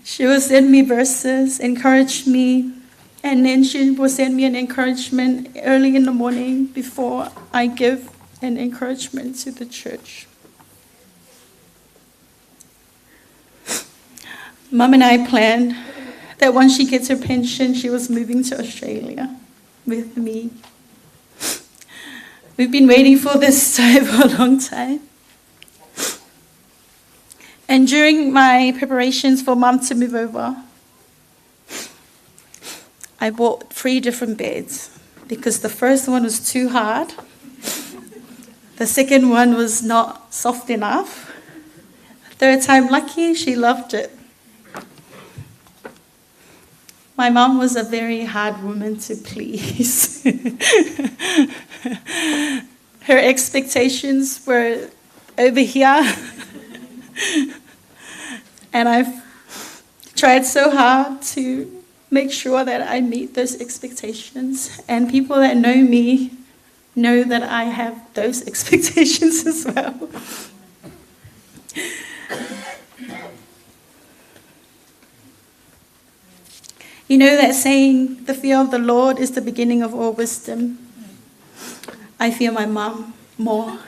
She would send me verses, encourage me, and then she would send me an encouragement early in the morning before I give an encouragement to the church. Mum and I planned that once she gets her pension, she was moving to Australia with me. We've been waiting for this time for a long time. And during my preparations for Mum to move over, I bought 3 different beds because the first one was too hard. The second one was not soft enough. Third time lucky, she loved it. My mum was a very hard woman to please. Her expectations were over here. And I've tried so hard to make sure that I meet those expectations. And people that know me know that I have those expectations as well. You know that saying, the fear of the Lord is the beginning of all wisdom. I fear my mum more.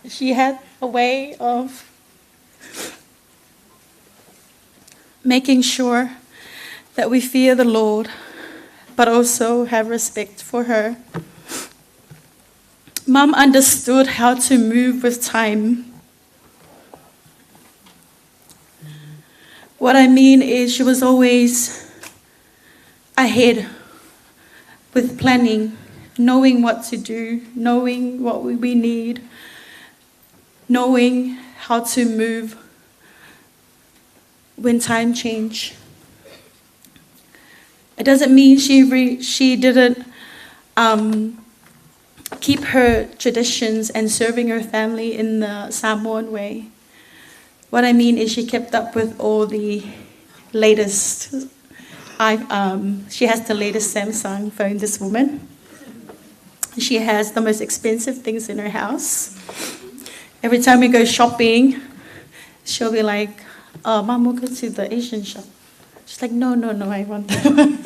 She had a way of making sure that we fear the Lord, but also have respect for her. Mum understood how to move with time. What I mean is she was always ahead with planning, knowing what to do, knowing what we need, knowing how to move when time change. It doesn't mean she didn't keep her traditions and serving her family in the Samoan way. What I mean is she kept up with all the latest. She has the latest Samsung phone, this woman. She has the most expensive things in her house. Every time we go shopping, she'll be like, oh, Mom, we'll go to the Asian shop. She's like, no, no, no, I want that one.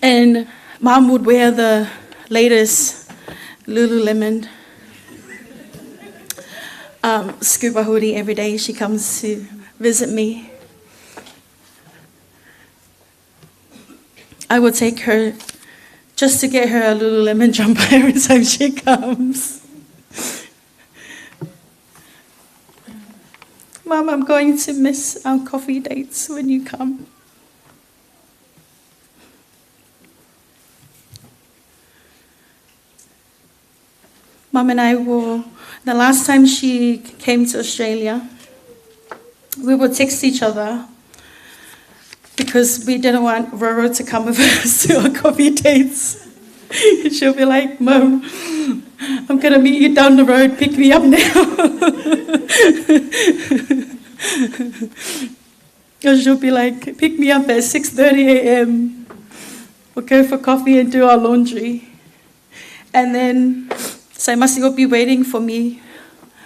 And Mom would wear the latest Lululemon scuba hoodie every day she comes to visit me. I would take her just to get her a Lululemon jumper every time she comes. Mom, I'm going to miss our coffee dates when you come. Mum and I will, the last time she came to Australia, we would text each other because we didn't want Roro to come with us to our coffee dates. She'll be like, Mum, I'm going to meet you down the road, pick me up now. Or she'll be like, pick me up at 6:30 a.m. We'll go for coffee and do our laundry. And then Saimasi will be waiting for me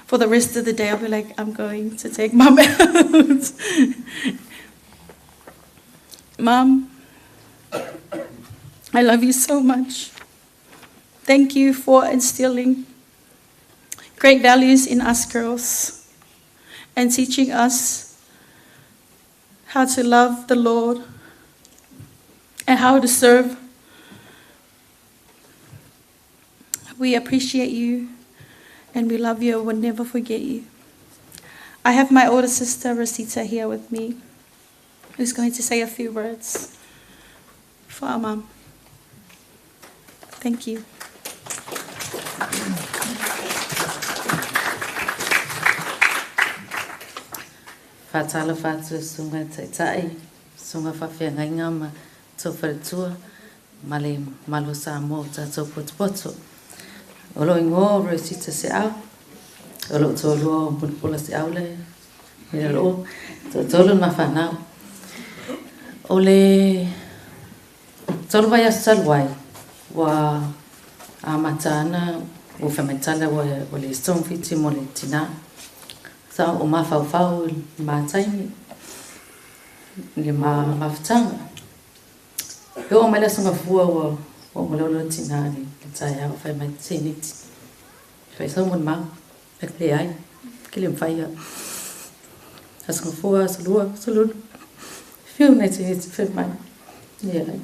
for the rest of the day. I'll be like, I'm going to take Mum out. Mum, I love you so much. Thank you for instilling great values in us girls and teaching us how to love the Lord and how to serve. We appreciate you and we love you and will never forget you. I have my older sister Rosita here with me, who's going to say a few words for our mum. Thank you. Faatalofa atu i susuga i taitai, susuga faafeagaiga ma tou faletua ma le mamalu o Samoa o tatou potopoto. O lou igoa o Rosita Seau, o lou toalua o Mulipola Seau le lalo, toatolu ma fanau. O le tolu vaiaso talu ai, ua amata ana ua fai mai tala ua le se togafiti mo le tinā. Sa o mafaufau i le ma taimi, i le ma mafutaga. E oo mai le aso gafua ua oo mai loa le tinā i le taeao fai mai Seneti. Fai sau mo le mau, fai atu leai, ke le mafai ia. Aso gafua, aso lua, aso lulu. Fiu nai Seneti fai mai, leai.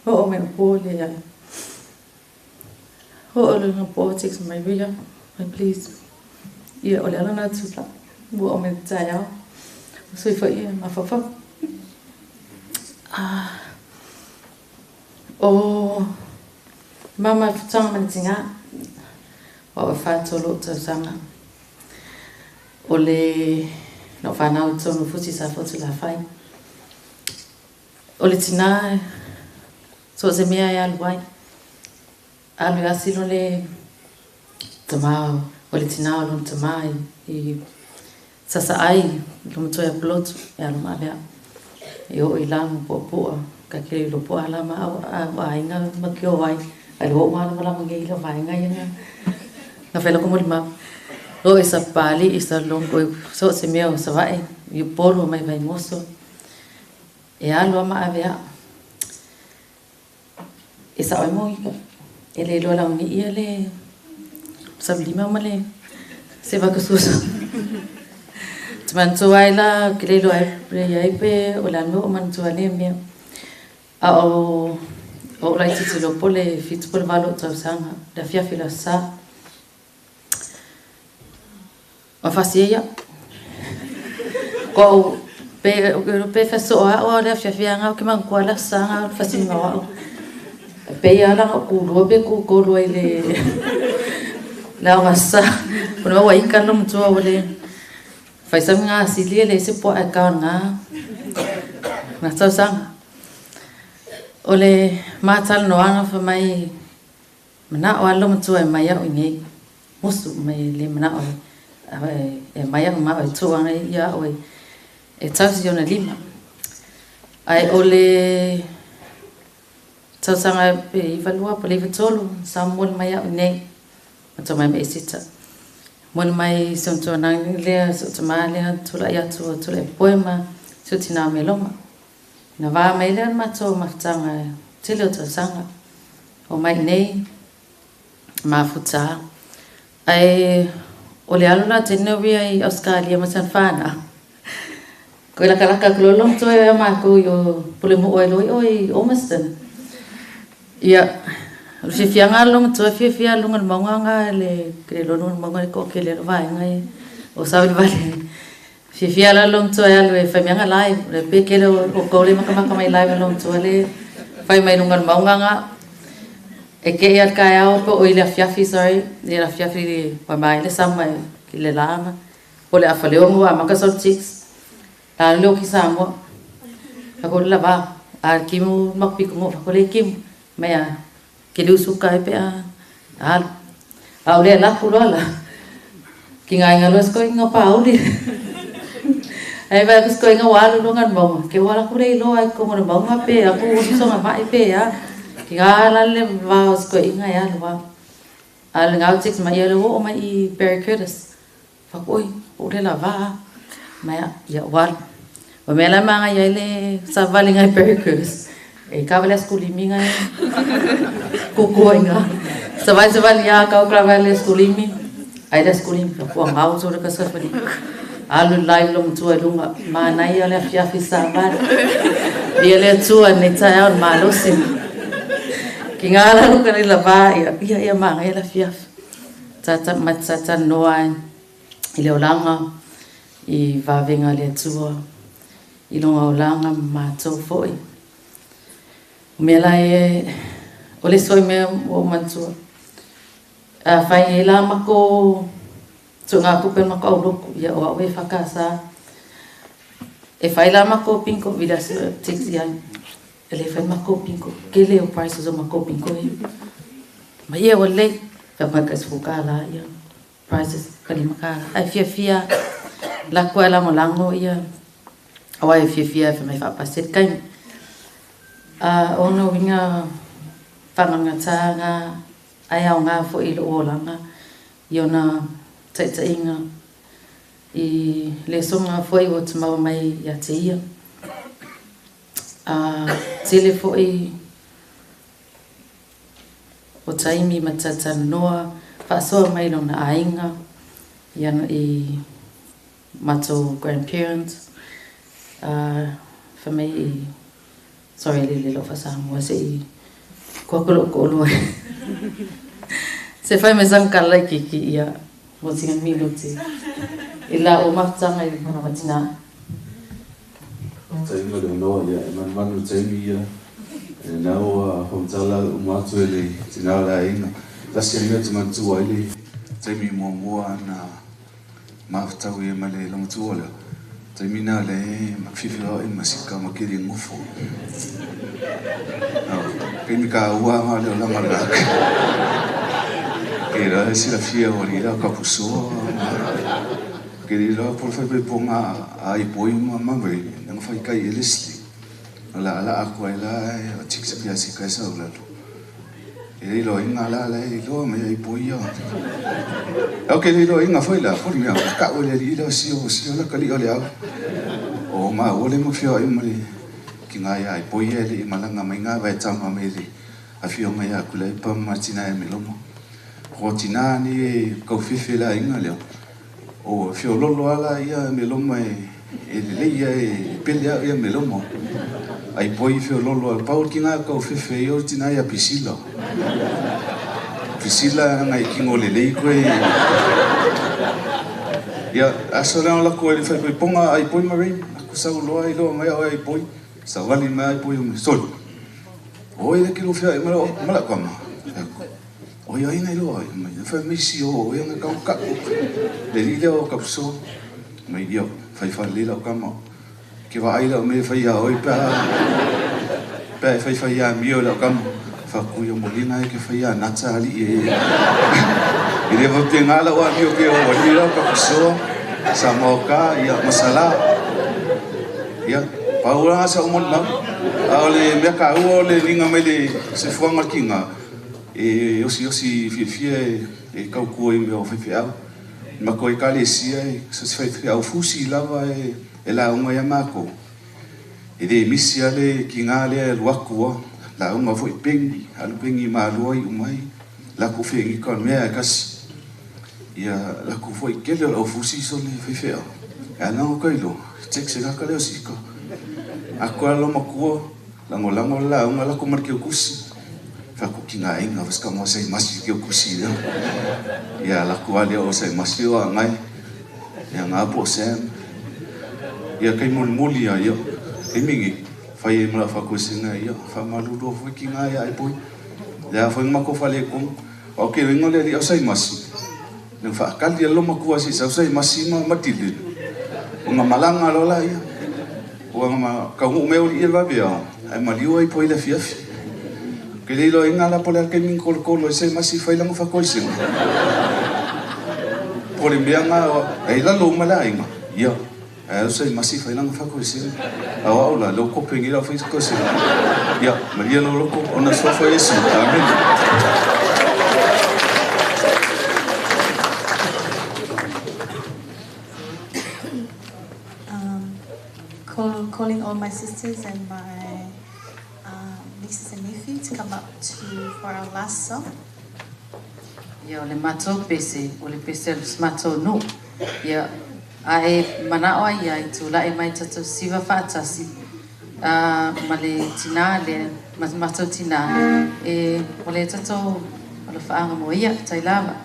Oo mai le po, leai. Oo le po, text mai Ria, mai please. Ia, o le ala lena tulaga, ua oo mai le taeao. Ua soifua ia mafaufau. O mama futanga ma le tigā, o au e 43 ou tausaga. O le na ou fanau i totonu o Futi sa Fotu Lafai. O le tinā, so o se mea e alu ai. Alu e asi loa le tamā o le tinā o lona tamā i sasaai i loma toe polotu e alu ma avea. E oo i laga puapua, ka kele i lopo a la ma au aiga ma ke o ai. Ai le oo malamalama ngei la vaega ia nga nga fai loko molimau. O e sa Papali'i, sa Logo, so o se mea o Savaii, i Upolu mai Vaimoso. E alu a ma avea. E sao ai mo ika. E le iloa launi'i ia le saulima ma le seva ka susu. Te manatua ai la, ke le iloa ai pe iai pe o le a le mea ua manatua lea mea. A o ou laitiiti loa po le 7 po le 8 o tausaga, le afiafi le aso Sa. Ma fasi ai au. Ko au pe pe fasoo a'u a o le afiafi aga ou ke manatua le aso Sa aga o le fasina o a'u. E pei lava laga o ku lua pe ku tolu ai le le aoga sa. Ona ua ika le matua ua le fai sau ga asili e leai se puaa e kao i lena lena tausaga. O le matalanoaga fai mai manao lava le matua e mai a'u iinei musu mai le manao e mai a'u ma a'u e tuuaga ia a'u e tausi i ona lima. Ae o le tausaga pe 92 po o le 93 sa momoli mai a'u iinei ma tau mai ma Esita. Momoli mai si ona tuanagi lea si o'u tamā lea tula'i atu o Tulaipoe ma si o'u tinā o Meloma. Na va mai lea le matou mafutaga tele o tausaga. O mai iinei mafutā. Ae o le alu la tene o ia i Ausekalia ma sana fanau. Koe lakalaka atu loa lona toe a makou i o Pulemu'u ai loa i o i Ormiston. Ia, o le fiafiaga lona toe fiafia luga o le mauga ga le ke le iloa luga o le mauga le toatele o le vaega ia o savalivali. Fiafia la lona toe alu e fai meaga live, le pe kele o tou le makamaka mai live lona toa le fai mai luga o le mauga ga. E ke ia ka ao po o ile afiafi sorry, i le afiafi wa mai le sama ki le lana. Po le afale o mua maka sol chicks. La le o ki Samoa. Fa ko la va. A kimu makpiko mo fa ko le kimu. Mea ke le usu kai pe a alu. A o le la ku la. Ki ngai ngalo sko inga pauli. Ai vai ko inga walu lo ngan mo. Ke wala ku le lo ai ko mo mo ma pe a ku so nga mai pe a. Ki nga la le va sko inga ya lo wa. A le ngau chicks mai le o mai i Barry Curtis. Fa ko oi o le la va. Mai ya wal. O me la manga ya le sa vale ngai Barry Curtis. E ka vale skulimi ngai. Kuku inga. Sa vai sa vale ya ka ka vale skulimi. Ai la skulimi ko ngau so ka sa fani. Alu lai lo mutua lunga mana ia le afiafi sa vale. Ia le tua ni tai au malosi. Ki ngā la luka ni la va ia ia ia manga ia la fiafi. Tata matata noa i le olanga i vavenga le tua. I longa olanga mātou foi. O mea la e o le soi mea o mantua. A whai e la mako tu ngā kupe mako au loku ia o au e whakasa. E whai la mako pinko vila se tiksi ai. E le whai mako pinko. Ke leo prices o mako pinko e. Ma ia o le. Wha mai ka sfuka la ia. Prices kalima ka. Ai fia fia. La kua la molango ia. Awa e fia fia wha mai whapaset kai. A ono winga whangangata ngā ai au ngā fo i lo olanga. I ona taitainga i le songa foi o te maua mai ia te ia. A tele foi o taimi matata noa whaasoa mai lona ainga ia i mato grandparents wha mai i sorry le le lo whasamoa se i kua kolo kolo se whai me sang kala ki ki ia mo tinga minuti i la o mafutanga i mana matina. Taimi le noa ia e manumanu taimi ia e nau whamtala umatu e le tina la inga. Tasi a mea te mantua i le taimi muamua na mafutau ia ma le longatua lea. Taimi nā le makfifi e masika makiri ngofo. Kaimi ka ua ngā leo langa laka. Ke rā e sila fia o li la kapusoa. Ke li la por whai pe ponga a i poi ma mawei. Nanga whai kai e Leslie. La ala ako ai la e o tiki pia si kai sa ulalu. E le lo inga la la e lo me i poi ia. Au ke le lo inga foi la foi mea ka o le li la si o si la kali o le au. O ma o le mo fio e mo le ki ngā ia i poi e le i malanga mai ngā vai tama me le a fio mai a kula i pa matina e me lomo. Ko tina ni e kaufifi la inga leo. O fio lolo ala ia me lomo e le leia e pele au ia me lomo. Ai poi fio lolo al pau ki ngā kaufifi i o tina ia Priscilla. Priscilla ngai kingo le lei koe. Ia aso leo la koe le whai poi ponga ai poi marei. Aku sau loa i loa mai au ai poi. Sa wali mai ai poi o me soli. Oi le kilo fia e mala kwa ma. Oi ai ngai loa mai whai misi o oi ngai kau kau. Le li leo kapuso. Mai ia whai whai le lau kama. Ke wa ai lau me whai ia oi pā. Pā e whai whai ia mio lau kama. Whakuia molina e ke whai ia nata ali e. I le wapte ngā lau a mio ke o wali lau kapuso. Sa maoka ia masala. Ia paura sa umon mau. A o le mea ka ua o le linga mai le se fuanga ki ngā. E osi osi fiafia e kaukua i mea o whaiwhiau. Mako e kale sia e se whaiwhiau fusi lava e la unga ia mākou. E le misi ale ki ngā lea e luakua. La unga foi pengi, alu pengi mālua i umai. La ku whengi ka mea e kasi. Ia la ku foi kele o fusi so le whaiwhiau. E anango kailo, tek se kaka leo sika. Ako alo makua, lango lango la unga la kumar ki o kusi. Whaku ki ngā inga, waska moa sei masi ki o kusi leo. Ia la ku ale o sei masi o a ngai. Ia ngā po Sam. Ia kai moli moli ia, ia. Kai mingi, whai e mala whaku e singa ia. Wha malulu o fui ki ngā ia ai poi. Le a foi ma ko fale ko o ke lengo le li o sai masi. Le fa kali lo makua si sa sai masi ma matile. O nga malanga lo la ia. O nga ma ka ngu me o li va bia. Ai maliu ai poi le fiafi. Ke le lo inga la pole ke min kol kol se masi fai la fa ko se. Pole mea nga ai la lo mala inga. Ia. Ai se masi fai la fa ko se. Awa la lo ko pengi la fai ko se. Ia, malia lo loko ona sofa esi. Amen. Calling all my sisters and my nieces and nephews to come up to for our last song. Ia o le matou pese, o le pese o le matou no. Ia ae manao ai ia i tūla'i mai tatou siva faatasi ma le tinā lea, ma matou tinā, e o le tatou o le whaanga mo ia, tai lava.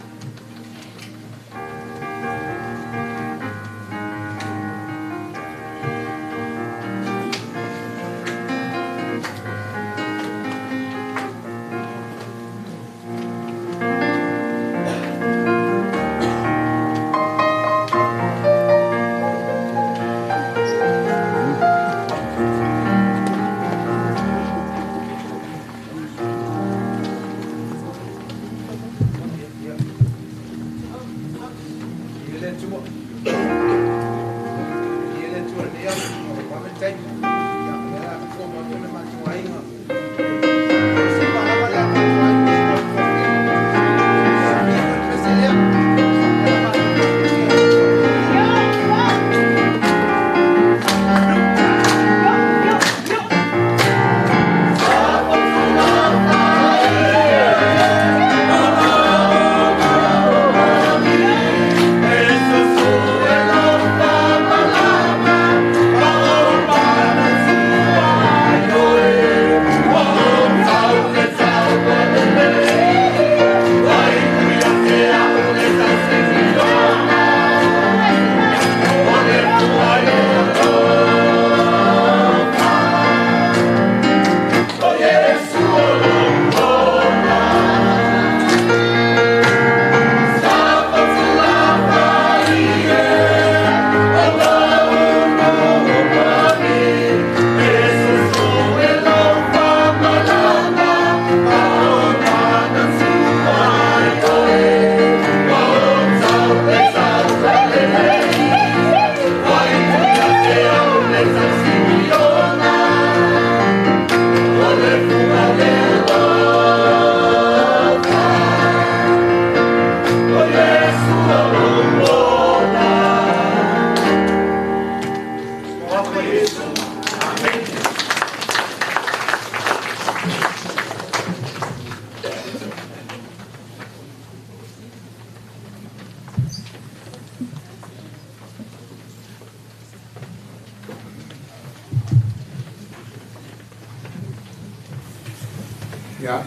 Ia.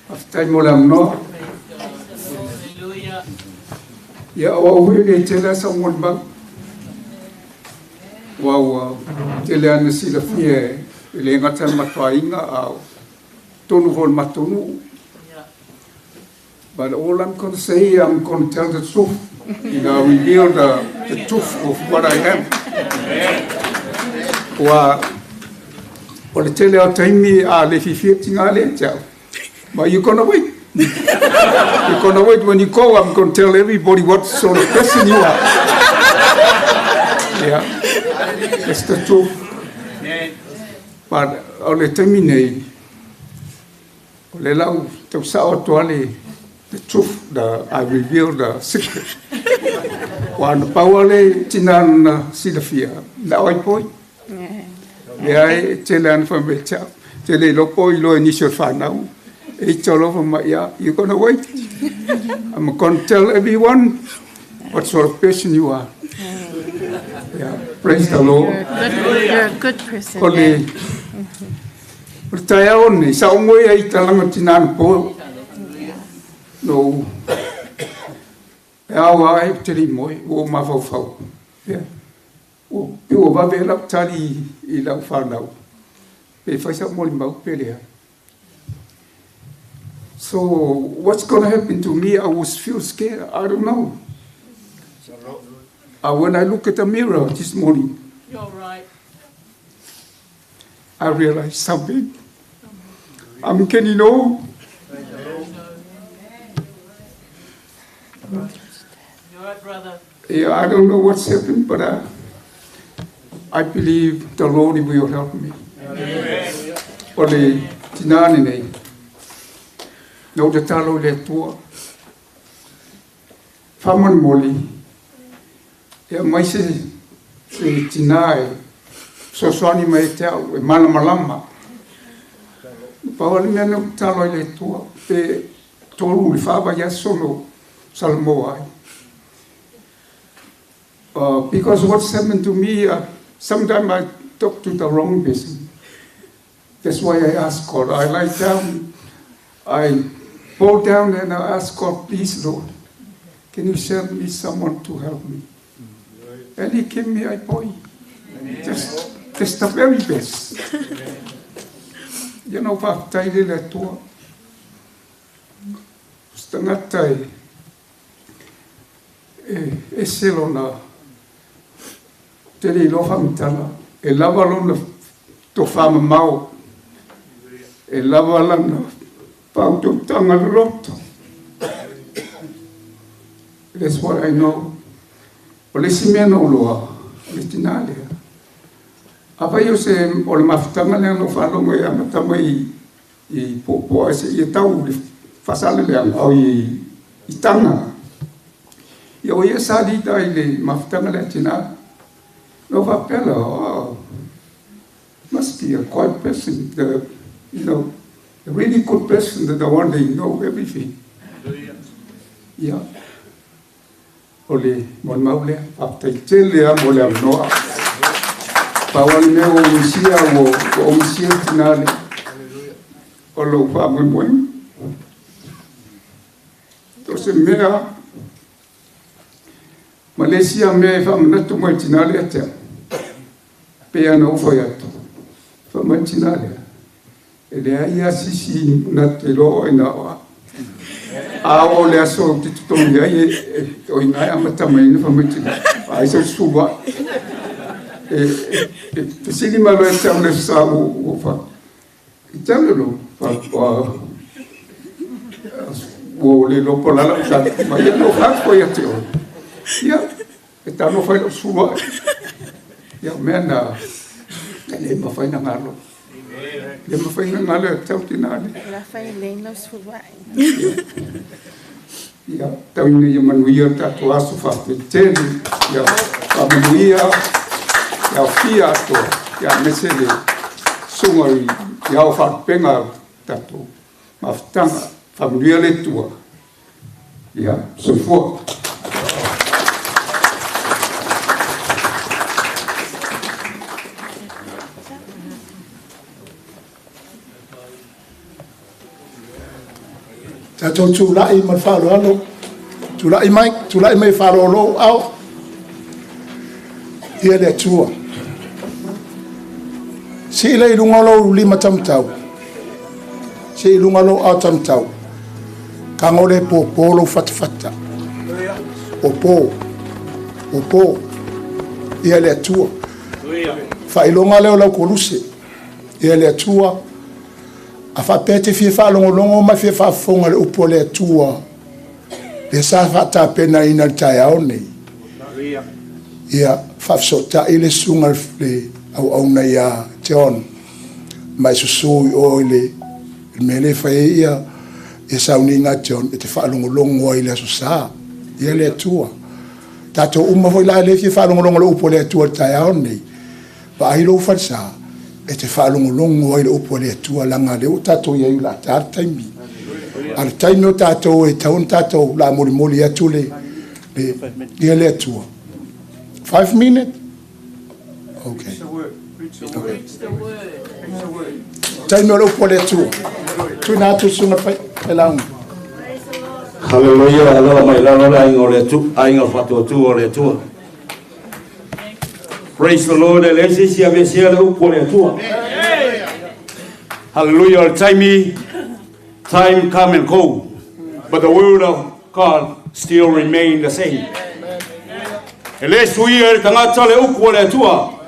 Faafetai mo le amanoa. Ia o au e le tele sa molimau. Ua ua tele ana silafia e le gata le matuaiga a o tonu foi o le matou nuu. But all I'm going to say, I'm going to tell the truth. You know, reveal the truth of what I am. Ua o le tele o taimi a le fiafia tiga lea te au. But you're gonna wait. You're gonna wait when you go, I'm gonna tell everybody what sort of person you are. Yeah. That's the truth. But o le taimi nei, o le lau tau sao atu ale the truth, I reveal the secret. Ua na pau ale tina na silafia, na oi poi. Lea e tele ana wha me te tele lopo i lo nisi o whanau. E te alofa mai ia, you're gonna wait. I'm gonna tell everyone what sort of person you are. Yeah, praise the Lord. You're a good person. O le, o le taeao nei, sa o ngoe ai talanga tinana po. No, e ao ai te li moe, o mafaufau. Yeah. O pe o vave lau tali i lau whanau. Pe whai sa moli mau pe lea. So what's going to happen to me? I was feel scared. I don't know. When I look at the mirror this morning, You're right. I realized something. I'm getting old. You're right, brother. Yeah, I don't know what's happened, but I believe the Lord will help me. O le tinā nei, na o te talo i le Atua. Whamolemole, e mai se tinā e sosoani mai e te au, e malamalama. Pau ale mea na o talo i le Atua, pe tolu le whawa ia sono Salamoa ai. Because what's happened to me, sometimes I talk to the wrong person. That's why I ask God. I lie down, I fall down and I ask God, please, Lord, can you send me someone to help me? And he gave me a boy. Just the very best. You know, whātai le Atua. Tangata e se lona te le iloa faamatala e lava lona tofamamao e lava lana faautautaga loloto. That's what I know. O le isi mea na ou loa o le tinā lea. Afai o se o le mafutaga lea na ou faalogo e amata mai i puapuaʻa seia tau le faasaleleaga au i taga. Ia o ia sa lita i le mafutaga lea tinā. Na ou faapea lea, oh, must be a quiet person, the, you know, a really good person, the one they know everything. Ia, o le molimau lea, faafetai tele lava mo le avanoa. Pau lava le mea ua ou misia, ua ou misia le tinā lea. O lou faamoemoega. O se mea, ma le isi lava mea e faamanatu mai i le tinā lea te au. Pe ana ou fai atu, fai mai le tinā lea. E leai lava sisi na te iloa oe na o au. A oo le aso ou te totogi ai o i ina e amata mai ai na fai mai le tinā. Ai sau sulu aʻe. E fesili mai loa ia te au le aso sa ua fa. I te au le lo, fa, ua le iloa po o le a lau tali. Ma ia no fa ia te oe. Ia, e talofa i lau sulu aʻe. Ia, o mea na, e le mafai na galo. Le mafai na galo e tau tinā le. La fai le lau sulu aʻe. Ia, tau ina ia manuia le tatou aso faafetai tele. Ia, faamanuia, ia aofia atoa. Ia, aemaise le susuga i ao faalupega o tatou mafutaga. Faamanuia le Atua. Ia, soifua. Tatou tulaʻi ma le faaaloalo, tulaʻi mai, tulaʻi mai faaaloalo ao. Ia le Atua. Sii le i luga o lou lima taumatau. Sii i luga o lou ao taumatau. Tago le pōpō lou fatafata. Pōpō. Pōpō. Ia le Atua. Faailoga lea o lau koluse. Ia le Atua. A faapea te fia faalogologo ma fia faafofoga le upu a le Atua. Le sa faatapenaina i le taeao nei. Ia faafesootai le susuga le auauna ia John ma e susu i o i le mea lea e fai ai ia sauniga a John e te faalogologo ai i le aso Sa. Ia le Atua. Tatou uma foi la e le fia faalogologo le upu a le Atua i le taeao nei. Vaai lou falesa e te faalogologo ai le upu a le Atua leaga lea ua tatou i ai o le a ta le taimi. A le taimi o tatou e tatau ona tatou la molimoli atu le ia le Atua. 5 minutes? Okay. Okay. Taimi o le upu a le Atua. Tuina atu le susuga Failauga. Haleluia, aloha mai lalo le aiga o le Atua, aiga o Faatuatua o le Atua. Praise the Lord, e leai se isi aveesea le upu a le Atua. Haleluia, o le taimi Time come and go, but the word of God still remain the same. E le suia le tagata le upu o le Atua.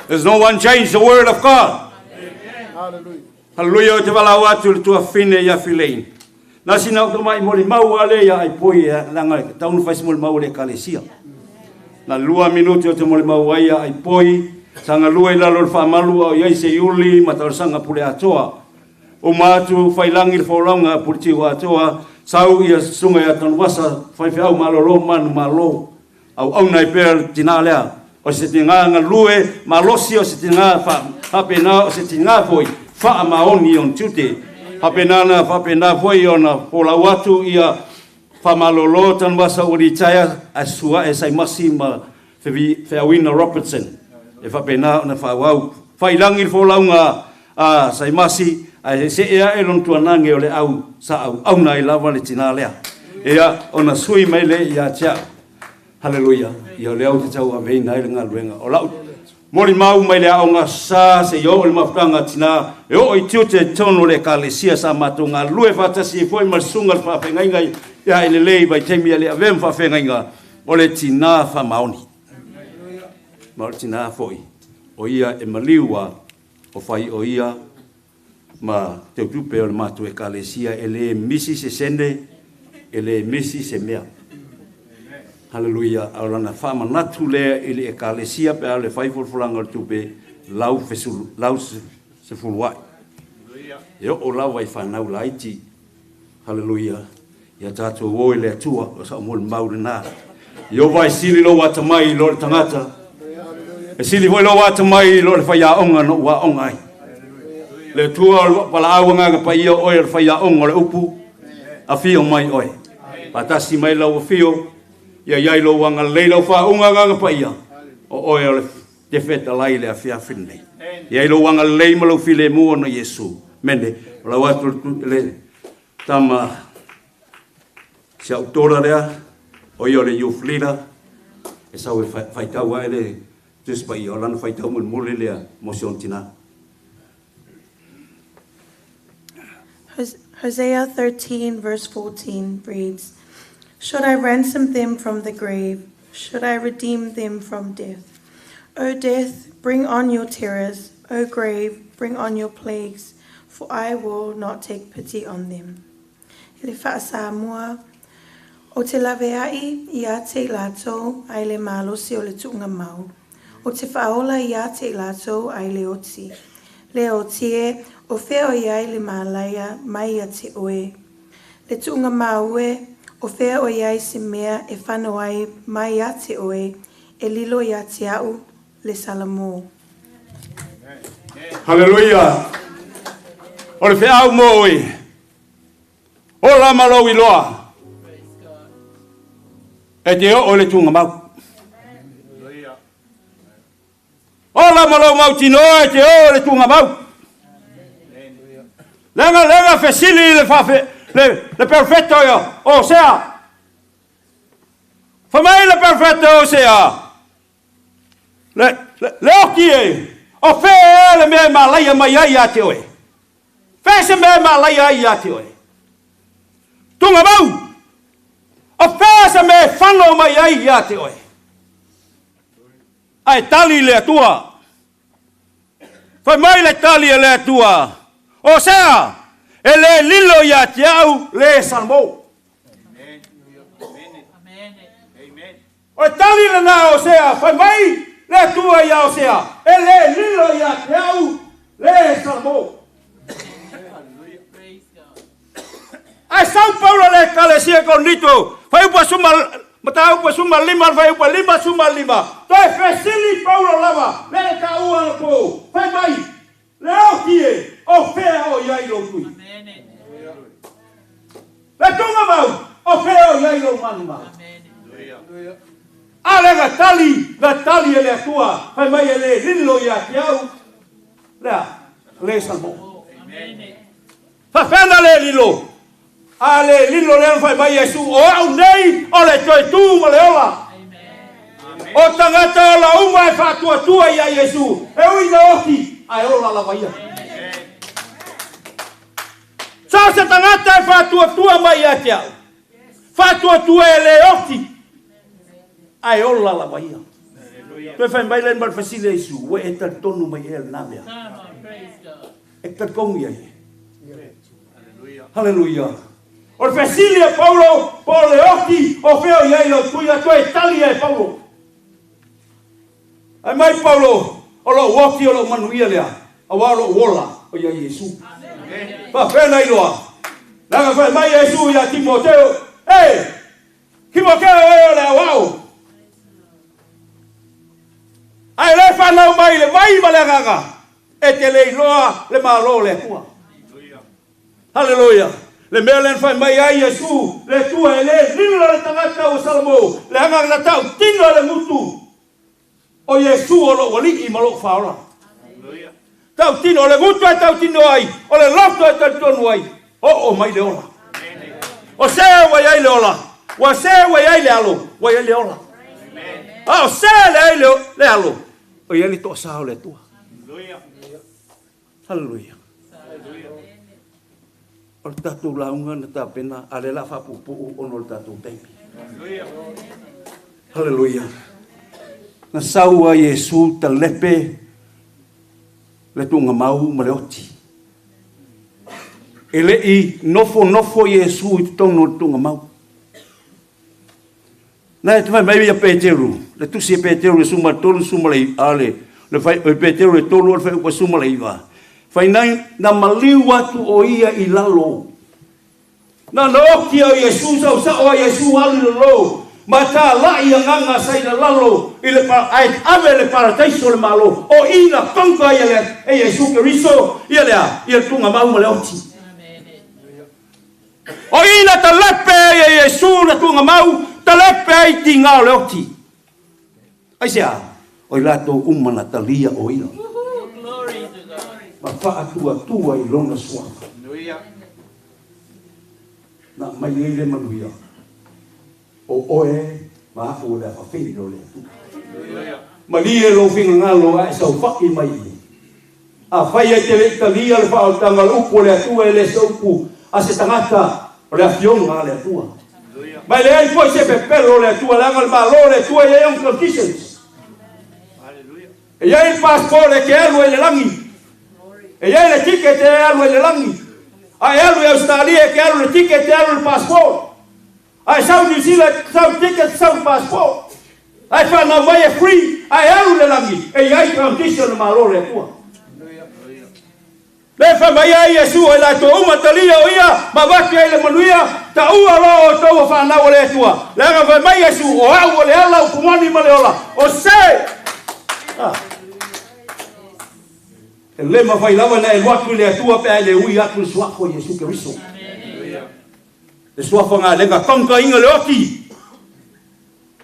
There's no one change the word of God. Hallelujah. O te walau atu le tuafine ia filein. Na sina o mai moli mau ale ia ai poi langa taunu fai moli mau le kalesia. Na 2 minuti o te moli mau ai ai poi sanga lua i lalo le whaamalu au iai se iuli ma tausanga pule atoa. O maatu whailangi le whaolanga pule atoa sau ia sunga ia tanuwasa whaiwheau malolo manu malo. Au au nai pera tina lea. O se tinga nga lue malosi o se tinga whapena o se tinga foi wha maoni on tute. Whapena na whapena foi ona pōlau atu ia whamalolo tanuwasa uri taya a sua e saimasi ma Whiawina Robertson. E whapena ona whawau. Whailangi le wholaunga a saimasi a se ea e lon tuanange o le au sa au au nai lava le tina lea. Ea ona sui mai le ia tia. Hallelujah. Ia le au te tau a veina i le ngaluenga. O lau moli mau mai le aonga sa se i o le mafutanga tina. E o i tiute tono le kalesia sa matou ngalue whatasi e foi ma sunga le whawhengainga ia e le lei vai temi le avem whawhengainga o le tina whamaoni. Ma o le tina foi. O ia e maliua o whai o ia ma te utupe o le mātou e kalesia e le misi se sene e le misi se mea. Hallelujah. Au lana whamanatu lea i le ekalesia pe au le whaifolfolanga o le tupe lau fesulu, lau se fuluai. E o lau ai whanau laiti. Hallelujah. Ia tātou o i le atua o sa o le mauri nā. I o vai sili lo wata mai lo le tangata. E sili foi lo wata mai lo le whaiaonga no waonga ai. Le atua o le palaau nganga pa ia oe o le whaiaonga o le upu. A whio mai oe. Patasi mai lau whio. Ia iai lo wanga leila o whaunga nganga pa ia. O oe o le te wheta lai le a whiawhine nei. Ia lo wanga lei ma lau file mua na Yesu. Mene, o lau atu le tama si autora lea, o ia o le youth leader, e sau e whaitau ai le tuspa ia, o lana whaitau mule lea, mo se ontina. Hosea 13 verse 14 reads, Should I ransom them from the grave? Should I redeem them from death? O death, bring on your terrors. O grave, bring on your plagues, for I will not take pity on them. Ele whaasamua, o te laveai ia te lātou ai le malosi o le tuunga mau. O te whaola ia te lātou ai le oti. Le oti e, o wheo iai le mālaia mai ia te oe. Le tuunga mau e, o whea o iai se mea e whano ai mai ia te oe, e lilo ia te au le salamo. Hallelujah. O le wheau mō oe. O la malo i loa. E te o le tunga mau. O la malo mau tinoa e te o le tunga mau. Lenga lenga fesili le whawhe. Le perfetto io, o sea. Famai le perfetto o sea. Le oki e. O fe le mea malaia mai ai a te oe. Fe se mea malaia ai a te oe. Tunga mau. O fe se mea whano mai ai a te oe. Ai tali le atua. Fai mai le tali le atua. O sea. E le lilo ia te au le salmo. Amen. O tali le na o sea, fai mai le tua ia o sea. E le lilo ia te au le salmo. Ai São Paulo le kalesia con nito. Fai upa suma mata upa suma lima fai upa lima suma lima. Toi fesili Paulo lava le ka ua le po. Fai mai le o kie o fea o iai lo tui. Le tunga mau o fea o iai lo manu mau. A le ga tali e le atua fai mai e le lilo ia te au lea le salmo. Fa fena le lilo. A le lilo le fai mai Yesu o au nei o le toi tu ma le ola. O tangata o la uma e whaatua tua ia Yesu. E ui na oki ai ola lava ia. Sa O se tagata e faatuatua mai ia te a'u, faatuatua e lē oti, ae ola lava ia. Toe fai mai lea ma le fesili a Iesu, ua e talitonu mai ea lenā mea? E te talitonu i ai? Haleluia. O le fesili a Paulo, po o le oti o fea o i ai lau tuiga, toe tali ai e Paulo. Ae mai Paulo, o lou oti o lou manuia lea, auā o lou ola o ia Iesu. Faapea na iloa, leaga fai mai Iesu iā Timoteo, E! Timoteo e o le aoao! Ae le fanau mai i le vai ma le agaga, e te le iloa le Malo o le Atua. Haleluia! Le mea lea na fai mai ai Iesu, le Atua e le lilo le tagata ua Salamo, leaga na tautino e le gutu o Iesu o lou Alii ma lou Faaola. Tautino, o le gutu e tautino ai, o le loto e talitonu ai, oo mai le ola. O se ua i ai le ola, ua se ua i ai le alo, ua i ai le ola. A o se le ai le alo, o i ai le toasā o le Atua. Haleluia. O le tatou lauga na tapena, a lea la faapuupuu ona o le tatou taimi. Haleluia. Na sau a Iesu talepe le tuugamau ma le oti. E le i nofonofo Iesu i totonu o le tuugamau. Na e te fai mai ia Peteru, le tusi e Peteru le suma tolu suma le a le le fai o Peteru le tolu o le fai upa suma le iva. Fai nai na maliu atu o ia i lalo. Na na oki o Iesu sau sa o Iesu alu i lalo. Ma tā lai agaga sa i lalo i le pa, ai ave le parataiso le malo. O ina konka ia le e Iesu Keriso ia lea ia tunga mau ma le oti. O ina talepe ai e Iesu le tuugamau, talepe ai tiga o le oti. Aisea? O i latou uma na talia o ia. Ma faatuatua i lona suafa. Na aumai ai le manuia, o oe ma a'u o le afafine o le Atua. Malie lou finagalo ae saofai mai i. Afai e te le i talia le faaolataga o le upu a le Atua e le se upu a se tagata, o le afioga a le Atua. Ma e leai foi se pepelo o le Atua, leaga o le Malo o le Atua e i ai ona conditions. E i ai le passport e te alu ai i le lagi. E i ai le ticket e alu ai i le lagi. A e alu i Ausetalia e te alu i le ticket e alu i le passport. Ae sau New Zealand, sau ticket, sau passport. Ae whanau mai e free, ae alu le lagi, e i ai condition le Malo le Atua. Le wha mai ai Iesu o i latou uma talia o ia, ma vake ai le manuia, ta ua loa o tou whanau o le Atua. Le aga whai mai Iesu, o au o le ala upumani ma le ola, o se! Ah. E le mafai lava na e luatu i le Atua pe ai le ui atu le suafa o Iesu Keriso. Le suafa ngā lenga kaunkainga le oti.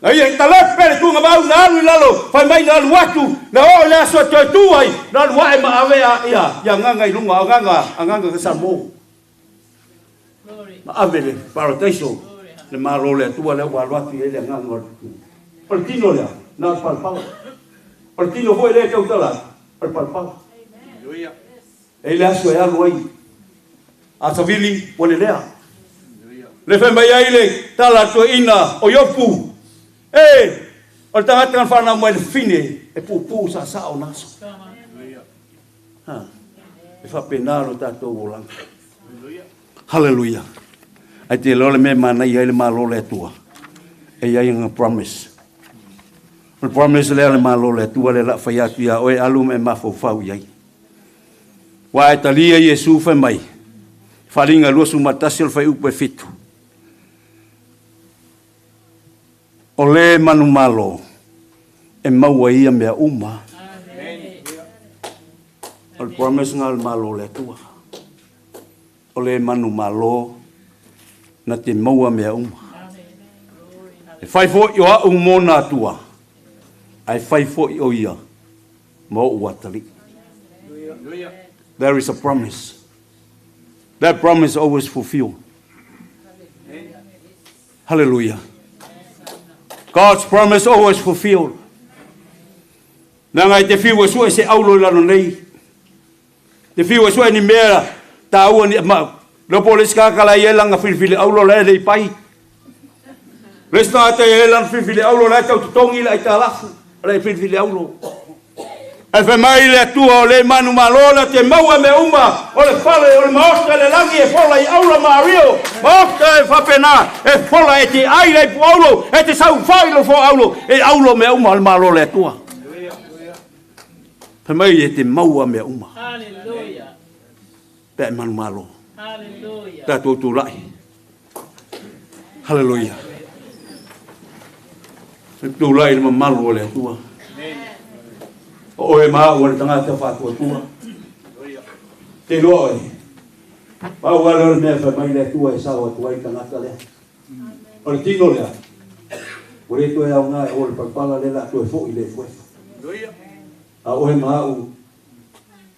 Na ia i talepe le tuugamau na alu i lalo, fai mai na alu atu, na oo i le aso e toe tū ai, na alu ae ma ave a ia, ia agaga i luga, agaga, agaga ka Samo. Ma ave le paradaiso, le Malo o le Atua lea ua alu atu i ai le agaga o le O le tino lea, na o le palapala. O le tino foi lea e tautala atu, o le palapala. E i le aso e alu ai a savili ua lelea. Le fai mai ai le tala a le toeaina o Iopu, E! O le tagata na fanau mai le fine e puupuu sasaa ona aso. Ha, e faapena lo tatou olaga. Haleluia. Ai te iloa le mea e manaia ai le Malo o le Atua. E i ai ana promise. O le promise lea o le Malo o le Atua lea o le a fai atu iā oe, alu ma e mafaufau i ai. Ua e talia Iesu fai mai, Faaaliga 21 o le fuaiupu e 7. O le manumalo e maua i ia mea uma. O le promise lena o le Malo o le Atua. O le manumalo na te maua mea uma. E fai foi o a'u mona Atua, ae fai foi o ia ma o'u atalii. There is a promise. That promise always fulfilled. Hallelujah. God's promise always fulfilled. Leaga e te fiu e sue se aulo i lalo nei. Te fiu e sue ni mea tāua ni, ma, Le po le ska kala ia langa filifili aulo le le pai. Le sta te ia langa filifili aulo le tau totongi le aitalafu. Le filifili aulo. E fe mai le atua o le manu malo le te maua me uma o le fale o le maota le langi e fola i aula mario maota e fapena e fola e te ai le pu aulo e te sau fai lo fo aulo e aulo me uma o le malo le atua. Fe mai e te maua me uma. Hallelujah. Pe manu malo. Hallelujah. Tātou tūlai. Hallelujah. Tūlai le mamalu o le atua. O e maa ua le tangata whātua tua. Te loa oe. Pau wale o le mea whai mai le atua e sao atua i tangata lea. O le tino lea. O le toe au ngā e o le palpala le la toe fo i le fuefa. A oe maa u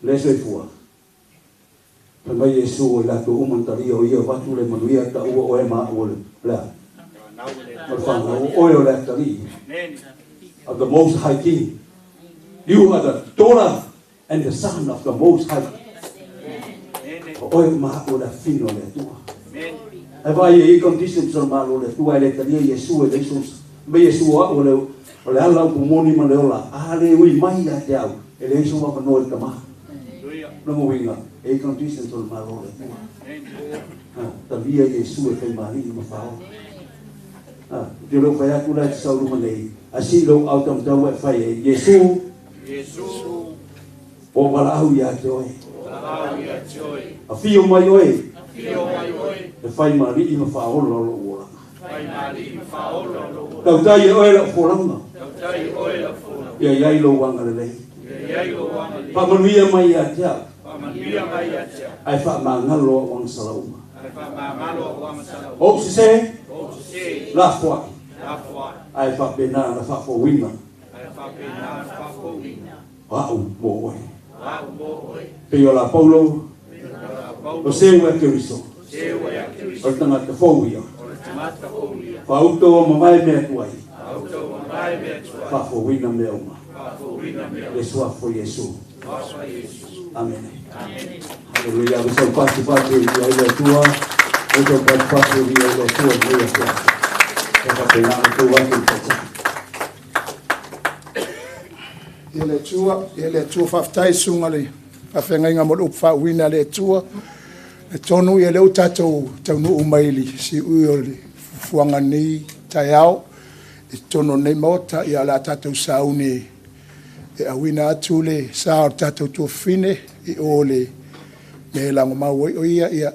le soifua. Whai mai Yesu o le atu umantaria o ia watu le manuia ta ua oe maa o le lea. O le whanau oe o le atari. Of the Most High King. You are the daughter and the son of the Most High. Oe maa o le fino le atua. E vai e i conditions o malo le atua e le talia Yesu e le Isus. Me Yesu o le ala upu moni ma le ola. A le ui mai a te au. E le Isu wapa noe le tamaha. Longo winga. E i conditions o malo le atua. Talia Yesu e kai maari i mawhao. Te leo whai atu lai te sauruma nei. Asi lou au tamtau e whai e Yesu. Yesu. O wala au ia te oe. A whio mai oe. E whai maari i mawhaola o lou oranga. Tautai e oe lau folaga. Ia iai lou anga lelei. Whamanuia mai ia te au. Ai whaamangalo au anga uma. O sise. La foai. Ai whapena na whafowina. Au mo oe. Pei o la Paulo. O seu e Keriso. O le tangata fou ia. Whauto o mamae mea tuai. Whafowina mea uma. Le suafo Yesu. Amen. Hallelujah. We shall pass the party i le Atua. We shall pass the party i le Atua. Le Atua. Ia le Atua, ia le Atua whaftai sunga le whawhengainga mo le upu whaawina le Atua. Le tonu ia le o tātou taunu umaili si ui o le fufuanga nei taiao. I tono nei maota ia la tātou sauni e awina atu le sa o tātou tuafine i o le me lango mau o ia ia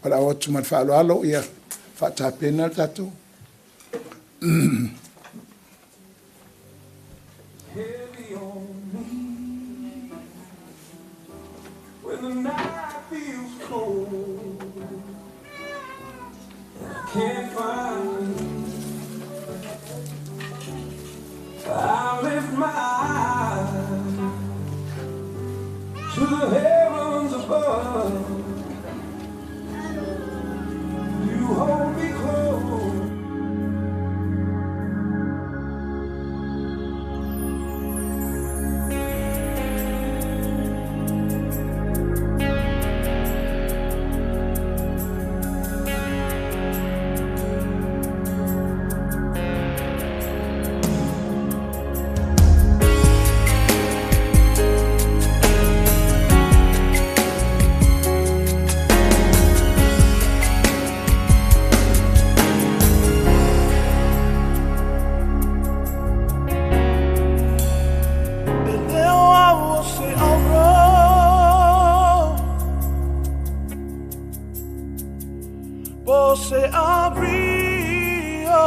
wala o atu man whaaloalo ia whaatapena le tātou. Heavy on me when the night feels cold, I can't find me. I lift my eyes to the heavens above. You hold me close. Se abrió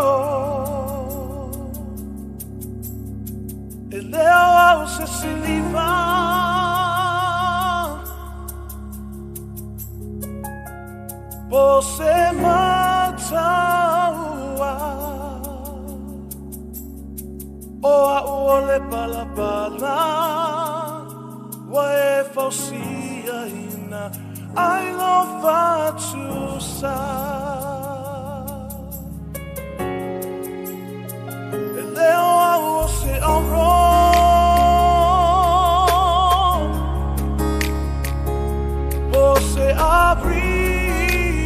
el leo se siliva pose mataua o a ole palapala wa e fausia ina ai lo fatusa. Se auro se abrió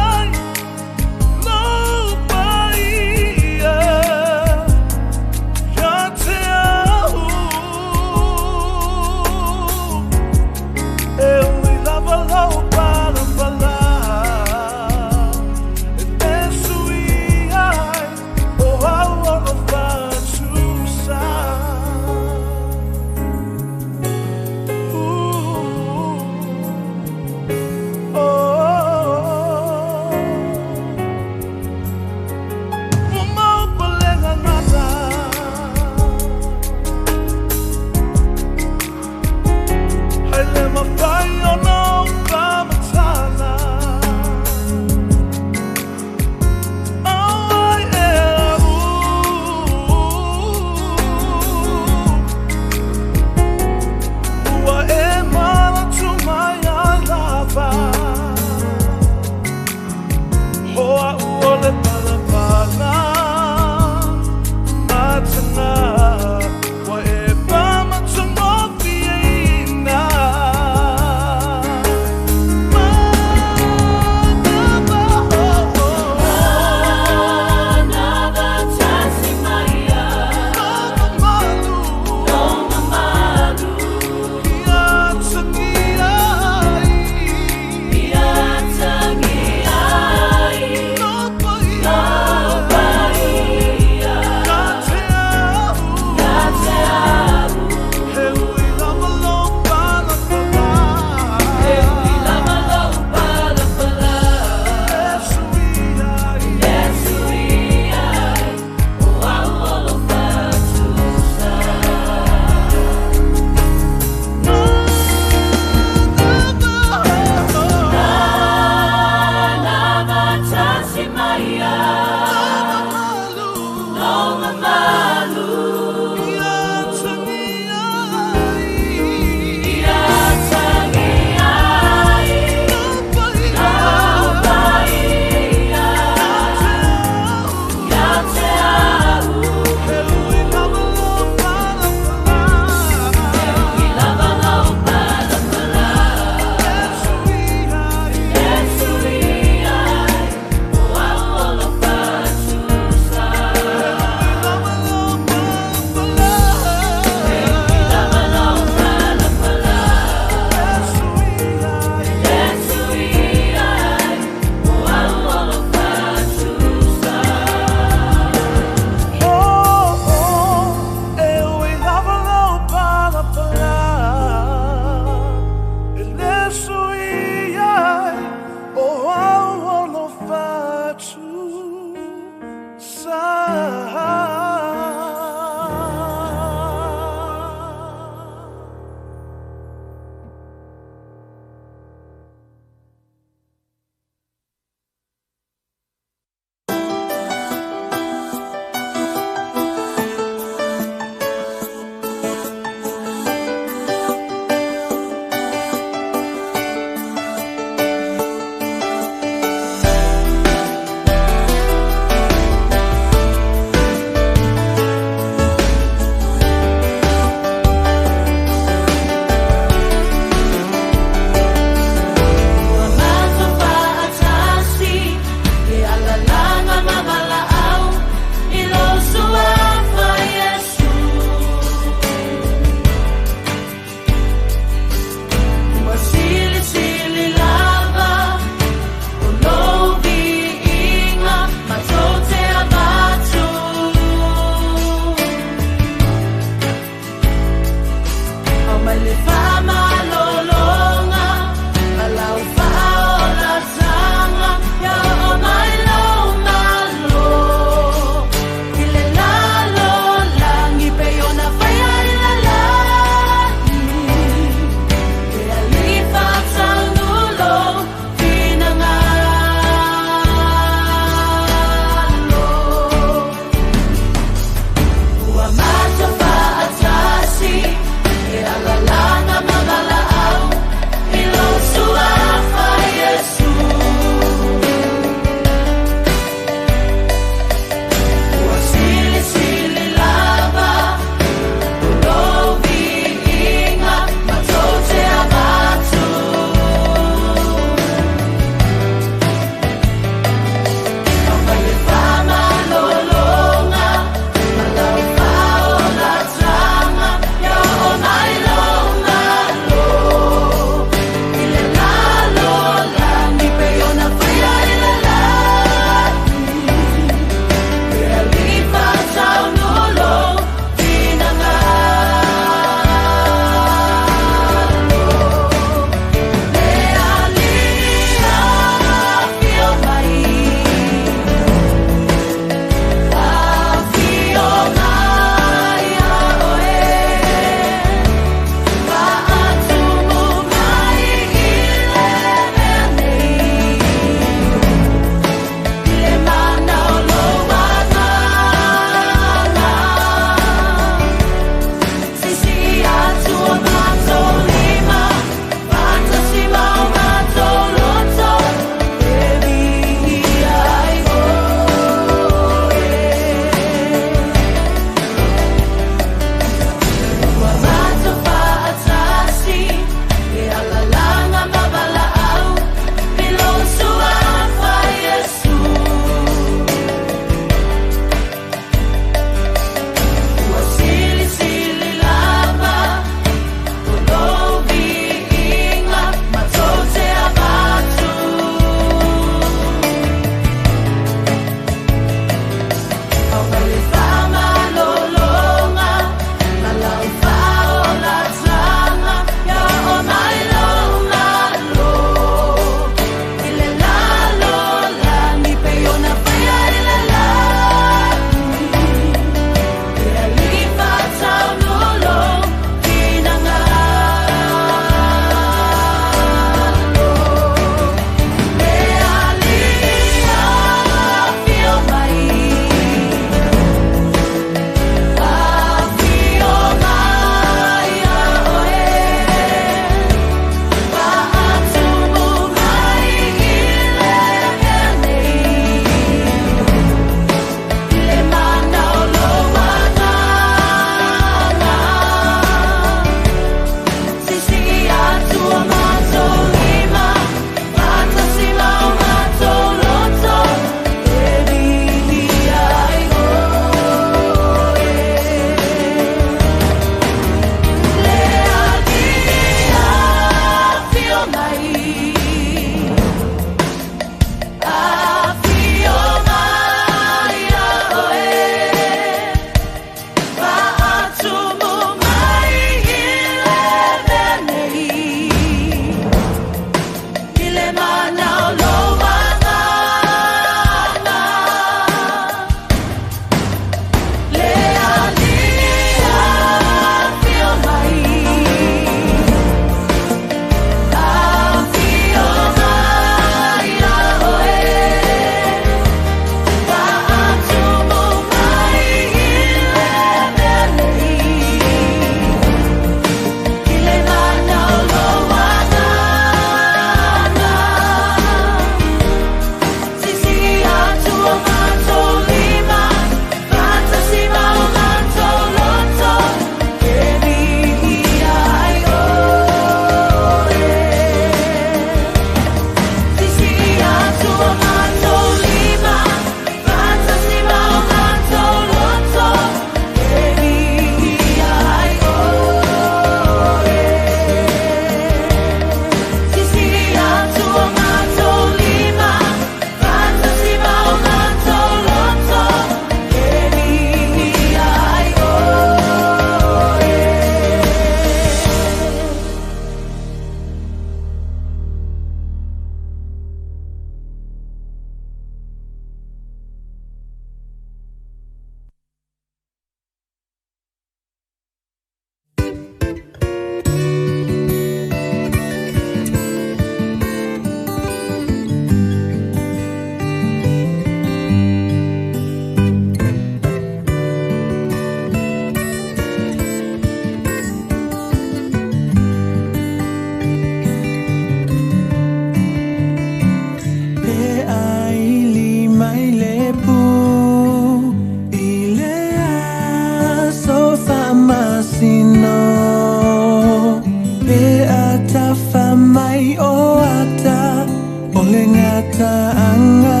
Fa'ata'aga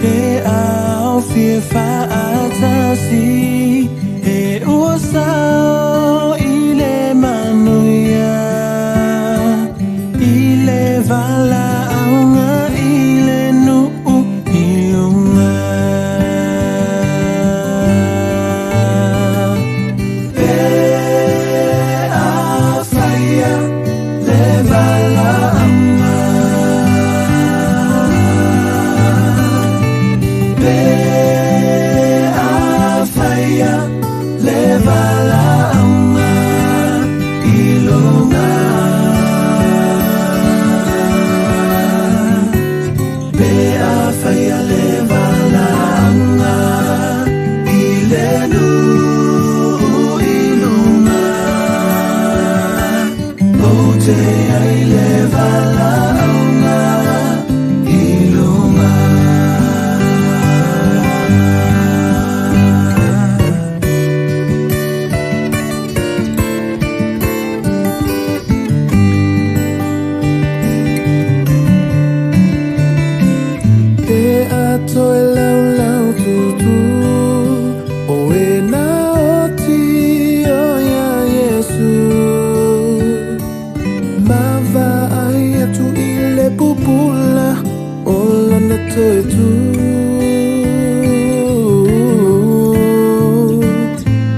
Pe au fia fa'atasi E ua sao i le manuia I le vala'auga i le nu'u i luga Pe afaia le vala'auga Pe afaia le vala'auga i luga Pe afaia le vala'auga i le nu'u i luga Ou te ai le vala'auga i luga. Pe a toe laulau tutu O e na oti o ia Iesu Mava ai atu i le pupula O lana toe tu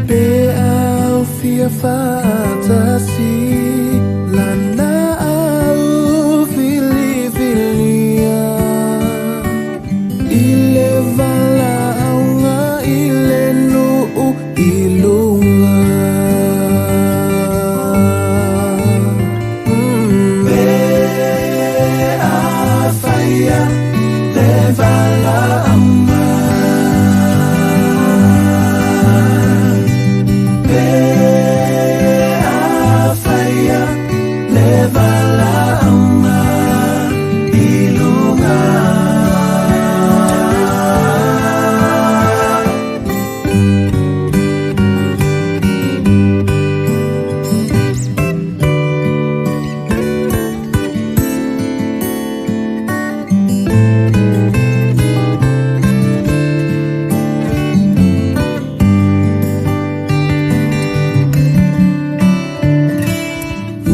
Pe au fia fa'atasi Lana au filifilia I le vala'auga i le nu'u i luga Pe afaia le vala'auga Pe afaia le vala'auga i luga.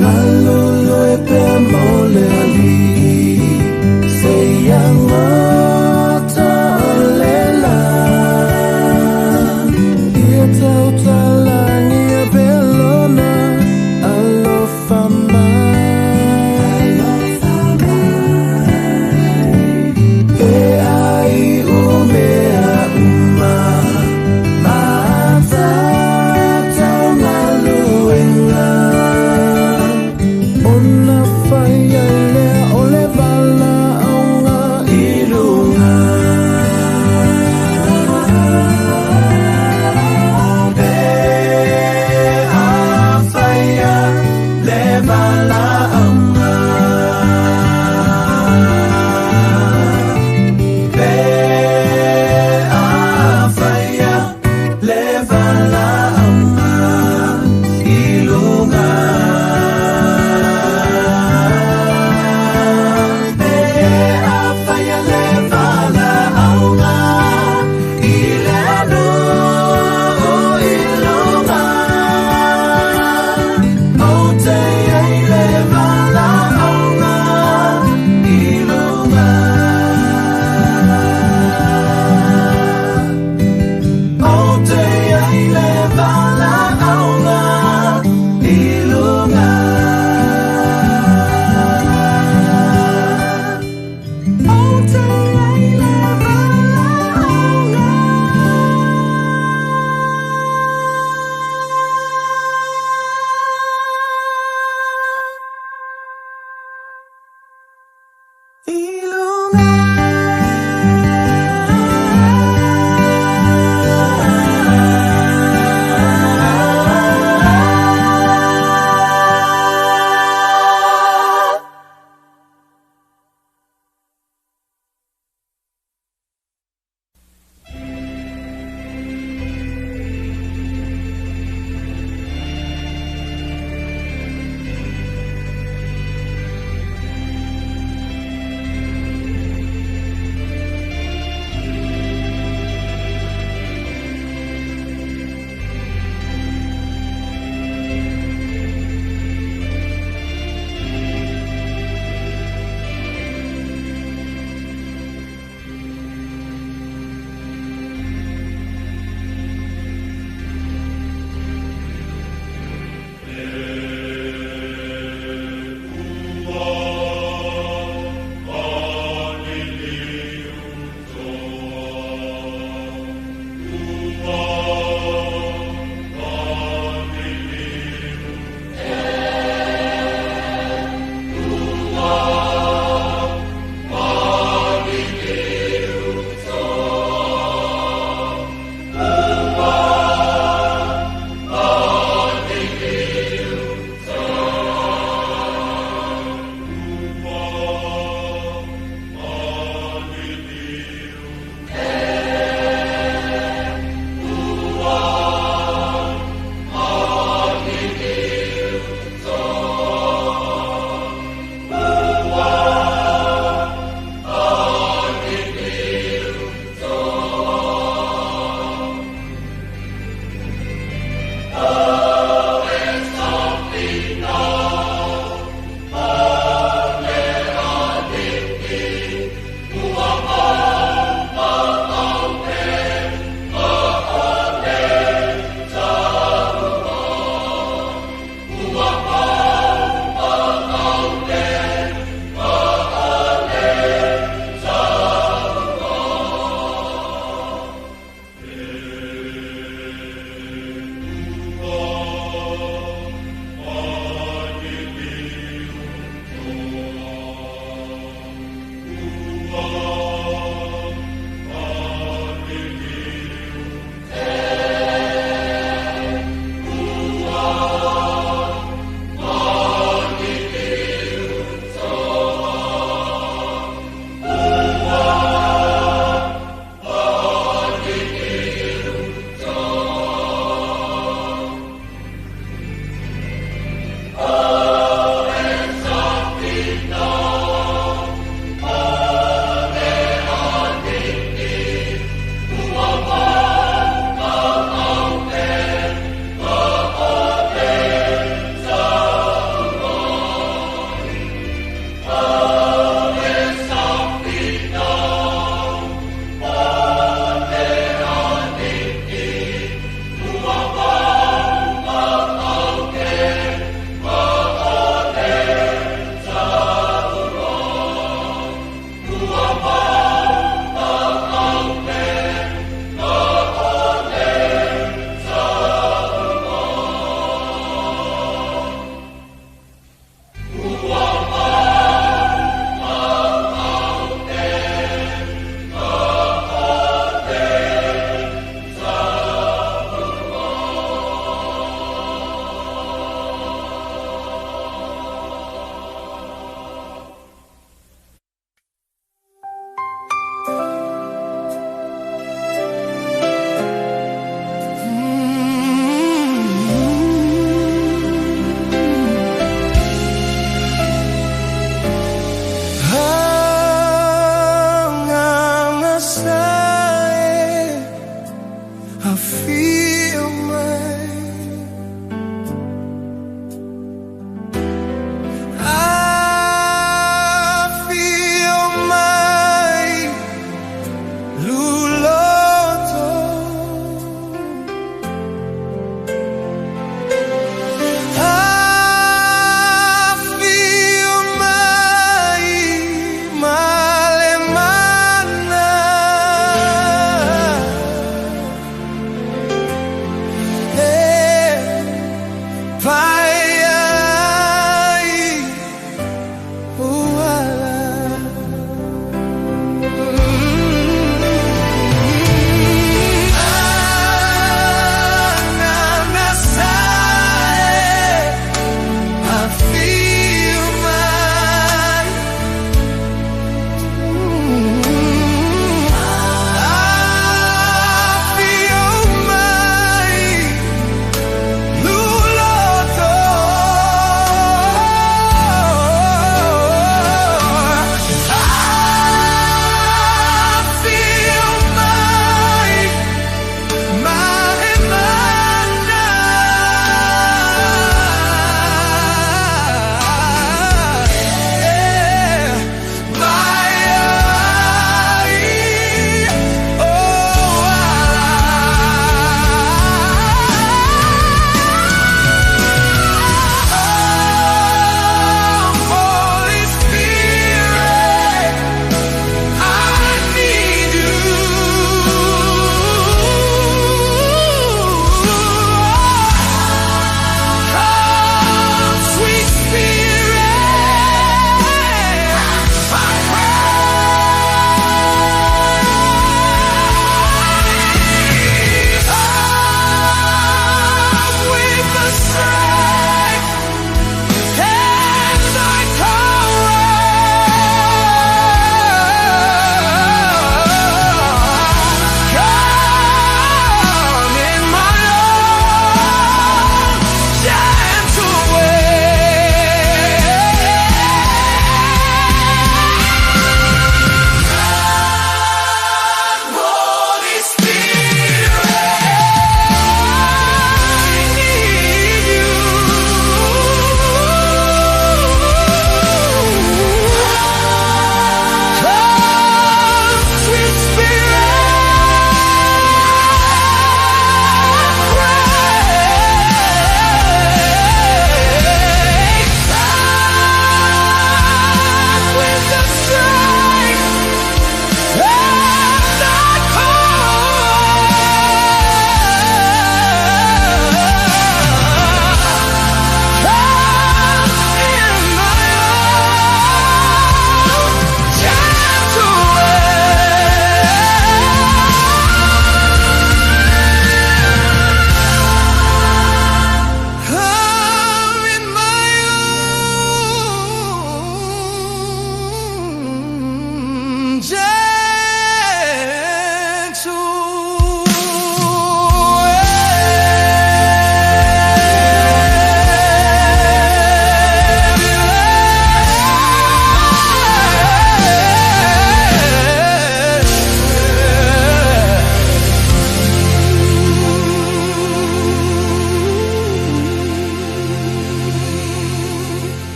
Galolo e pea mo le ali'i Seia gata o le lā Ia tautalagia pea lona alofa mai Pe ai mea uma Ma tatou galuega Ona fai ai lea o le vala'auga i luga Pe afaia le vala'auga Pe afaia le vala'auga i luga Pe afaia le vala'auga i le nu'u i luga Ou te ai le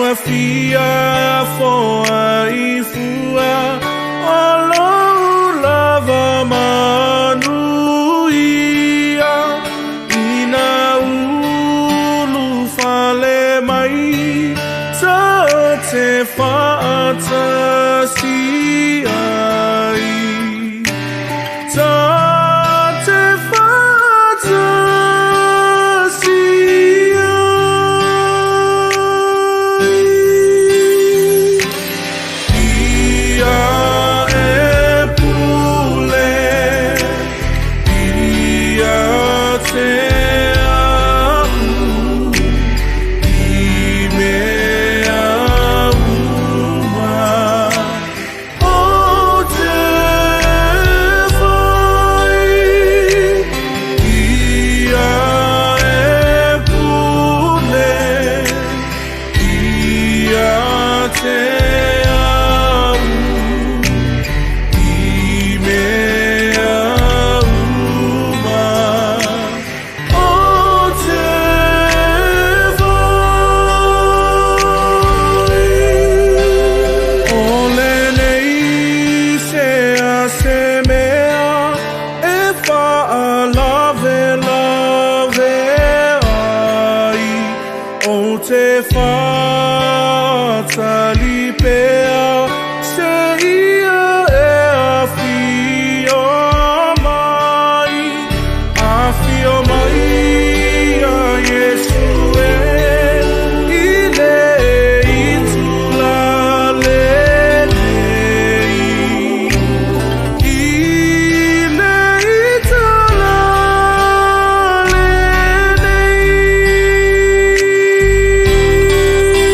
Ua fia foai fua o lou lava manuia ina ulu fale mai ta te faatasi ai. Ta te faatasi ai. Ia e pule ia te au i mea uma o te fai. Ia e pule ia te au i mea uma o te fai. O lenei se a se mea e faalavelave ai o te faatali pea se ia e afio mai, afio mai ia Iesu e i le itula lenei. I le itula lenei.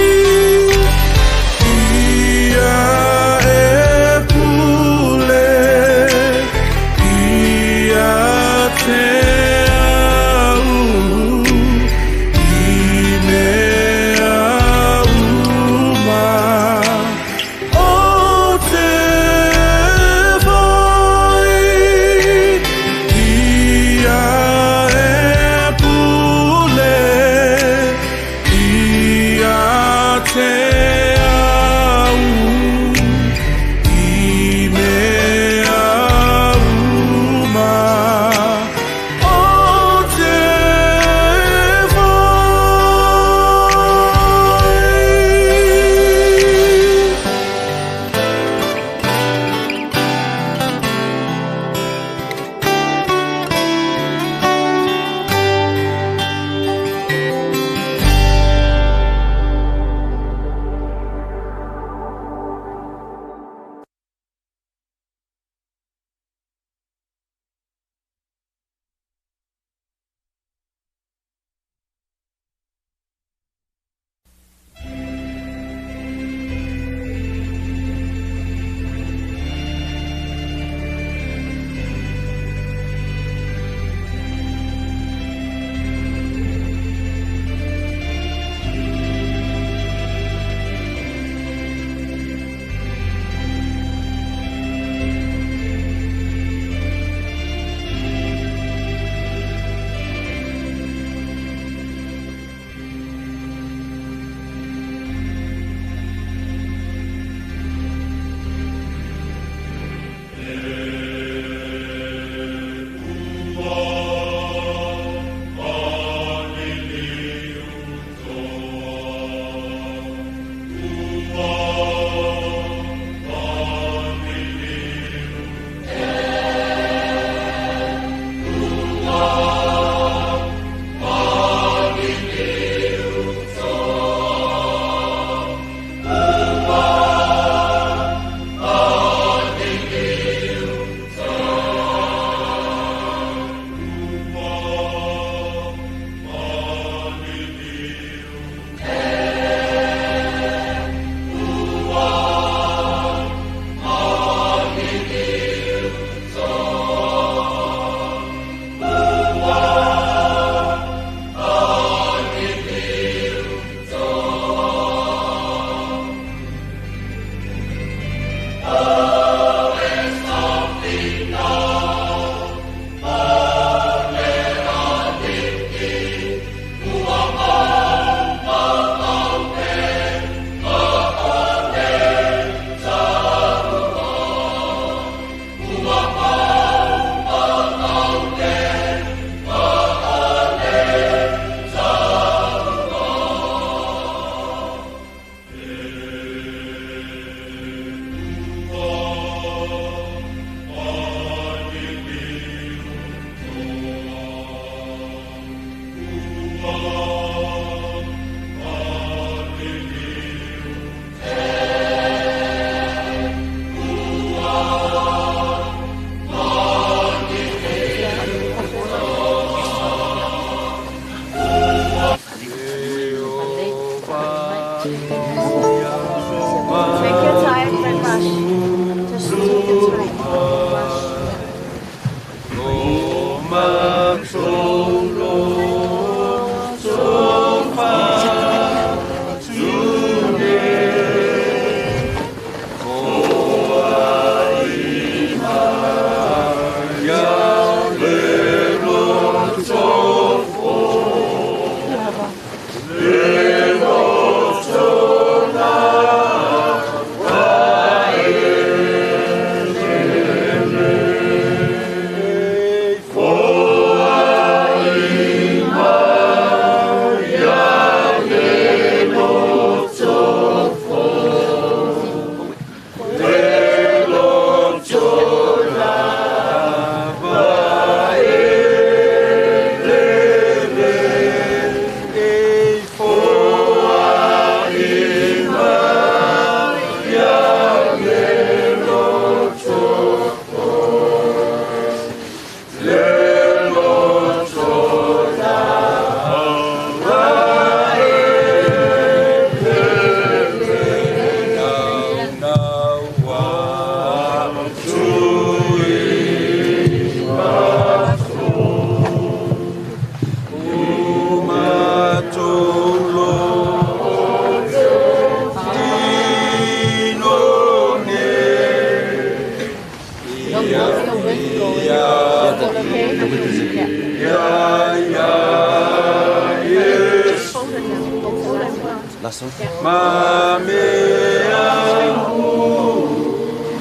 Last one. Ma mea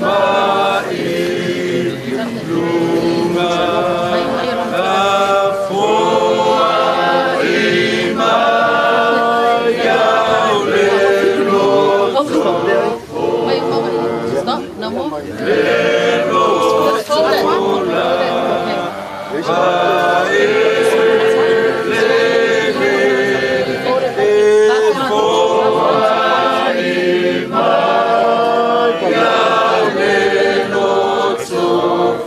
ma i lunga a foa i mai au le loto. Stop, no more. Le loto la va e le le e foa i mai au le loto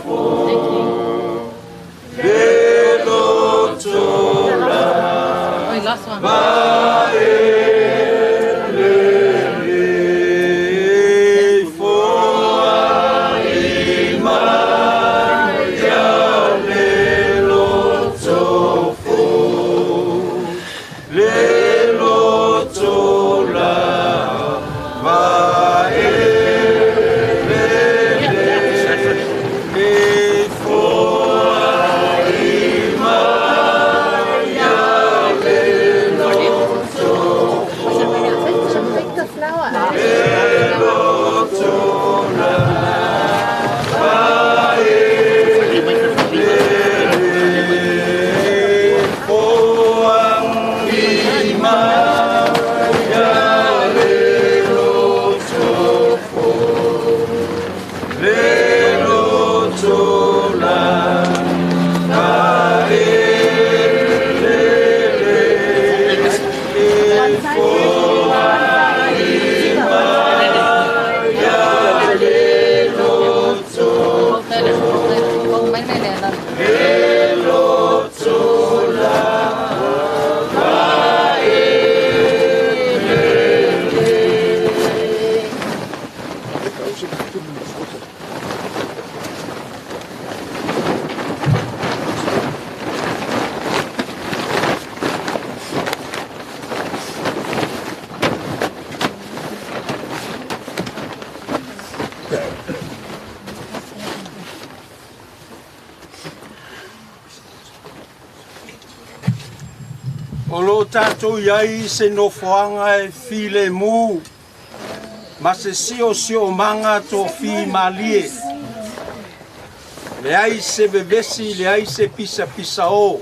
fo. Le loto la Wait, last one. va e le le foa i mai au le loto fo. Le loto la va e le le e foa i mai au le loto fo. Take the flower out. Le loto la va e le le foa i mai au le loto fo. Le loto la va e le le e foa i mai au le loto fo. Le loto la va e le le. O lo tātou iai se nofoanga e file mū, ma se sio sio manga tō fi malie. Le ai se vevesi, le ai se pisa pisa o.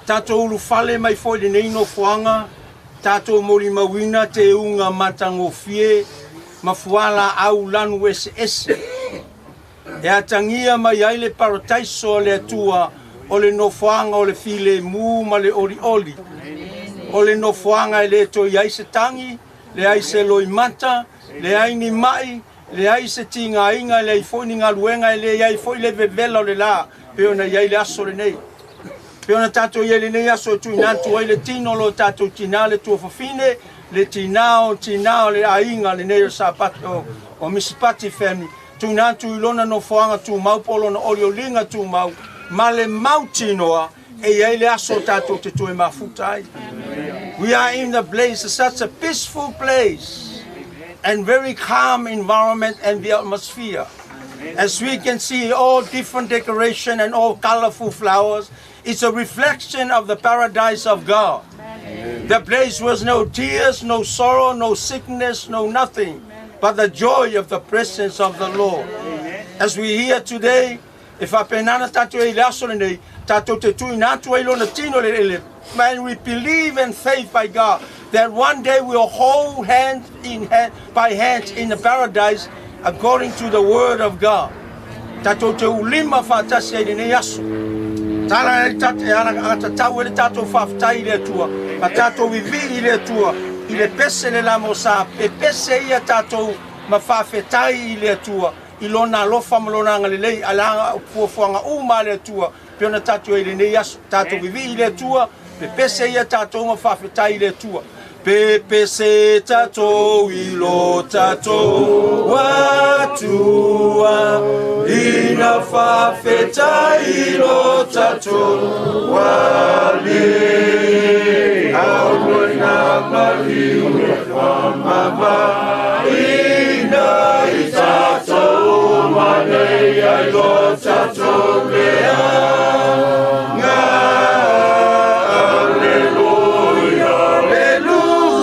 Tātou ulufale mai foi le nei nofoanga, tātou moli mauina te unga matangofie, ma fuala au lanu ese ese. E atangia mai ai le parataiso le atua, o le nofoanga o le file mū ma le oli oli. O le nofoanga e le toi ai se tangi, le ai se loimata, le ai ni mai, le ai se tinga inga, le ai foi ni ngaluenga, le ai foi le vevela o le la, pe ona iai le aso le nei. Pe ona tātou iai le nei aso e tuinatu ai le tino lo tātou tina le tuafafine, le tinao, tinao le ainga le nei o sapato o Misipati family. Tuinatu i lona nofoanga tūmau, po lona oli olinga tūmau, ma le mautinoa e iai le aso tātou te tue mafuta ai. We are in the place, such a peaceful place and very calm environment and the atmosphere. As we can see, all different decoration and all colorful flowers. It's a reflection of the paradise of God. The place was no tears, no sorrow, no sickness, no nothing, but the joy of the presence of the Lord. As we hear today, if I penana tātou e le aso lenei, tātou te tuina atu ai lona tino le ele. Man, we believe in faith by God that one day we'll hold hand in hand by hands in the paradise according to the word of God. Tātou te ulima whaatasi ai lenei aso. Tala e tate ana atatau e le tātou whawhatai i le atua, ma tātou vivi i le atua, i le pese le lamo sa, e pese ia tātou ma whawhetai i le atua, i lona alofa ma lona angalelei, alanga o puafuanga uma le atua, pe ona tātou i lenei aso, tātou vivi i le atua, pe pese ia tātou ma whawhetai i le atua. Pe pese tātou i lo tātou atua, ina whawhetai i lo tātou wale. Auna mariu whamama, ina i tātou manei ai lo tātou mea. Ngā, alleluia, alleluia.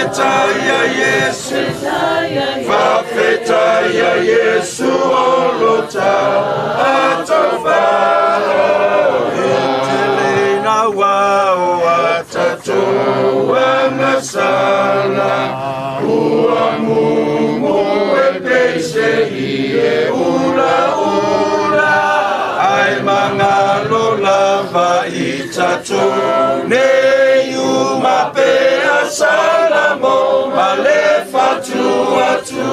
Fafetaia Yesu, fafetaia Yesu olota atofa. Etelena wao atatu wangasala ua mumu epeise ie ula ula ai mangalo lava itatu ne umapea salamo malefatu atu.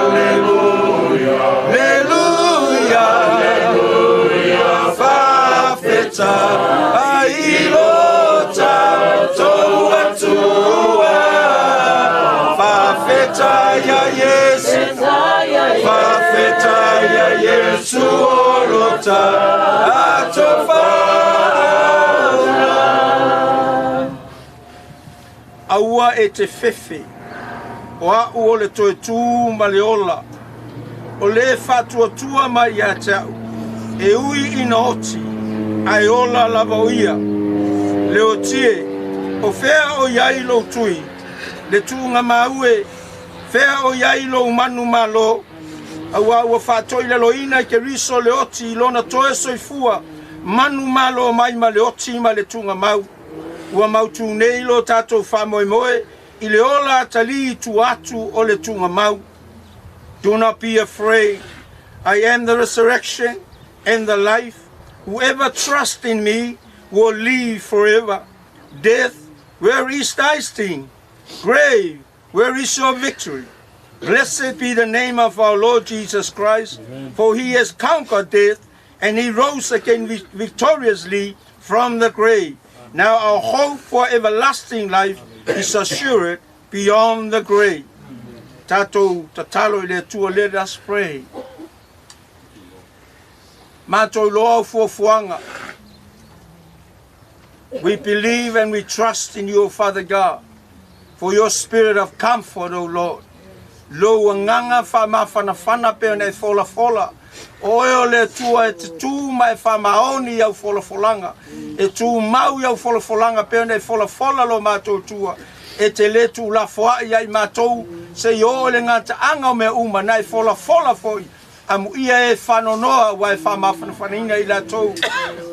Alleluia, alleluia, alleluia, fafeta ailota toa tua, fafeta ya Yesu, fafeta ya Yesu olota atofa. Aua e te fefe, o au o le toe tū ma le ola, o le fatuatua mai ia te au, e ui ina oti, ai ola lava o ia. Le o tie, o fea o iai lou tui, le tūnga maue, fea o iai lou manu malo, aua ua faatoi laloina i ke riso le oti i lona toe soifua, manu malo mai ma le oti ma le tūnga mau. Ua mautu nei lo tātou whaamoemoe, i le ola atali tu atu o le tūnga mau. Do not be afraid. I am the resurrection and the life. Whoever trusts in me will live forever. Death, where is thy sting? Grave, where is your victory? Blessed be the name of our Lord Jesus Christ, amen. For he has conquered death, and he rose again victoriously from the grave. Now our hope for everlasting life is assured beyond the grave. Tatou tatalo i le Atua, let us pray. Mātou loa fuafuaga. We believe and we trust in you, Father God, for your spirit of comfort, O Lord. Lo anganga wha mawhanawhana pe ona e fola fola. O e o le Atua e te tū mai wha maoni au folafolanga. E tū mau au folafolanga pe ona e fola fola lo mātou tua. E te le tū la foai ai mātou se i o le ngata anga o mea uma na e fola fola foi. Amu ia e whanonoa wa e wha mawhanawhanaina i lātou.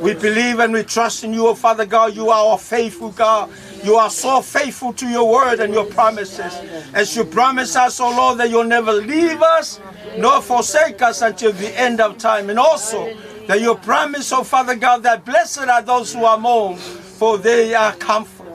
We believe and we trust in you, O Father God. You are our faithful God. You are so faithful to your word and your promises. As you promise us, O Lord, that you'll never leave us nor forsake us until the end of time. And also that you promise, O Father God, that blessed are those who are mourned, for they are comforted.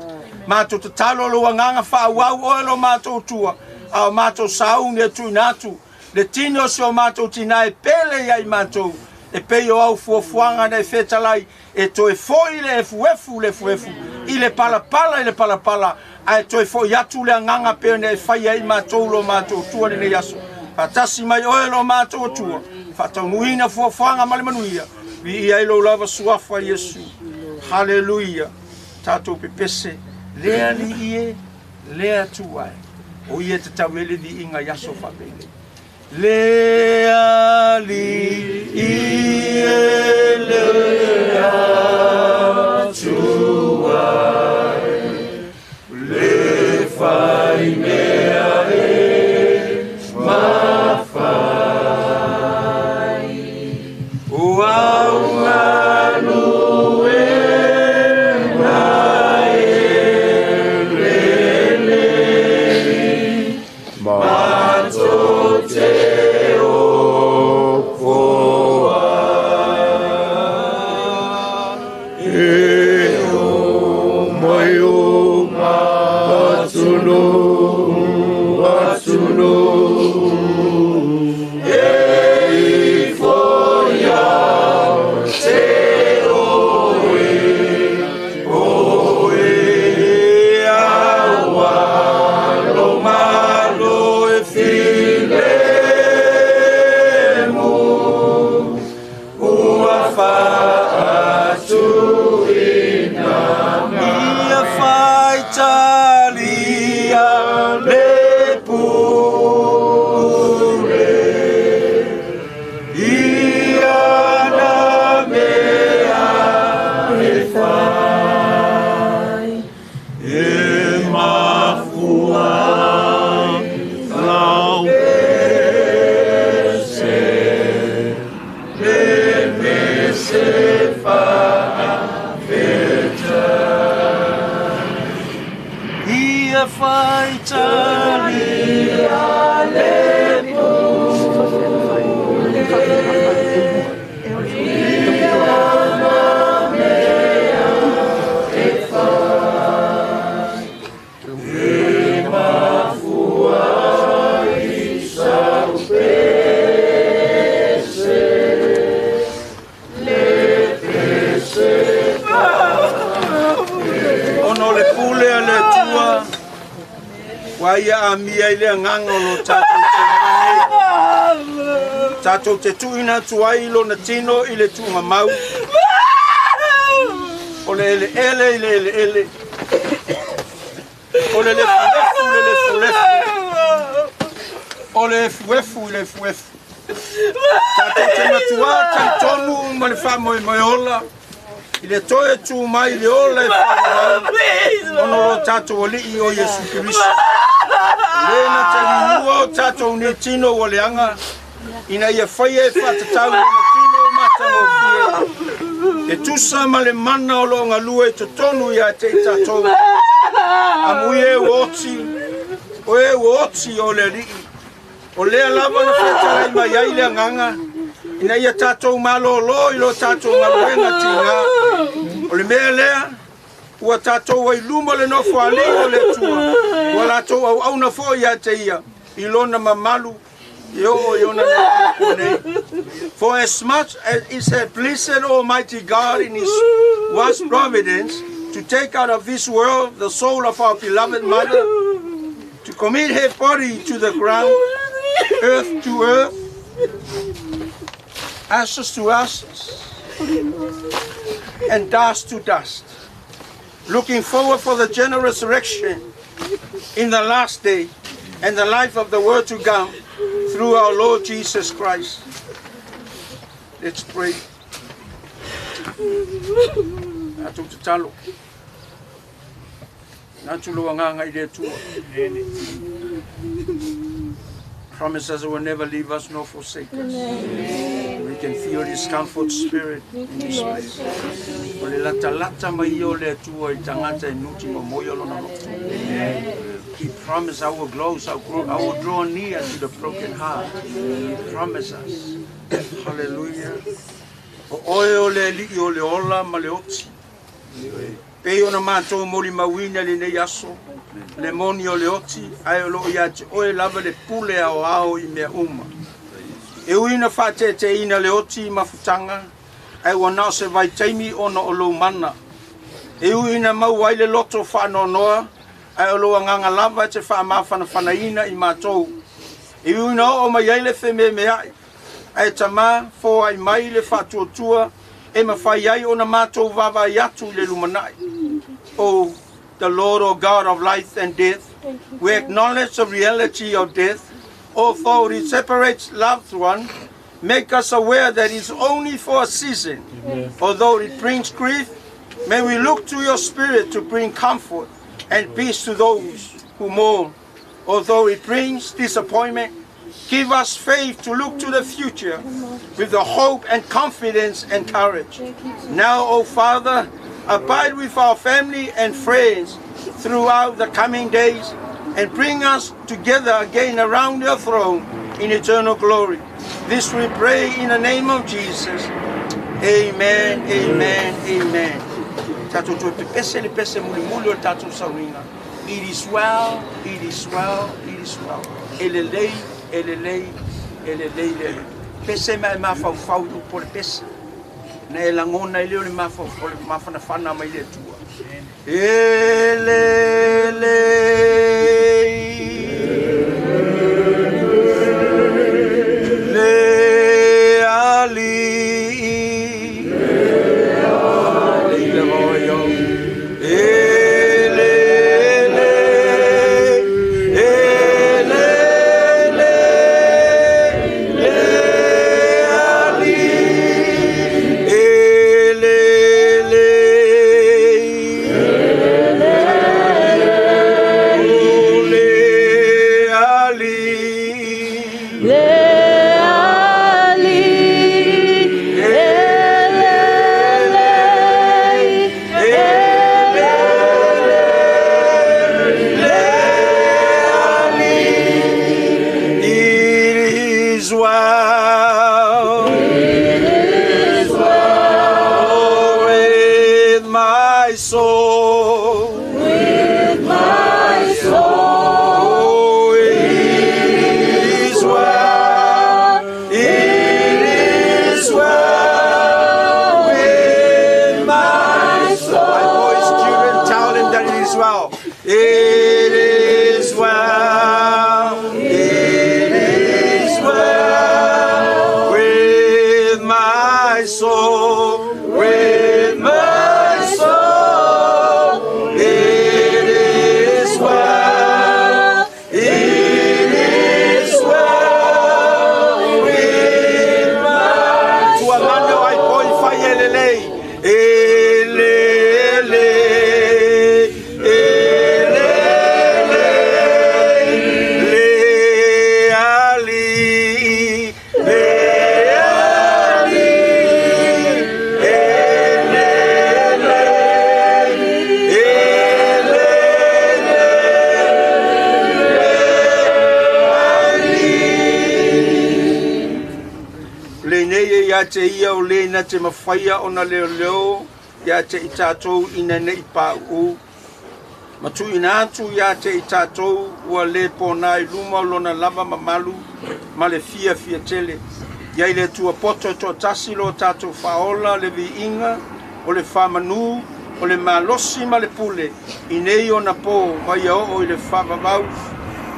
Mātou tatalo lo anganga whaawau oe lo mātou tua, au mātou sauni e tuinatu, le tino se o mātou tina e pele ia i mātou, e pei o au fuafuaga na e fetalai, e toe foi le efuefu le efuefu, i le palapala i le palapala, ae toe foi atu le agaga pe ona e faia ai matou lo matou tua lenei aso. Faatasi mai oe lo matou tua, faataunuina fuafuaga ma le manuia, viia ai lou lava suafa Iesu. Haleluia. Tatou pepese, lea alii e, lea Atua e, o ia e tatau ai le viiga i aso faapeilei. Le alii e le Atua e, le faimea e mafai. Ua ugalu e na e lelei, matou te Italia. Ona o le pule a le Atua ua ia amia i le agaga o lo tatou tinā nei. Tatou te tuuina atu ai lona tino i le tuugamau. O le eleele i le eleele. O le lefulefu i le lefulefu. O le efuefu i le efuefu. Tatou te matuā talitonu ma le faamoemoe ola i le toe tu mai le ola e faaauau ona o lo tatou alii o Iesu Keriso. Le na taliua o tatou nei tino ua leaga ina ia faia e faatatau lona tino matagofie. E tusa ma le mana o loo galue i totonu ia te i tatou. Amui e ua oti, o e ua oti o le alii. O lea lava na fetalai mai ai le agaga ina ia tatou malōlō i lo tatou galuega tigā. O le mea lea, ua tatou ai luma le nofo alii o le Atua, ua latou auauna foi ia te ia, i lona mamalu, e oo i ona nei. For as much as it had pleased Almighty God in His wise providence to take out of this world the soul of our beloved mother, to commit her body to the ground, earth to earth, ashes to ashes, and dust to dust, looking forward for the general resurrection in the last day and the life of the world to come through our Lord Jesus Christ. Let's pray. Tatou tatalo. Natu lo agaga i le Atua. Promises will never leave us nor forsake us. We can feel His comfort spirit in this place. O le latalata mai o le Atua i tagata e nuti ma moi o lona loto. He promised I will close, I will draw near to the broken heart. He promised us. Hallelujah. O oe o le alii o le ola ma le oti. Pei ona matou molimauina lenei aso. Le moni o le oti, ae o loo ia te oe lava le pule aoao i mea uma. E ui ina faateteina le oti i mafutaga, ae ua na o se vaitaimi ona o lou mana. E ui ina maua ai le loto faanoanoa, ae o lou agaga lava e te faamafanafanaina i matou. E ui ina oo mai ai le fememeai, ae Tamā foai mai le faatuatua e mafai ai ona matou vaavaai atu i le lumanai. O the Lord, O God of life and death, we acknowledge the reality of death. Although it separates loved one, make us aware that it's only for a season. Although it brings grief, may we look to your spirit to bring comfort and peace to those who mourn. Although it brings disappointment, give us faith to look to the future with the hope and confidence and courage. Now, O Father, abide with our family and friends throughout the coming days and bring us together again around your throne in eternal glory. This we pray in the name of Jesus. Amen, amen, amen. Tatou toe pepese le pese mulimuli o le tatou sauniga. It is well, it is well, it is well. E lelei, e lelei, e lelei le. Pese ma e mafaufau i upu o le pese. Na e lagona i leo le mafaufau le mafanafana mai le Atua. E lelei. Le alii. Le voio. E lelei. E lelei. Le alii. E lelei. my soul. With my soul. Oh, it is well. It is well with my soul. My boys, children, tell him that it is well. It is well. It is well with my soul. With my soul. It is well. It is well with my soul. Tualano ai poi fai elele. Elele. Elele. Le ali. Le ali. Elele. Elele. Le nei e ia te ia o le na te mawhaia o na leo leo ia te i tātou ina nei pā u. Matu ina atu ia te i tātou ua le pōna i luma o lona lava mamalu ma le fia fia tele. Ia i le tua poto to tasi lo tātou whaola le viinga o le whamanu o le malosi ma le pule i nei o na pō mai o o i le whavavau.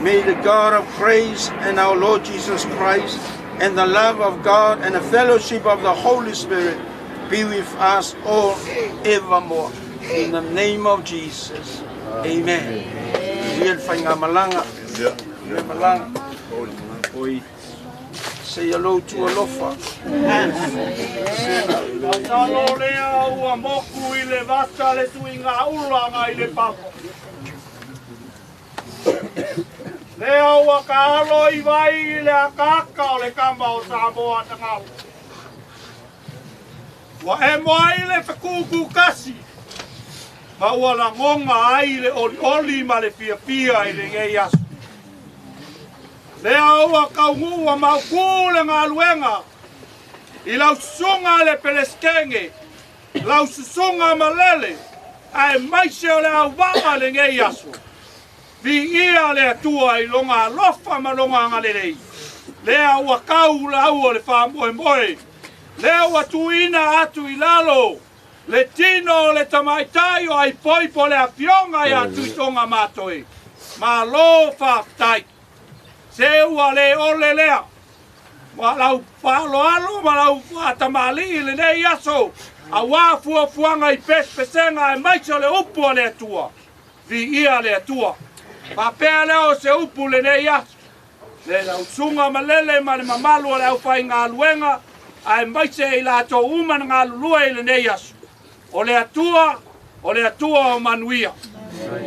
May the God of grace and our Lord Jesus Christ and the love of God and the fellowship of the Holy Spirit be with us all evermore. In the name of Jesus. Amen. Real whainga malanga. Real malanga. Say hello to Alofa. Talo lea ua moku i le vasa le tuinga ulanga i le papo. Lea ua ka alo i vai i le akaka o le kama o Samoa tangau. Ua e moa i le whakuku kasi. Ma ua langonga ai le oli oli ma le pia pia i le ngei asu. Lea ua kaungu ua mauku le ngaluenga. I lau susunga le peleskenge. Lau susunga malele. Ae maise o le au vaa le ngei asu. Vi ia le atua i longa alofa ma longa angalelei. Lea ua kau lau o le whaamoe moe. Lea ua tuina atu i lalo. Le tino o le tamaitai o ai poipo le afionga i atu i tonga mātoe. Ma lo whaaftai. Se ua le ole lea. Ma lau whaaloalo ma lau whaatamali i le nei aso. A wā fuafuanga i pespesenga e maise o le upu o le atua. Vi ia le atua. Papea leo o se upu le nei aso. Le lau sunga malele ma le mamalu o le au whai ngā luenga. Ae maise i lātou uma ngā lulua i le nei aso. O le atua o manuia.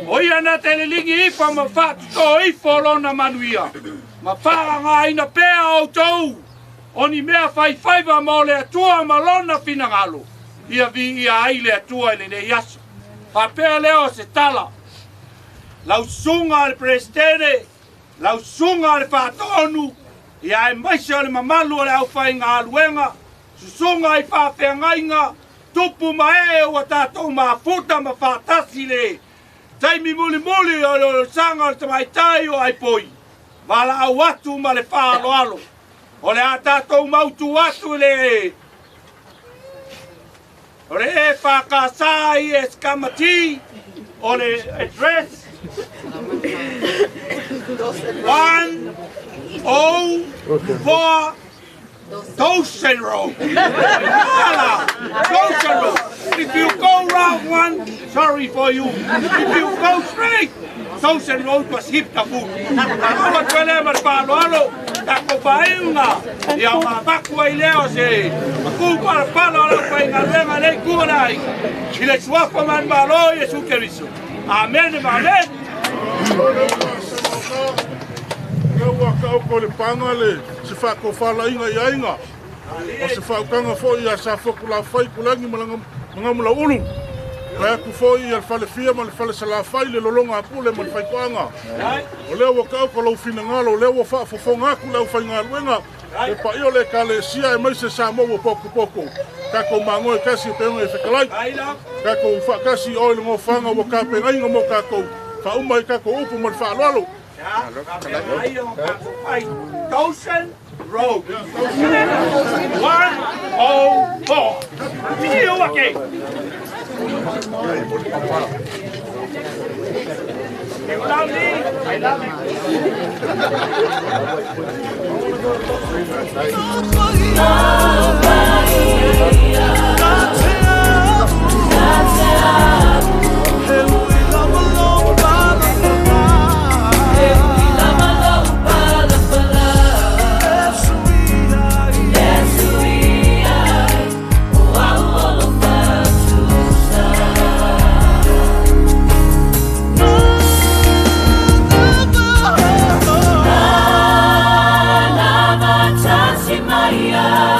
O ia na te lilingi ifa ma whaatuto ifo lona manuia. Ma whaa ngā ina pea o tau. O ni mea whaiwhaiwa ma o le atua ma lona finangalo. Ia vi ia ai le atua i le nei aso. Papea leo se tala. Lau sunga le presidente, lau sunga le whaatonu, ia e maise o le mamalu o le au whai ngā aluenga, susunga i whaafeangainga, tupu mae ua tātou mafuta ma whaatasi le. Taimi muli muli o le sanga o le tamaitai o aipoi. Wala au atu ma le whaaloalo. O le a tātou mautu atu le. O le e whakasā i e skamati, o le address 1 0 4 Dawson Road. Dawson Road. If you go round one, sorry for you. If you go straight, Dawson Road was hip the food. Awa tuele marpalo alo, tako painga. Ia mabakua i leo se. Maku para palo alo painga lenga nei kualai. Ile suafa man malo Yesu Kristo. Amen, amen. Ua kau ko le panga le se whakowhala inga i ainga. O se whaukanga fo i a sa foku la whai kulangi malanga mula ulu. Kai aku fo i al whale fia ma le whale sala whai le lolonga apule ma le whaikoanga. O lea ua kau ko lau whina ngalo, o lea ua whaafofonga aku lau whai ngā luenga. Le paia o le Ekalesia aemaise Samoa ua potopoto. Tatou magoe tasi e pei ona e fetalai. Tatou faatasi i oe i le nofoaga ua tapenaina mo tatou. Faauma ai tatou upu ma le faaaloalo. Goshen Road. 104. See you again. You love me? I love you. Maya.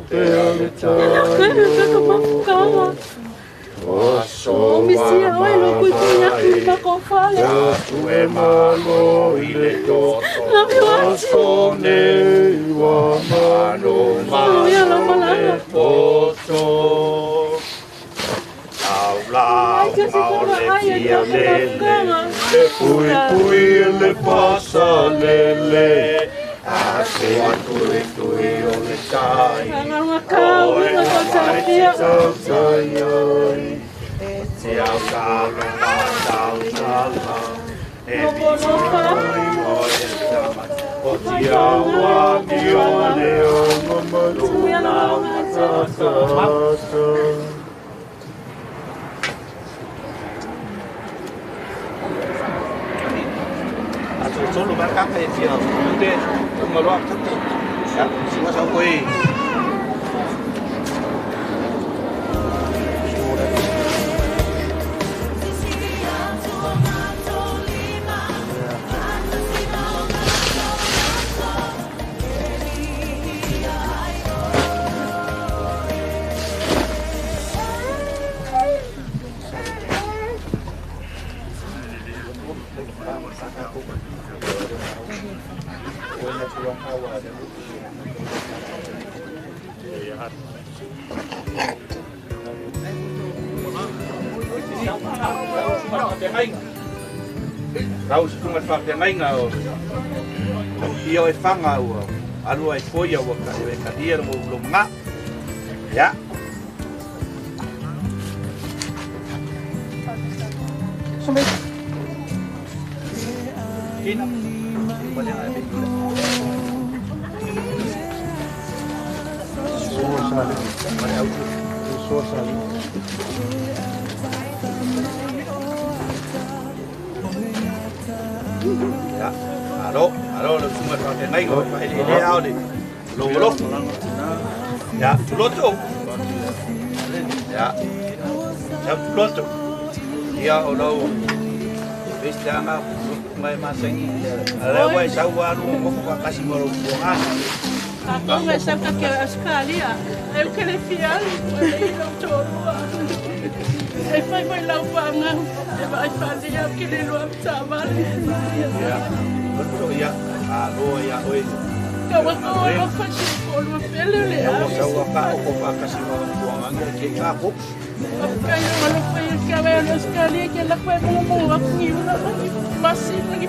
pea le tai o aso Misia oe lo kui kui aku i makofale. Atu e malo i le toto Aso nei ua mano malo le poto Au lau au le fia lele E pui pui le pasa lele A se atu le tui o le tai Kau Oe na mai te ko tautai ai Te au talo ma tau tala E piti ai o le tama O te awa ni o le ongo malu lau matata. Solo ba ka e fia te ngalo ya si wa sa ko e. Rau susunga le faafeagaiga o ia o e faga ua alua e foia ua e kalia lo lomaga ia. Kina. Ya, alo, alo lo sunga faafeagaiga o faelele ao le lo alofa. Ya, tuloto. Ya. Ya tuloto. Ia o lau Vistanga mai masangi. Ale wai sau alu mo ko kasi mo lo kuanga. Ako nga sa kake Australia. Eu que le fial, le ilo tolua. E fai mai lau panga, e vai falia que le lo amtavale. Ya. Loto ya, alo ya oi. Ka wa ko lo fa si ko lo pele le a. Sau ka ko pa kasi mo lo kuanga ke ka ko. Kai no lo fai ka ve Australia que la fue mo mo aku una masi ni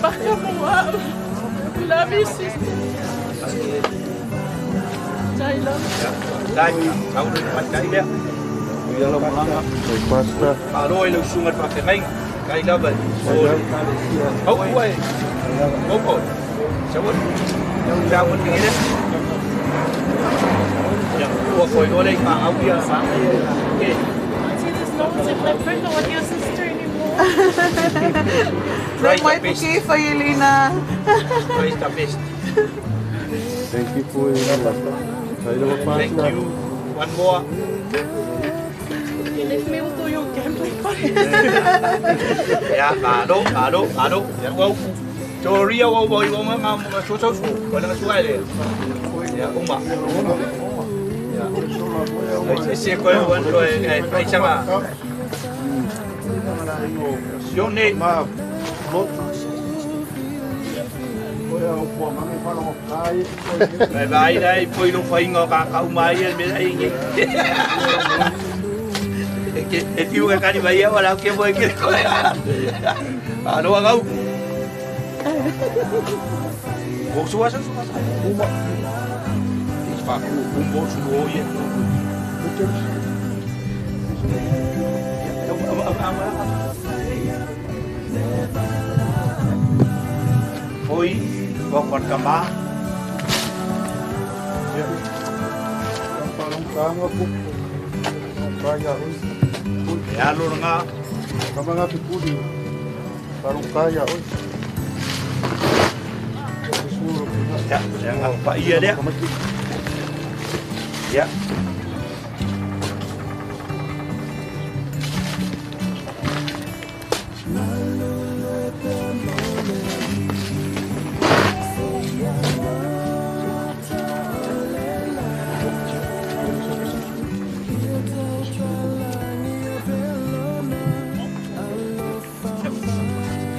baka mo. Love you, sister. Tai love. Tai, kau le patai lea. Ia lau malanga. Pasta. Alo e lau sunga le faafeagaiga. Kai lava. Au ua e. Opo. Saua. Sau ni le. Ya, ua foi loa le i maau ia. Okay. See, there's no one's in Africa with your sister anymore. Try Mai the best. puki for Elena. Try the best. Thank you for Thank you. One more. You left me with all your gambling money. Ya, alo, alo, alo. Ya, wau. Toria wau wau wau ma ma ma su su su. Wala nga suai le. Ya, uma. Ya. Ai se ko wan ko e pai chama. Sione ma Vai vai dai poi lo fai ngo ka ka umai e me ai ngi. E e tiu ka kani vai wala ke mo ke ko. Alo agau. O suwa sa suwa sa. Uma. Fa ku umbo su oye. Oi, ko kama. E alo nga. Kama nga pipuli. Parang kaya oi. Ya, ya nga pa iya dia. Ya.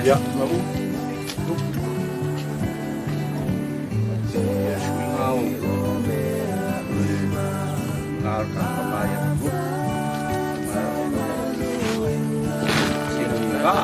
Ia, Mauu. Ia suiga o le ngā o le tāpapa ia ku. Sino i rā.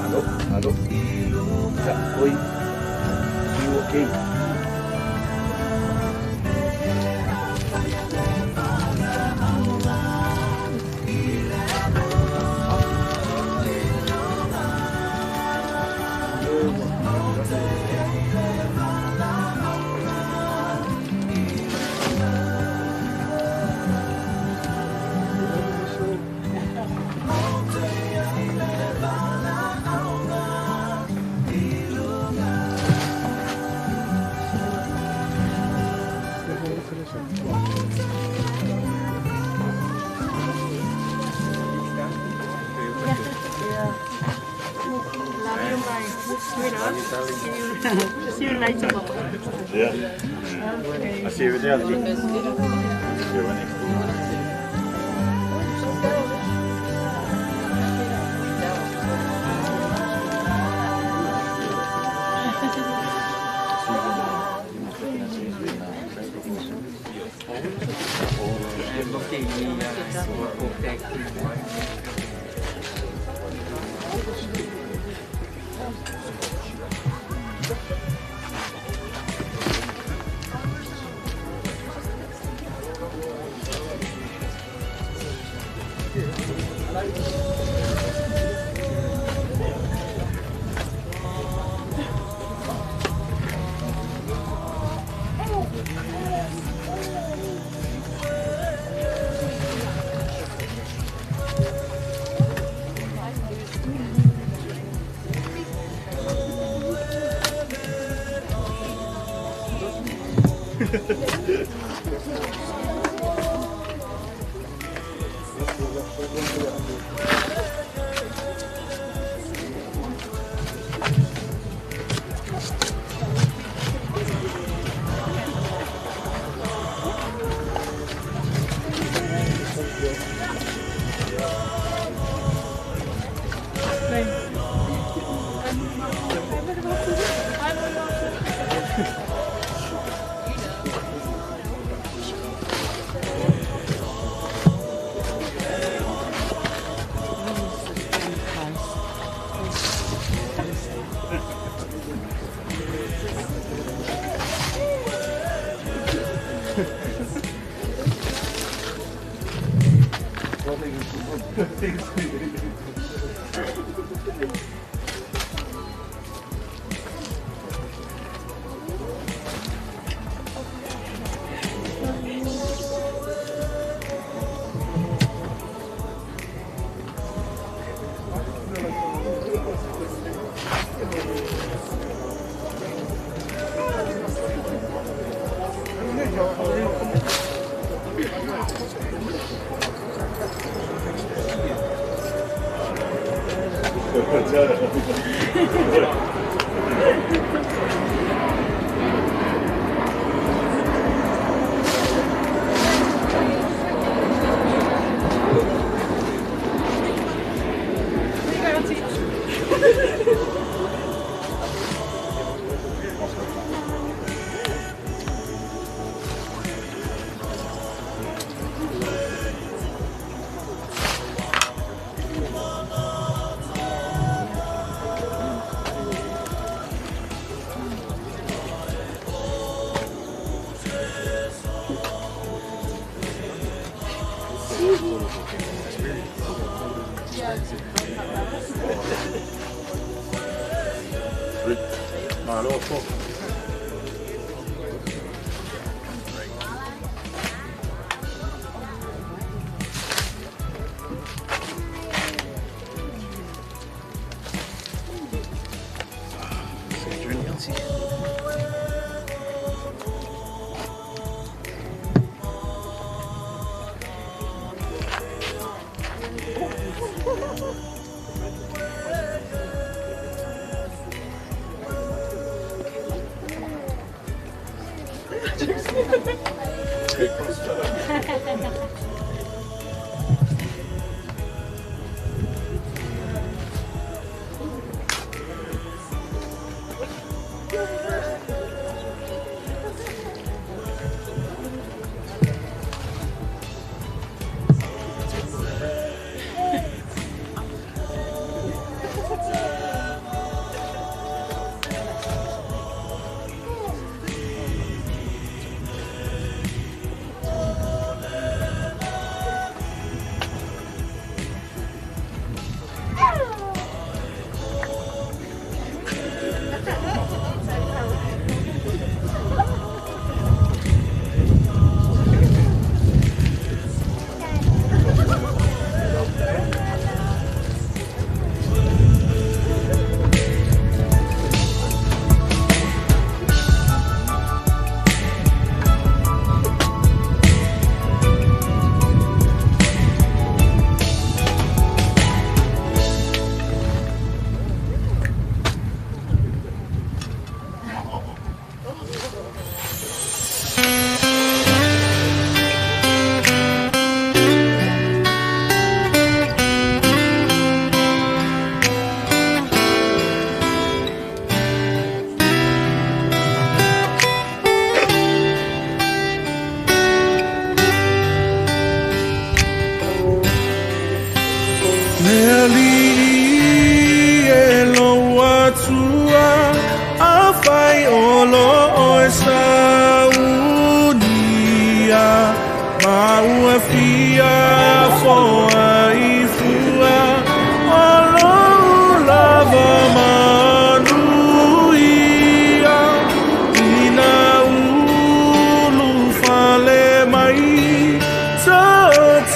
Alo, alo. Ia, oi. You okay? Love you, my sweetheart. See you later, Papa. Yeah. Okay. I see you there. See you next.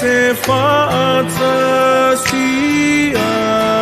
Te whaatasi ai.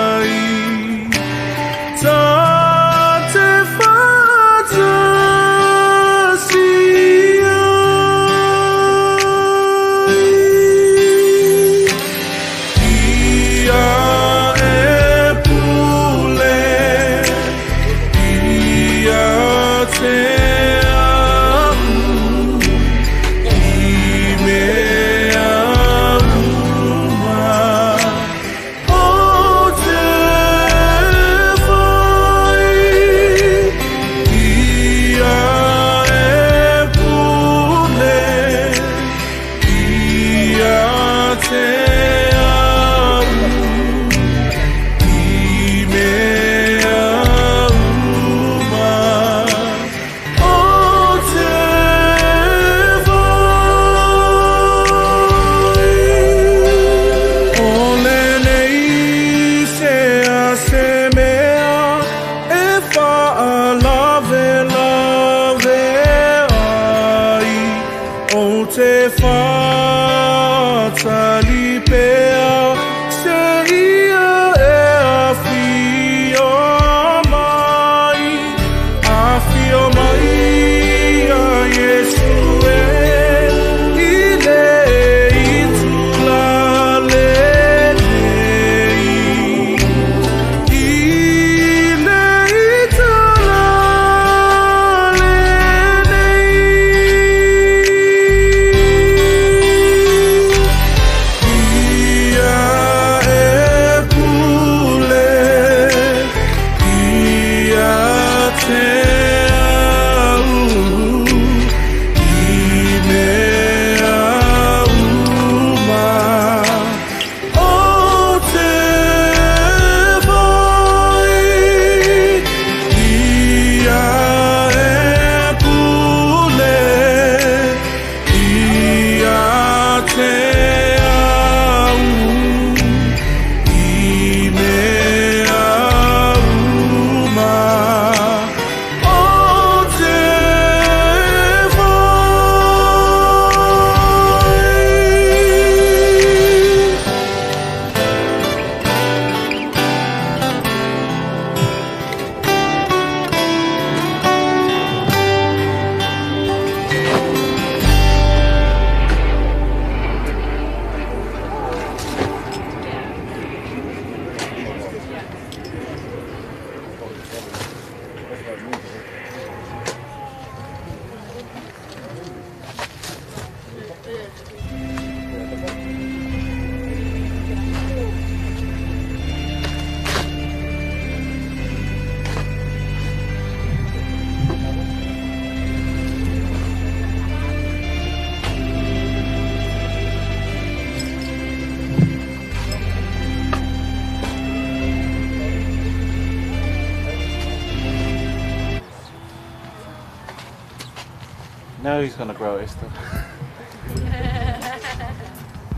Now he's gonna grow, Esther.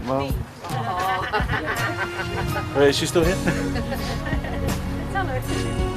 Mom. Wait, is she still here? Tell her.